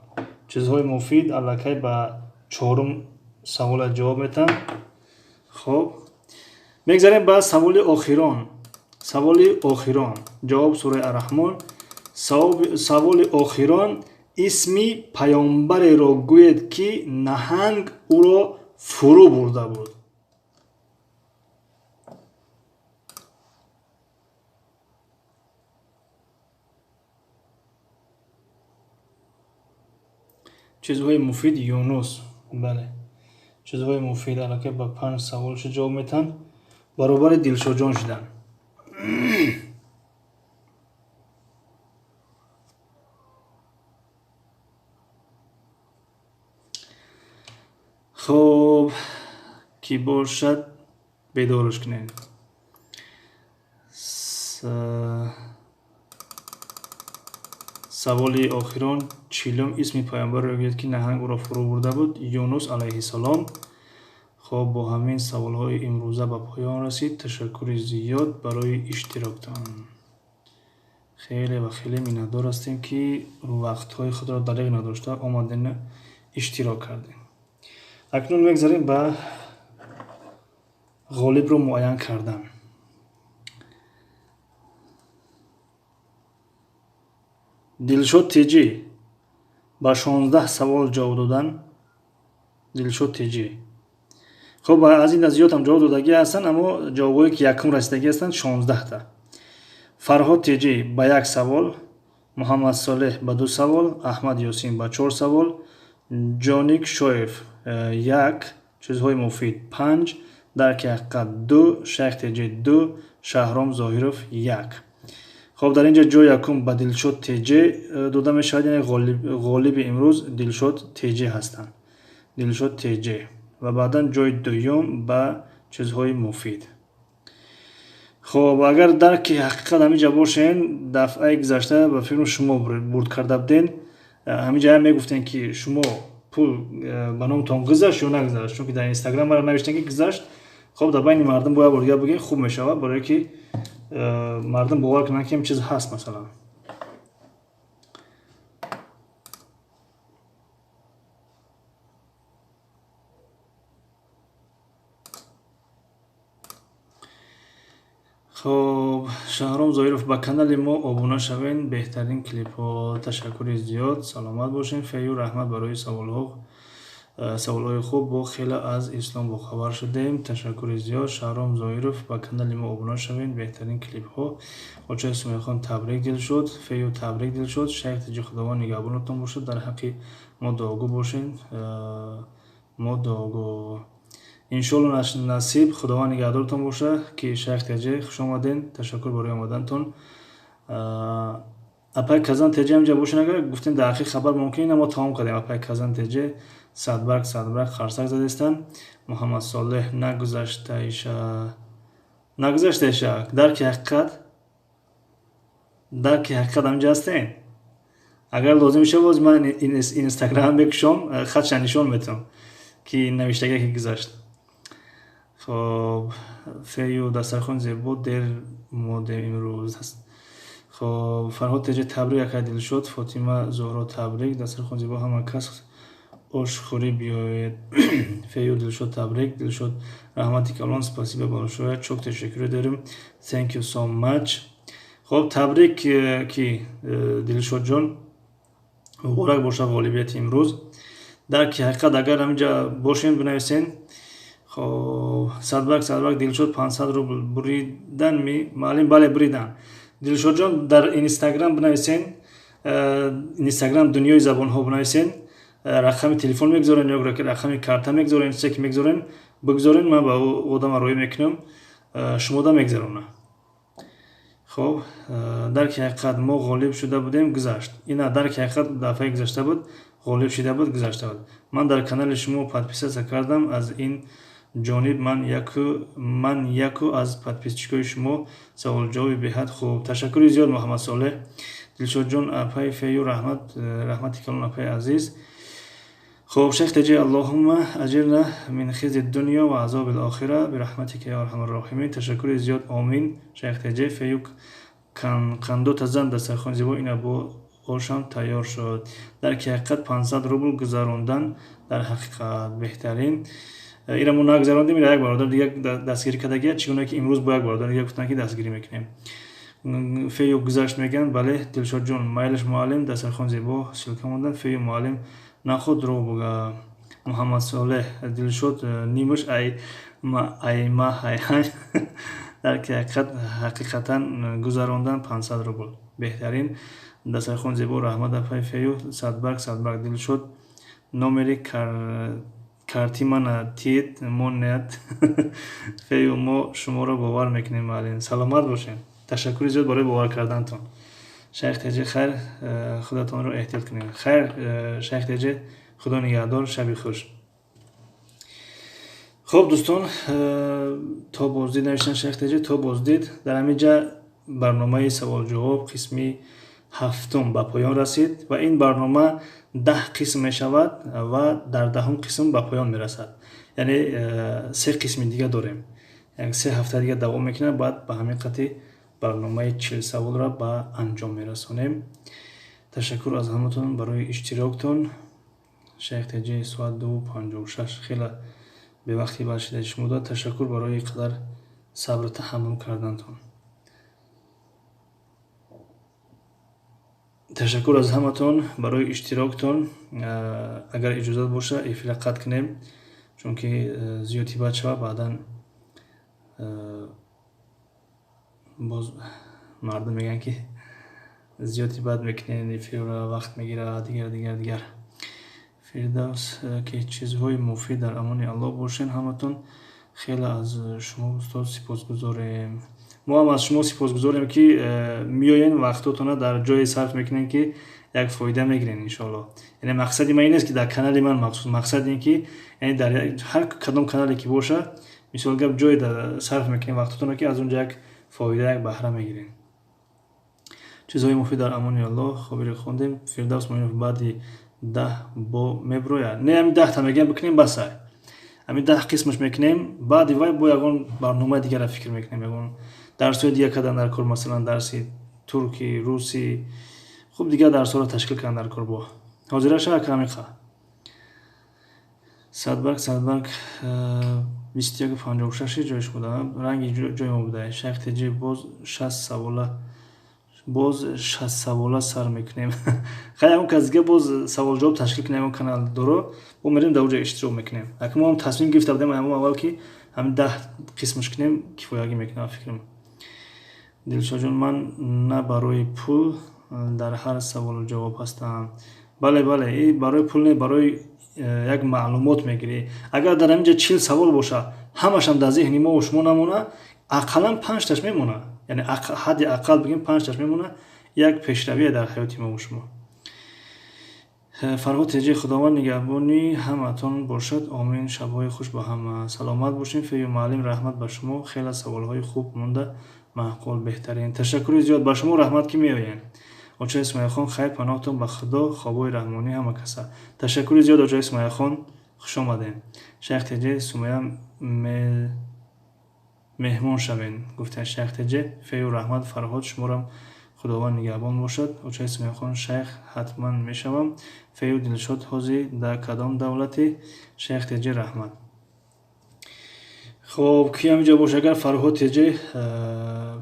Чизҳои муфид аллакай ба чорум савола ҷавоб метаҳам. Хоб, мегзарем ба саволи охирон. Саволи охирон. Ҷавоб сураи Арраҳмон. Саволи охирон: исми паёмбареро гӯед, ки наҳанг ӯро фурӯ бурда буд. Чизҳои муфид, Юнус. Бале. Чизҳои муфид аллакай ба панҷ саволшо ҷавоб метаҳанд. Баробари Дилшодҷон шуданд. Хоб, кӣ бошад, бедорш кунед. Саволи охирон, 40-ум: исми паёмбарро гӯед, ки наҳанг ӯро фурӯ бурда буд. Юнус алайҳиссалом. Хоб, бо ҳамин саволҳои имрӯза ба поён расид. Ташаккури зиёд барои иштироктон. Хеле ва хеле миннатдор ҳастем, ки вақтҳои худро дареғ надошта омаден, иштирок кардем. Акнун мегзарем ба ғолибро муайян кардан. Дилшод Теҷӣ ба 16 савол ҷавоб додан. Дилшод Теҷӣ. Хоб, аз ин зиёд ҳам ҷавоб додагӣ ҳастанд, аммо ҷавобҳое ки якум расидагӣ ҳастанд 16та. Фарҳод Теҷӣ ба як савол, Муҳаммад Солеҳ ба ду савол, Аҳмад Ёсин ба чор савол, Ҷоник Шоев як, чизҳои муфид панҷ, Дарки ҳақиқат 2, Шайх Теҷи 2, Шаҳром Зоҳиров 1. Хоб, дар инҷа ҷои якум ба Дилшод Теҷе дода мешавад, яъне ғолиби имрӯз Дилшод Теҷе ҳастанд. Дилшод Теҷе. Ва баъдан ҷои дуюм ба чизҳои муфид. Хоб, агар дарки ҳақиқат ҳаминҷа бошен, дафъаи гузашта ба фикрам шумо бурд карда буден. Ҳаминҷа мегуфтен, ки шумо пул ба номтон гузашт ё нагузашт, чунки дар Инстаграм мара навиштен, ки гузашт. Хоб, дар байни мардум бояд бор дигар бигӯем, хуб мешавад, барое ки мардум бовар кунанд, ки ин чиз ҳаст, масалан. Хоб, Шаҳром Зоҳиров, ба канали мо обуна шавен, беҳтарин клипҳо. Ташаккури зиёд, саломат бошен. Фею, раҳмат барои саволҳо, саволҳои хуб, бо хеле аз ислом бохабар шудем. Ташаккури зиёд. Шаҳром Зоҳиров, ба канали мо обуна шавен, беҳтарин клипҳо. Очаи Сумайхон, табрик Дилшод. Фею, табрик Дилшод. Шайх Теҷи, Худованд нигаҳбонатон бошад, дар ҳаққи мо дуогӯ бошен. Мо дуогӯ, иншоалло, насиб. Худованд нигаҳдортон боша, ки Шайх Теҷе, хуш омаден, ташаккур барои омадантон. Апай Казан Теҷе ҳамҷа бошен, агар гуфтем дар ахир хабар мумкин, ина мо тамом кардем. Апай Казан Теҷе, садбарг, садбарг, қарсак задестанд. Муҳаммад Солеҳ, нагузаштаиша, нагузаштаиша. Дарки ҳақиқат, дарки ҳақиқат ҳамҷа ҳастен. Агар лозим шава, боз ман Инстаграм мекушом, хатша нишон метавам, ки навиштага, ки гузашт. Хоб, Фею, дастархон зебо, дер модем имрӯз. Хоб, Фарҳод Теҷе, табрик акай Дилшод. Фотима Зуҳро, табрик, дастархон зебо, ҳама кас ошхӯрӣ биёед. Фею, Дилшод, табрик. Дилшод, раҳмати калон, спасибо большое, чок ташаккур дорем, thank you so much. Хоб, табрик, ки Дилшодҷон, муборак бошад ғолибияти имрӯз. Дарки ҳақиқат, агар ҳаминҷа бошем, бинависен. Хоб, садбарг, садбарг. Дилшод, 500 рубл буридан ми, муаллим? Бале, буридан. Дилшодҷон, дар Инстаграм бинависен, Инстаграм Дунёи забонҳо бинависен, рақами телефон мегузорен ё рақами карта мегузорен, чизе ки мегузорен, бигузорен, ман ба одама роӣ мекунам, шумода мегузарона. Хоб, дарки ҳақиқат, мо ғолиб шуда будем, гузашт. Ина, дарки ҳақиқат дафъаи гузашта буд, ғолиб шида буд, гузашта буд. Ман дар канали шумо подписаться кардам, аз ин ҷониб ман яку аз подписчикои шумо. Саволҷавоби беҳад хуб, ташаккури зиёд, Муҳаммад Солеҳ. Дилшодҷон, апаи Фею, раҳмат, раҳмати калон, апаи азиз. Хоб, Шайх Теҷи, аллоҳумма аҷирна мин хизи дунё ва азоби лохира бираҳматика я арҳамар роҳимин. Ташаккури зиёд, омин. Шайх Теҷи, Фею, қандота зан, дастархони зебо, ина бо ошам тайёр шуд. Дарки ҳақиқат, 500 рубл гузарондан дар ҳақиқат беҳтарин. Ира мо нагузарондем, ира як бародар дига дастгирӣ кардагия, чӣ гуна ки имрӯз бо як бародар дига гуфтанд, ки дастгирӣ мекунем. Фею, гузашт мегӯянд, бале. Дилшодҷон, майлаш муаллим, дастархон зебо, ссылка мондан. Фею, муаллим наход дурӯғ буга. Муҳаммад Солеҳ, Дилшод нимаш айма ҳай. Дарки ҳақиқат, ҳақиқатан гузарондан 500 рубл, беҳтарин, дастархон зебо, раҳмат, апаи Фею. Садбарг, садбарг. Дилшод, номери карти мана тиед, монеат. Фею, мо шуморо бовар мекунем, муаллим. Саломат бошем, ташаккури зиёд барои бовар кардантон. Шайх Теҷи, хайр, худатонро эҳтиёт кунед. Хайр, Шайх Теҷи, Худо нигаҳдор, шаби хуш. Хуб, дӯстон, то боздид навиштан. Шайх Теҷи, то боздид. Дар ҳамин ҷа барномаи саволҷавоб қисми ҳафтум ба поён расид ва ин барнома 10 қисм мешавад ва дар даҳум қисм ба поён мерасад, яъне се қисми дига дорем, 3 ҳафта дига давом мекунад. Баъд ба ҳамин қати барномаи 40 саволро ба анҷом мерасонем. Ташаккур аз ҳаматон барои иштироктон. Шайх Теҷи, соат 2:56, хеле бевақти бад шидаи шумо дод. Ташаккур барои қадар сабру таҳаммул кардантон. Ташаккур аз ҳаматон барои иштироктон. Агар иҷозат боша, эфира қатъ кунем, чунки зиёдти бад шавад, баъдан боз мардум мегӯянд, ки зиёдти бад мекунед, эфирро вақт мегирад, дигар, дигар, дигар. Фирдавс, ки чизҳои муфид. Дар амони Аллоҳ бошед ҳаматон. Хеле аз шумо, устод, сипосгузорем. Мо ҳам аз шумо сипосгузорем, ки меоен, вақтотона дар ҷое сарф мекунем, ки як фоида мегирем, иншоалло. Яъне мақсади ман ин нест, ки дар канали ман махсус, мақсад ин ки, яъне дар ҳар кадом канале ки боша, мисол гап, ҷое сарф мекунем вақтотона, ки аз он ҷо як фоида, як баҳра мегирем. Чизҳои муфид. Дар амони Аллоҳ. Хобиро хондем. Фирдавс Муинов, баъди 10 бо меброяд? Не, ҳами 10-та мегӯям, бикунем, басай. Ҳами 10 қисмаш мекунем, баъди вай бо ягон барномаи дигара фикр мекунем, ягон дарсҳои дигар кардан дар кор, масалан, дарси туркӣ, русӣ, хуб, дигар дарсҳоро ташкил кардан дар кор. Бо ҳозираша акамиқа. Садбарг, садбарг, 21:56 ҷояш буда, ранги ҷои мо буда. Шайх Теҷи, боз 60 савола, боз 60 савола сар мекунем. Хай, ягон кас дига боз саволҷавоб ташкил кунем, ягон канал доро, бо мерем, дар оҷа иштирок мекунем. Ака, мо ҳам тасмим гирифта будем ҳамон аввал, ки ҳамин 10 қисмаш кунем, кифоягӣ мекунам, фикрам. Дилшодҷон, ман на барои пул дар ҳар саволу ҷавоб ҳастам. Бале, бале, и барои пул не, барои як маълумот мегирӣ. Агар дар ҳамин ҷа 40 савол боша, ҳамашам дар зеҳни мо шумо намона, ақаллан панҷташ мемона, яъне ҳадди ақал бигем, панҷташ мемона, як пешравие дар ҳаёти мо шумо. Фарҳод Теҷи, Худованд нигаҳбони ҳаматон бошад, омин. Шабҳои хуш ба ҳама, саломат бошем. Фею муаллим, раҳмат ба шумо, хеле саволҳои хуб монда, маъқул, беҳтарин. Ташаккури зиёд, ба шумо раҳмат, ки меоем. Оча Исмоилхон, хайр, паноҳтон ба Худо, хобҳои раҳмонӣ ҳама каса. Ташаккури зиёд, оча Исмоилхон, хушомадем. Шайх Теҷи, Сумая, меҳмон шавем, гуфта Шайх Теҷи. Фею раҳмат, Фарҳод, шуморам Худованд нигаҳбон бошад. Оча Исмоилхон, шайх ҳатман мешавам. Фею Дилшод, ҳозир дар кадом давлатӣ? Шайх Теҷи, раҳмат. Хоб, ки ҳаминҷо бош, агар Фарҳод Теҷи,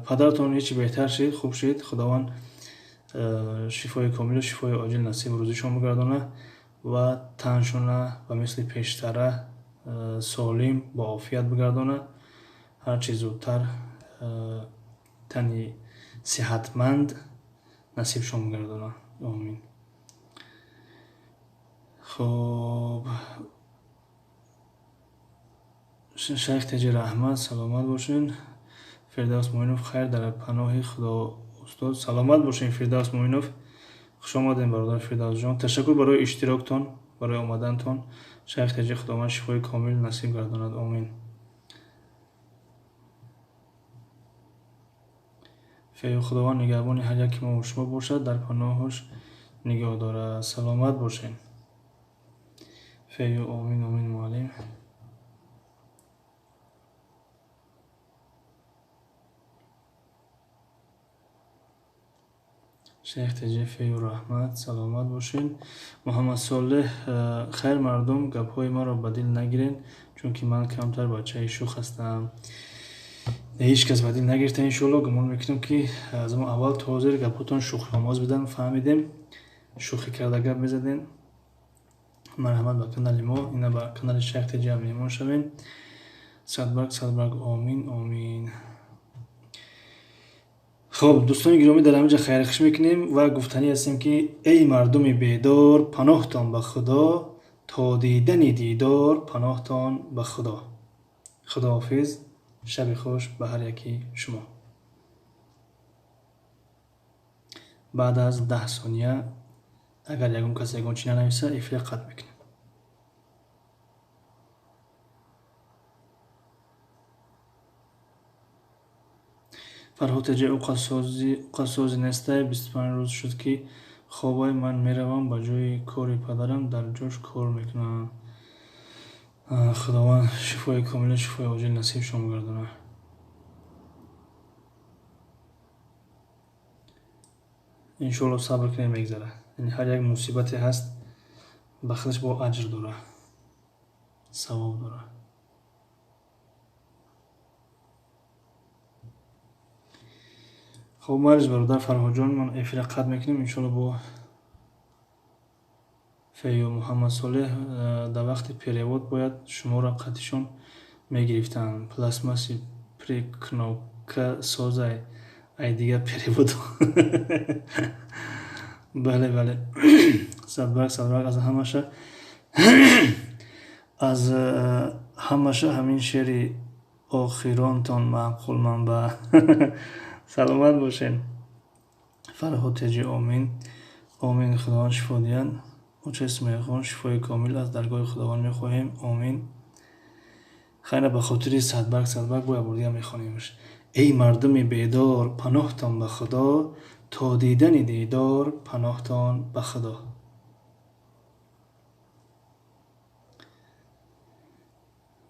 падаратон ҳечи беҳтар шид, хуб шид, Худованд шифои комилу шифои оҷил насиб рӯзишон бигардона ва таншона ба мисли пештара солим, бо офият бигардона, ҳарчи зудтар тани сиҳатманд насибшон бигардона, омин. Хоб, Шайх Теҷи, раҳмат, саломат бошен. Фирдавс Муинов, хайр, дар паноҳи Худо, устод, саломат бошен. Фирдавс Муинов, хушомадем, бародар Фирдавсҷон, ташаккур барои иштироктон, барои омадантон. Шайх Теҷи, Худованд шифои комил насиб гардонад, омин. Фею, Худованд нигаҳбони ҳар яки мо шумо бошад, дар паноҳаш нигоҳ дорад, саломат бошен. Фею, омин, омин, муаллим. Шайх Теҷи, фею раҳмат, саломат бошед. Муҳаммад Солеҳ, хайр, мардум, гапҳои маро ба дил нагирен, чунки ман камтар бачаи шӯх ҳастам. Ҳеҷ кас ба дил нагирифта, иншоалло. Гумон мекунам, ки аз он аввал то ҳозир гапҳотон шӯхиомоз будан, фаҳмидем, шӯхӣ карда гап мезадем. Марҳамат ба канали мо, ина ба канали Шайх Теҷи ҳам меҳмон шавем. Садбарг, садбарг, омин, омин. Хоб, дӯстони гиромӣ, дар ҳамин ҷа хайрхуш мекунем ва гуфтанӣ ҳастем, ки эй мардуми бедор, паноҳтон ба Худо, то дидани дидор, паноҳтон ба Худо. Худоҳофиз, шаби хуш ба ҳар яки шумо. Баъд аз 10 сония агар ягон кас ягон чи нанависа, эфира қатъ мекунем. Фарҳод Теҷи, уқасози нестай, 25 рӯз шуд, ки хобай. Ман меравам ба ҷои кори падарам, дар ҷош кор мекунам. Худованд шифои комилу шифои оҷил насибшон бигардонад. Иншоалло, сабр кунед, мегзарад. Яъне ҳар як мусибате ҳаст, ба худаш бо аҷр дорад, савоб дорад. Хоб, майлиш, бародар Фарҳодҷон, ман эфира қатъ мекунем, иншоалло. Бо Фею Муҳаммад Солеҳ, дар вақти перевод бояд шуморо қатъишон мегирифтанд. Пластмасси при кнопка созай, ай дигар перевод. Бале, бале. Садбарг, садбарг, аз ҳамаша ҳамин шеъри. Охиронтон маъқул манбаъ. Саломат бошед. Фарҳод Теҷи, омин. Омин, Худованд шифо диҳад. Оча Исмоилхон, шифои комил аз даргоҳи Худованд мехоҳем. Омин. Хайра, ба хотири Садбарг, Садбарг бо як бор дигар мехонемш. Эй мардуми бедор, паноҳтон ба Худо, то дидани дидор, паноҳтон ба Худо.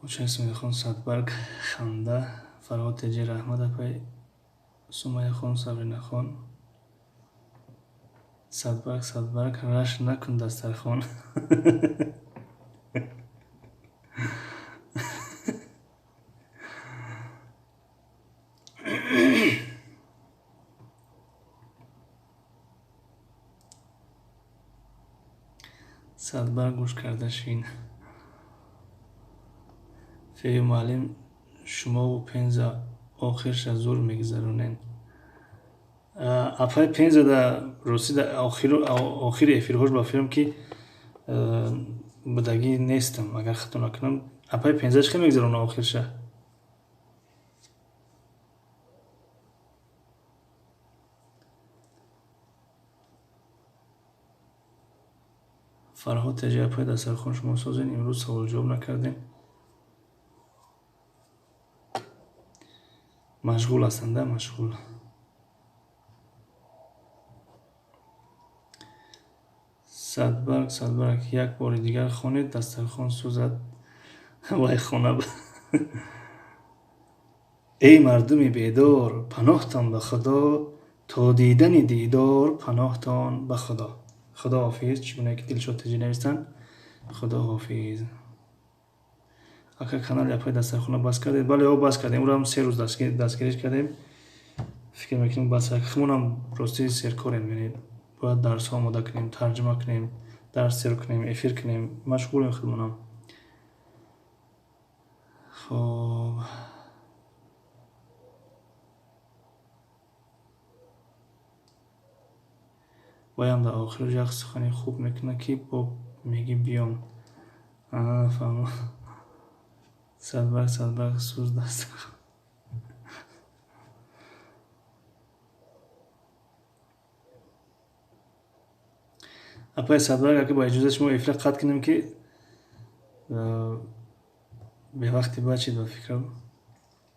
Оча Исмоилхон, Садбарг, ханда. Фарҳод Теҷи, раҳмат апай Сумайяхон, Сабринахон. Садбарг, Садбарг, раш накун дастархон. Садбарг гӯш карда шин. Фею муаллим, шумову Пенза охирша зур мегузаронед. Апай Пенза да рости да охири эфирҳош ба филм ки будагӣ нестам, агар хато накунам. Апай Пенза чӣ хел мегузарона охирша? Фарҳод Теҷи, апай дастархон шумо созен, имрӯз саволҷавоб накардем. Машғул ҳастанд, да, машғул. Садбарг, Садбарг, як бори дигар хонед, дастархон сӯзад вай хона. Эй мардуми бедор, паноҳтон ба Худо, то дидани дидор, паноҳтон ба Худо. Худоҳофиз, чӣ гуна ки Дилшод Теҷи навистанд. Худоҳофиз. Ака, канали апай дастархона бас кардед? Бале, о, бас кардем. Ӯрам 3 рӯз дастгириш кардем. Фикр мекунем бас химонам рости серкорем, яъне бояд дарсҳо омода кунем, тарҷума кунем, дарс сер кунем, эфир кунем, машғулем худмонам. Хоб. Ваям дар охир як сухани хуб мекунад, ки бо меги биём. Фаҳмо. Садбарг, Садбарг, сӯз дастархон. Апай Садбарг, ака ба иҷозати шумо эфира қатъ кунем, ки бевақти бачид ба фикрам.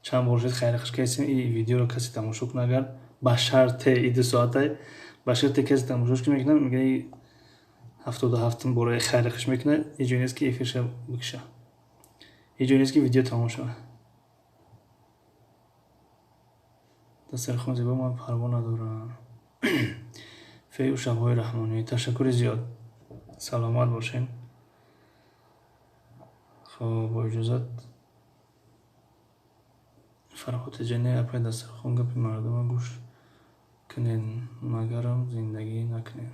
Чанд бор шуд хайрхуш кардем, ин видеоро касе тамошо кунад, агар ба шарте и 2 соатай, ба шарте касе тамошош ки мекунад, мегӯяд и 77-ум бора хайрхуш мекунад, ҳеҷ ҷое нест ки эфирша бикша. Ҳеҷ ҷое нест ки видео тамом шавад. Дастархон зебо, ман парво надорам. Фею шабҳои раҳмонӣ, ташаккури зиёд. Саломат бошед. Хоб, бо иҷозат. Фарҳод Теҷани, апай дастархон гапи мардума гӯш кунед, магарам зиндагӣ накунед.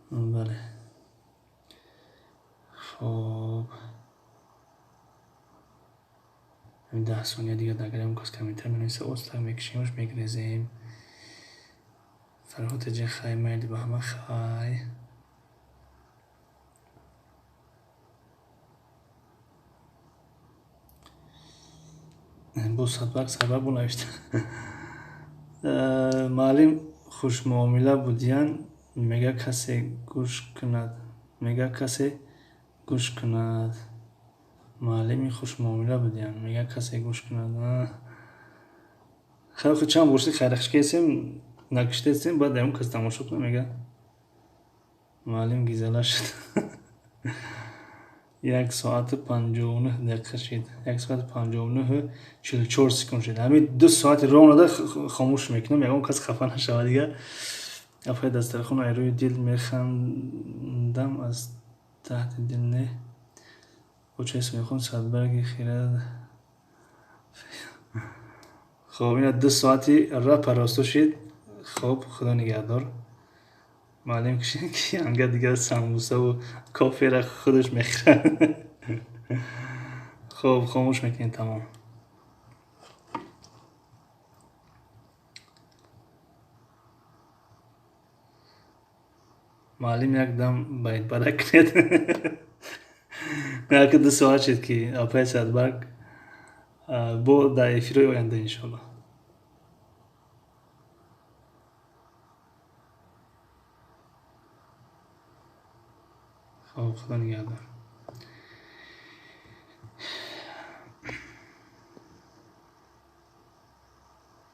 Бале. Хоб. 10 сония дигар дар кас комментар менависа, оста мекушемаш, мегрезем. Фарҳод Теҷи, хай, майли ба ҳама хай. Бо Садбарг, Садбарг бо навишта. Муаллим хушмуомила будиян, мега касе гӯш кунад. Мега касе гӯш кунад. Муаллими хушмуомила будиян, мега касе гӯш кунад. Хеле хуб, чанд борси хайрхуш кардем, накиштесем, баъд ягон кас тамошо кунад, мега муаллим гизала шуд. 1 соату 59 дақиқа шид. 1 соату 59 44 секунд шид. Ҳамин 2 соати ровно хомӯш мекунам, ягон кас хафа нашавад дигар. Апай дастархон ай рӯи дил механдам, аз таҳти дил не. Оча Исмоилхон, Садбарги хирад. Хоб, ина 2 соати рапа росто шид. Хоб, Худо нигаҳдор. Муаллим кушид, ки анга дигар самбусаву кофера худаш мехӯрад. Хоб, хомӯш мекунем, тамом. Муаллим як дам байтбарак кунед. Яке 2 соат шид, ки апай Садбарг Бо дар эфирҳои оянда иншоалло. Хоб, худо нигаҳдор.